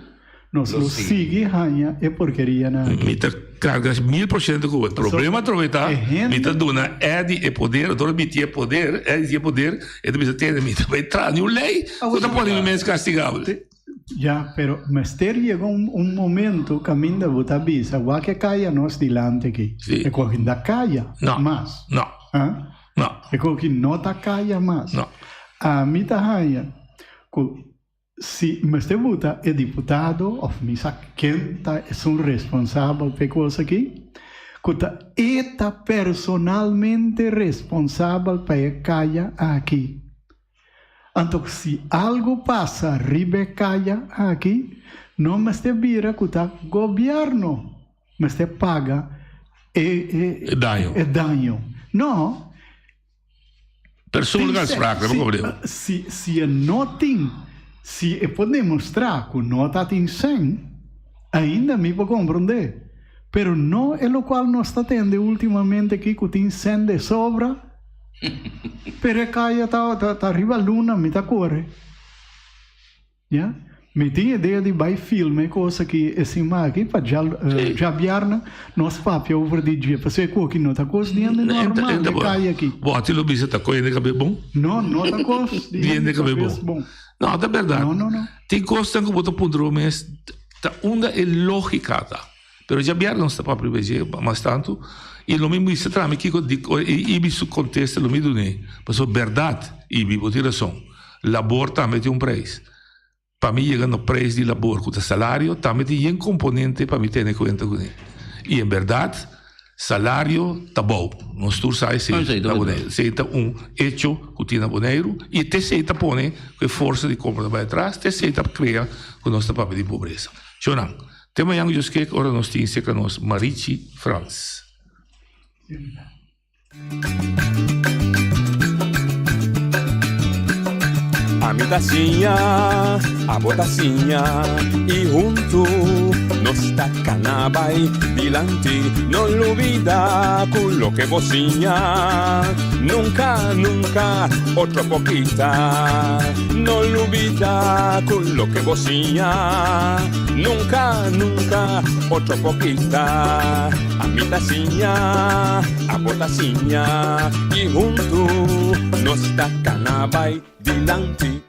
Nos lo sigui haña e porkerianan aki.
Mi ta karga 1000% ku bo. E problema atrobe ta, mi ta duna Eddy e poder, ora mi tin e poder, Eddy tin e poder, e ta bisa tende mi ta bai traha ni un lei ku ta pone mi mes kastigabel.
Ya, pero mester yega un momento kaminda bo ta bisa, wak e kaya nos dilanti aki. E koki no ta kaya mas.
No. No.
E koki no ta kaya mas.
No.
Ami ta haña ku Si mester buta e diputado of mi sa ken ta esun responsabel p'e kos aki, ku ta e ta personalmente responsabel pa e kaya aki. Anto si algu pasa riba e kaya aki, no mester bira ku ta gobièrnu mester paga e daño. No.
Persoonlijke aanspraak, dat probleem.
Si, si e no tin, si e por demostrá ku no ta tin sèn, ainda mi por komprondé. Pero no e lokual nos ta tende últimamente aki ku tin sèn de sobra, pero e kaya ta, ta riba luna mi ta kore. Ya, mi tin idea di bai filma e kos aki e siman aki pa djabièrnè nos papia over di dje pasobra e koki no ta kos di hende normal e kai aki.
Bo a ti lo bisa ta koe hende kabes bon?
No, no ta kos di hende kabes bon.
No, ta bèrdat.
No, no, no.
Tin kosnan ku bo ta puntra bo mes. Ta unda e lógika ta? Pero djabièrnè nos ta papia riba dje mas tantu i lo mi bisa tambe kiko di e Ibi su kontesta lo mi dun'é. Pasobra bèrdat Ibi bo tin rason, labor tambe tin un preis. Pa mi yega na preis di labor ku ta salario tambe tin yen komponente pa mi tene kuenta kuné. I en bèrdat salario ta bou. Nos tur sa esei na Boneiru. Esei ta un echo ku tin na Boneiru i te esei ta pone ku e forsa di kompra ta bai atras, te esei ta krea ku nos ta papia di pobresa. Shownan, te mañan ku Dios kek ora nos tin serka nos Marichi Frans.
Ami ta siña, abo ta siña y huntu nos ta cana bay dilanti. No lubida cu loke bo siña nunca, nunca otro por kita. No lubida cu loke bo siña nunca, nunca otro por kita. Ami ta siña, abo ta siña y huntu nos ta cana bay dilanti.